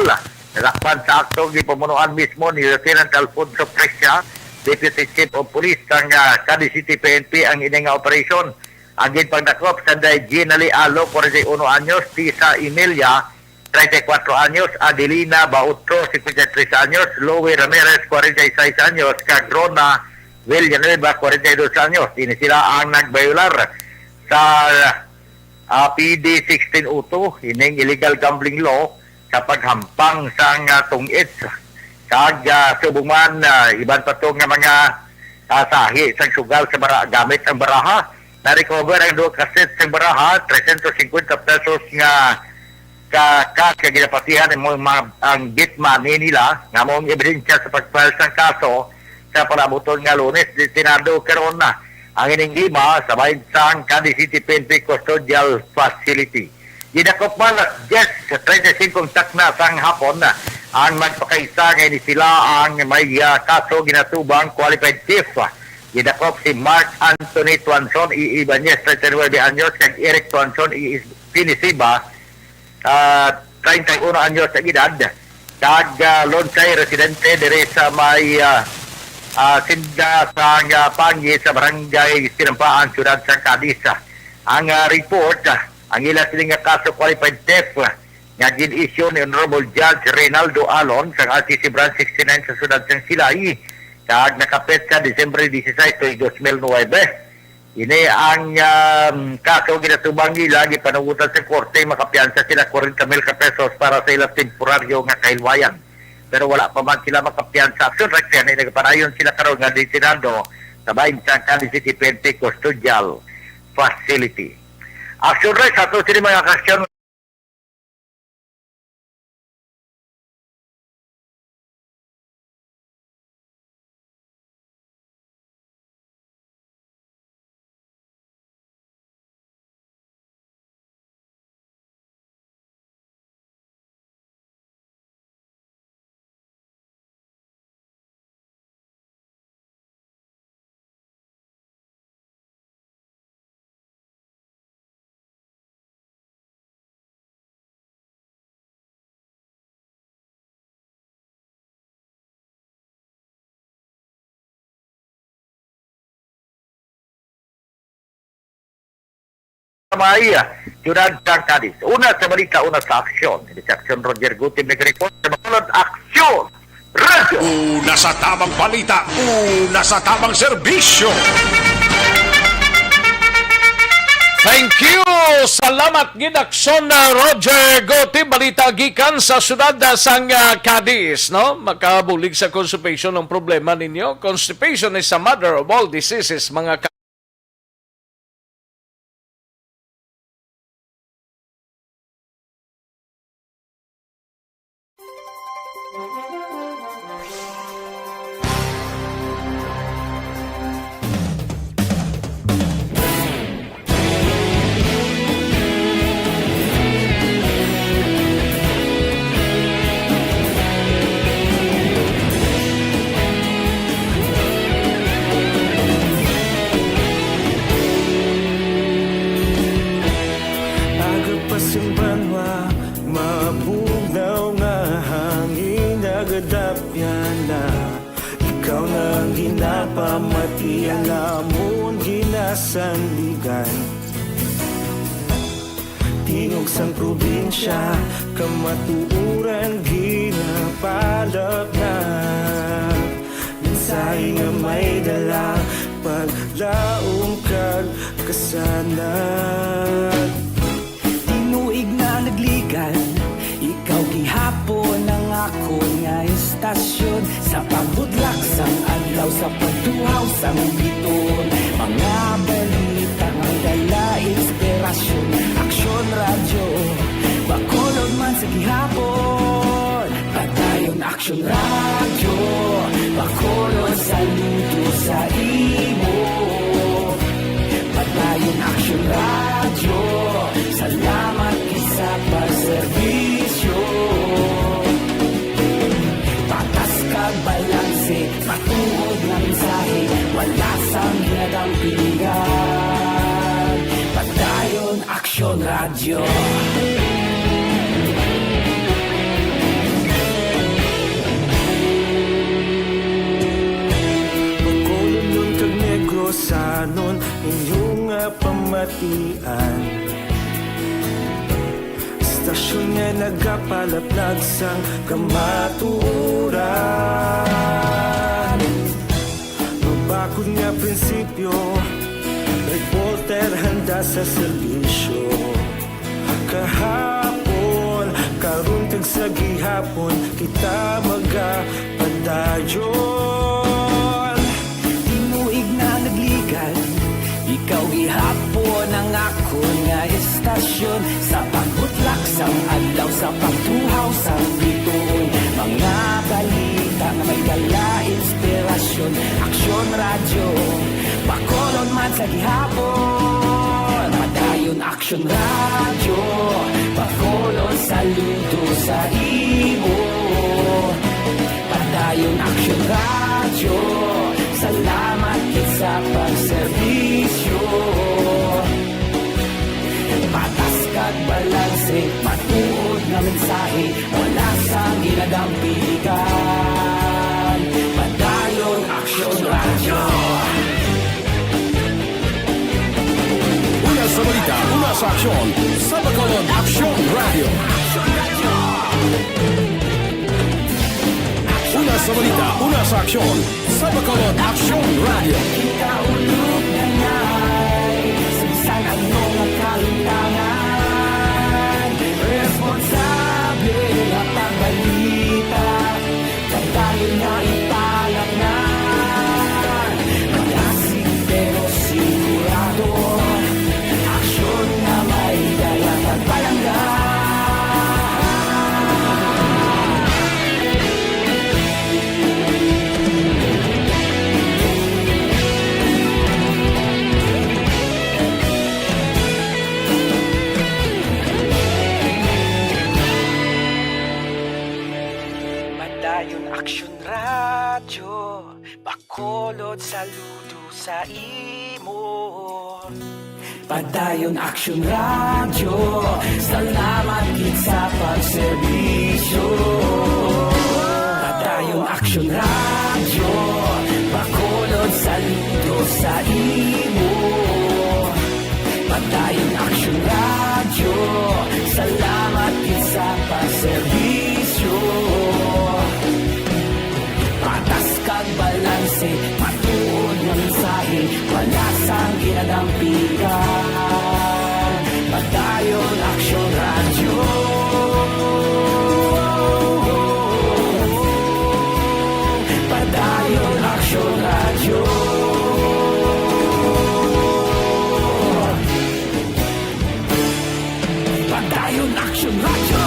Nadakpan sa akto, gipamunuan mismo ni Lieutenant Alfonso Presia, Deputy Chief of Police sang, ah, Cadiz City P N P ang ini nga operasyon. Ang ginpagdakop sa Gina Lee Alo, forty-one anyos, Tisa Emilia, treinta y cuatro anyos, Adelina Bautro, cincuenta y tres anyos, Louie Ramirez, cuarenta y seis anyos, kag Rona Villanueva, cuarenta y dos anyos. Ini sila ang nagbayular sa, ah, P D sixteen oh two, ining illegal gambling law sa paghampang sang, ah, tong-its. Kag, ah, subong man, ah, iban pa to nga mga, ah, sahi sang sugal sa bara-, gamit ang baraha. Na-recover ang duha ka set sang baraha, trescientos cincuenta pesos nga ka-, cash nga ginapatihan ang mga, ang bit money nila, nga mao ang ebidensya sa pag-file sang kaso sa palabuton nga Lunes. Detenado karon na ang ining lima sa bahin sang Cadiz City P N P Custodial Facility. Gidakop man alas diyes treinta y cinco ang takna sang hapon ang magpakaisa nga ini sila ang may, ah, kaso ginatubang qualified thief. Gidakop si Mark Anthony Tuanson E. Ibanez, treinta y nuebe anyos, kag Eric Tuanson E. Pinisiba, ah, treinta y uno anyos ang edad, kag, ah, Lonsay, residente diri sa may, ah, ah, sinda sa, ah, Pangi sa Barangay Sinampaan, Siyudad sang Cadiz. Ang, ah, report, ah, ang ila sini nga kaso qualified theft, ah, nga gin-issue ni Honorable Judge Reynaldo Alon sang R T C Branch sixty-nine sa Siyudad sang Silay, kag nakapetsa Disyembre dieciséis, tuig dos mil nuebe. Ini ang, um, kaso ginatubang nila, gipanugutan sa korte, makapiyansa sila kwarenta mil ka pesos para sa ilang temporaryo nga kahilwayan. Pero wala pa man sila makapiyansa. Action Rex, yan ay nagpanayon sila karon nga detenado sa bahin sang Cadiz City P N P Custodial Facility. Action Rex, ato sini mga kaaksyon. May, ah, siyudad sang Cadiz. Una sa balita, una sa aksyon. Ini si Aksyon Roger Guti, may report sa Bacolod Aksyon. Radyo. Una sa tamang balita, una sa tamang serbisyo. Thank you! Salamat gid, Aksyon, uh, Roger Gotti. Balita gikan sa siyudad, uh, sang, uh, Cadiz, no? Makabulig sa constipation ang problema ninyo. Constipation is a mother of all diseases, mga ka- Aga pa sing banwa, mabugnaw nga hangin nagadapyan na. Ikaw na ang ginapamati, ang amon ginasandigan. Tingog sang probinsya, kamatuoran ginapalapnap. Mensahe nga may dala, paglaom kag kasanag. Tinuig na nagligan, ikaw gihapon ang akon nga estasyon. Sa pagbudlak sang adlaw, sa pagtuhaw sang biton, mga balita nga dala inspirasyon. Aksyon Radyo, Bacolod man sa gihapon. Padayon Aksyon Radyo, Bacolod, saludo sa imo. Padayon Aksyon Radyo, salamat gid sa pagserbisyo. Patas kag balanse, matuod nga mensahe, wala sang ginadampigan. Padayon Aksyon Radyo. Bacolodnon kag Negrosanon, inyo nga pamatian. Estasyon nga nagapalaplag sang kamatuoran. Mabakod nga prinsipyo, reporter handa sa serbisyo. Kahapon, karon kag sa gihapon, kita magapadayon. Tinuig na nagligan, ikaw gihapon ang akon nga estasyon. Sa pagbutlak sang adlaw, sa pagtuhaw sang bituon, mga balita nga may dala inspirasyon. Aksyon Radyo, Bacolod man sa gihapon. Padayon Aksyon Radyo, Bacolod, saludo sa imo. Padayon Aksyon Radyo, salamat gid sa pagserbisyo. Patas kag balanse, matuod nga mensahe, wala sang ginadampigan. Padayon Aksyon Radyo. Una sa balita, una sa aksyon, sa Bacolod Aksyon Radyo. Una sa balita, una sa aksyon, sa Bacolod Aksyon Radyo. Kaulog na ngay, sa bisan ano nga kalimtangan, responsable nga pagbalita. Padayon nga ipalapnan, malasig pero sigurado. Aksyon nga may dala kag palangga. Padayon Aksyon Radyo, Bacolod, saludo sa imo. Padayon Aksyon Radyo, salamat gid sa pagserbisyo. Padayon Aksyon Radyo, Bacolod, saludo sa imo. Padayon Aksyon Radyo, salamat gid sa pagserbisyo. Padayon Aksyon Radyo. Padayon Aksyon Radyo. Padayon Aksyon Radyo.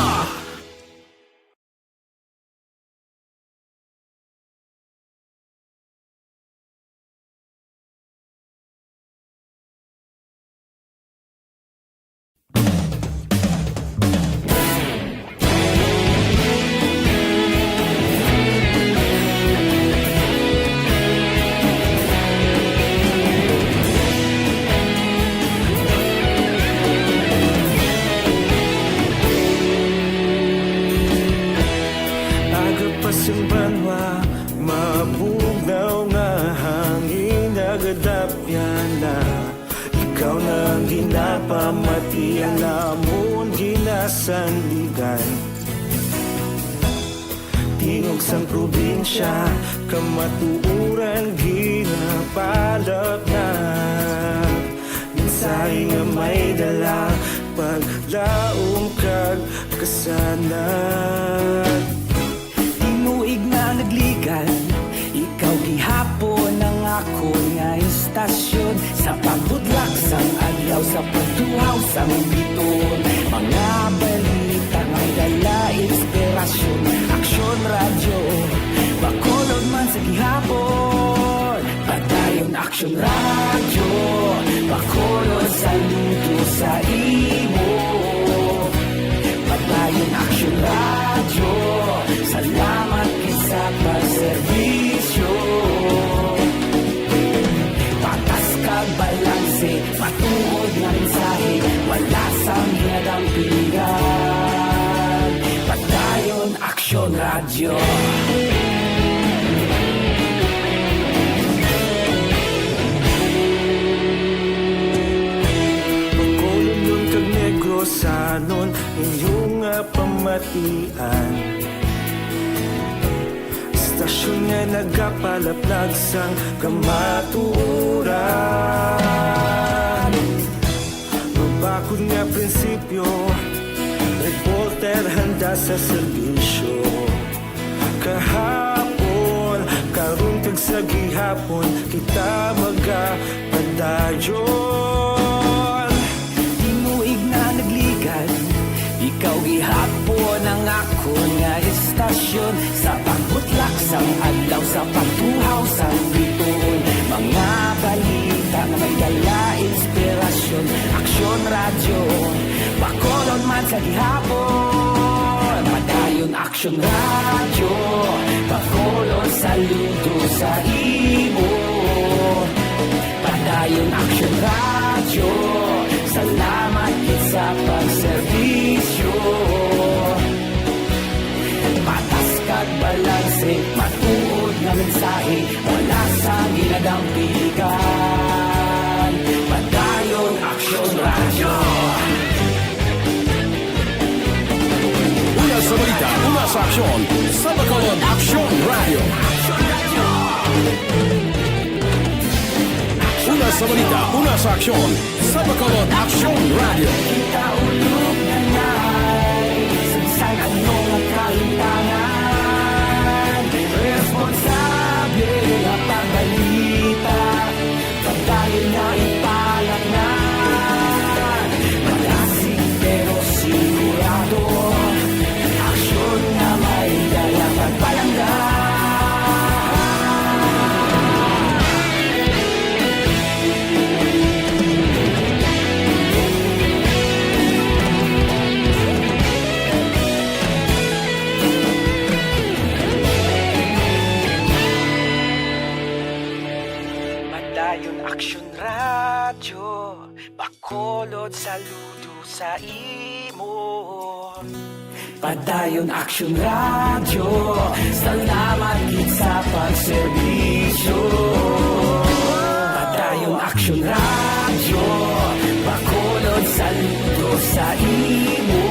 Aga pa sing banwa, mabugnaw nga hangin nagadapyan na. Ikaw na ang ginapamati, ang amon ginasandigan. Tingog sang probinsya, kamatuoran ginapalatnag. Mensahe nga may dala, paglaom kag kasanag. Tinuig nga nagligan, ikaw gihapon ang akon nga istasyon. Sa pagbudlak sang adlaw, sa pagtuhaw sang biton, mga balita may dala inspirasyon. Aksyon Radyo, Bacolod man sa gihapon. Padayon Aksyon Radyo, Bacolod, saludo sa imo. Padayon Aksyon Radyo, salamat gid sa pagserbisyo. Patas kag balanse, matuod nga mensahe, wala sang ginadampigan. Padayon Aksyon Radyo. Bacolodnon kag Negrosanon, inyo nga pamatian. Istasyon nga nagapalaplag sang kamatuoran. Mabakod nga prinsipyo, reporter handa sa serbisyo. Kahapon, karon kag sa gihapon, kita magapadayon. Tinuig nga nagligan, ikaw gihapon ang akon nga istasyon. Sa pagbutlak sang adlaw, sa pagtuhaw sang bituon, mga balita nga may dala inspirasyon. Aksyon Radyo, Bacolod man sa gihapon. Padayon Aksyon Radyo, Bacolod, saludo sa imo. Padayon Aksyon Radyo, salamat gid sa pagserbisyo. Patas kag balanse, matuod nga mensahe, wala sang ginadampigan. Padayon Aksyon Radyo. Una sa balita, una sa aksyon, sa Bacolod Aksyon Radyo. Una sa balita, una sa aksyon, sa Bacolod Aksyon Radyo. Kita ulog na nai, sagsag ano nga kalimtangan. Responsable nga pagbalita, pagdayon nga ipalatngan. Malasig pero sigurado, aksyon nga may dala pagpalangga. Padayon Aksyon Radyo, Bacolod, saludo sa imo. Padayon Aksyon Radyo, salamat gid sa pagserbisyo. Padayon Aksyon Radyo, Bacolod, saludo sa imo.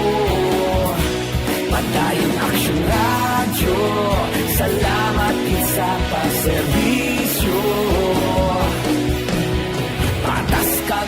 Padayon Aksyon Radyo, salamat gid sa pagserbisyo. Patas ka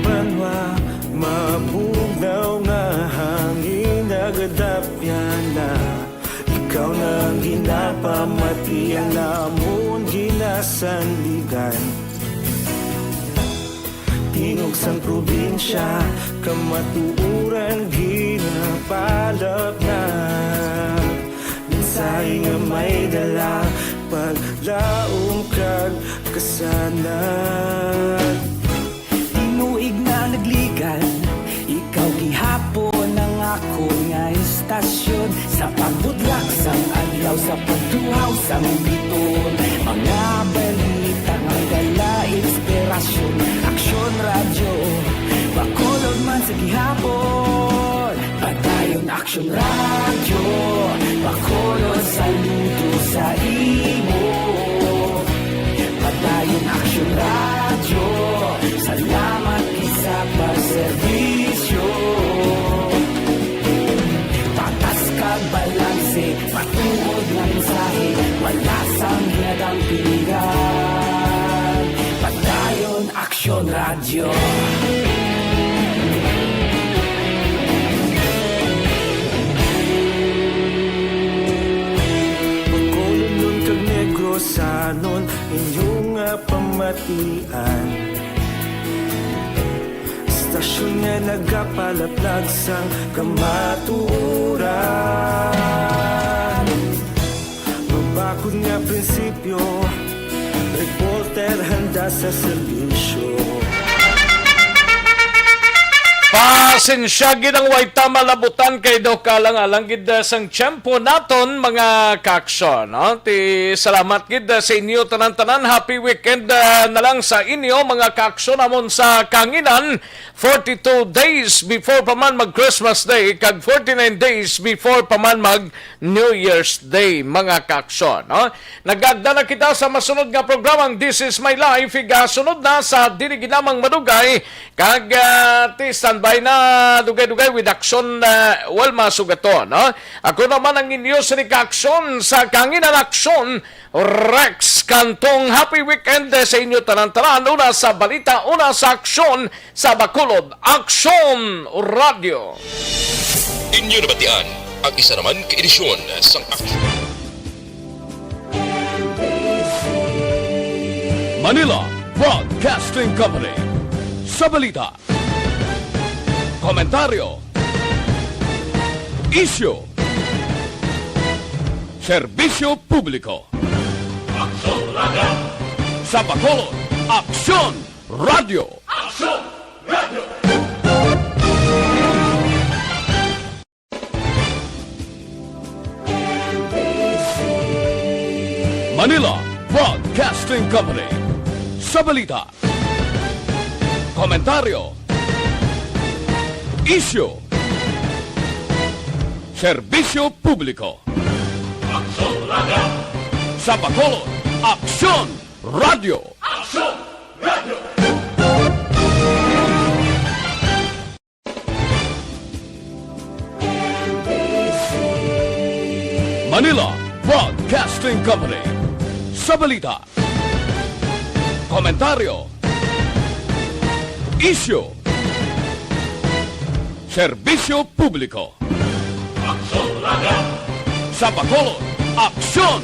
Banwa, mabugnaw nga hangin nagadapyana. Ikaw na ang ginapamati, ang amon ginasandigan. Tingog sang probinsya, kamatuoran ginapalapnag. Mensahe nga may dala, paglaom kag kasanag. Tinuig na nagligan, ikaw gihapon ang akon nga istasyon. Sa pagbudlak sang adlaw, sa pagtuhaw sang biton, mga balita nga dala inspirasyon. Aksyon Radyo, Bacolod man sa gihapon. Padayon Aksyon Radyo, Bacolod saludo sa imo. Padayon Aksyon Radyo, salamat gid sa pagserbisyo. Patas kag balanse, matuod nga mensahe, wala sang hinadampingan. Padayon Aksyon Radyo. Bacolodnon kag Negrosanon, inyo nga pamatian. Istasyon nga nagapalaplag sang kamatuoran. Mabakod nga prinsipyo, reporter handa sa serbisyo. Pasensya gid ang way ta malabutan kay daw kalang-alang gid, ah, sang tiyempo naton, mga kaaksyon, no? Ti, salamat gid, ah, sa inyo tanan-tanan. Happy weekend, ah, na lang sa inyo, mga kaaksyon namon sa kahanginan. Forty-two days before pa man mag Christmas Day, kag forty-nine days before pa man mag New Year's Day, mga kaaksyon, no? Nagagda na kita sa masunod nga programang This Is My Life. Igasunod na sa dili ginamang madugay. Kag, ah, ti standby na dugay-dugay with action, ah, Wilma Sugaton, no? Ako naman ang inyo sini kaaksyon sa kahanginan, aksyon, Rex Cantong. Happy weekend, eh, sa inyo tanan-tanan. Una sa balita, una sa aksyon, sa Bacolod Aksyon Radio. Inyo nabatian ang isa naman ka edisyon sang Aksyon. Manila Broadcasting Company. Sa balita, komentaryo, isyu, serbisyo publiko. Aksyon Radio. Sa Bacolod, Aksyon Radio. Aksyon Radio. Manila Broadcasting Company. Sa balita, komentaryo, isyu, serbisyo publiko. Aksyon Radio. Sa Bacolod, Aksyon Radio. Aksyon Radio. Manila Broadcasting Company. Sa balita, komentaryo, isyu, serbisyo publiko. Aksyon Radio. Sa Bacolod, Aksyon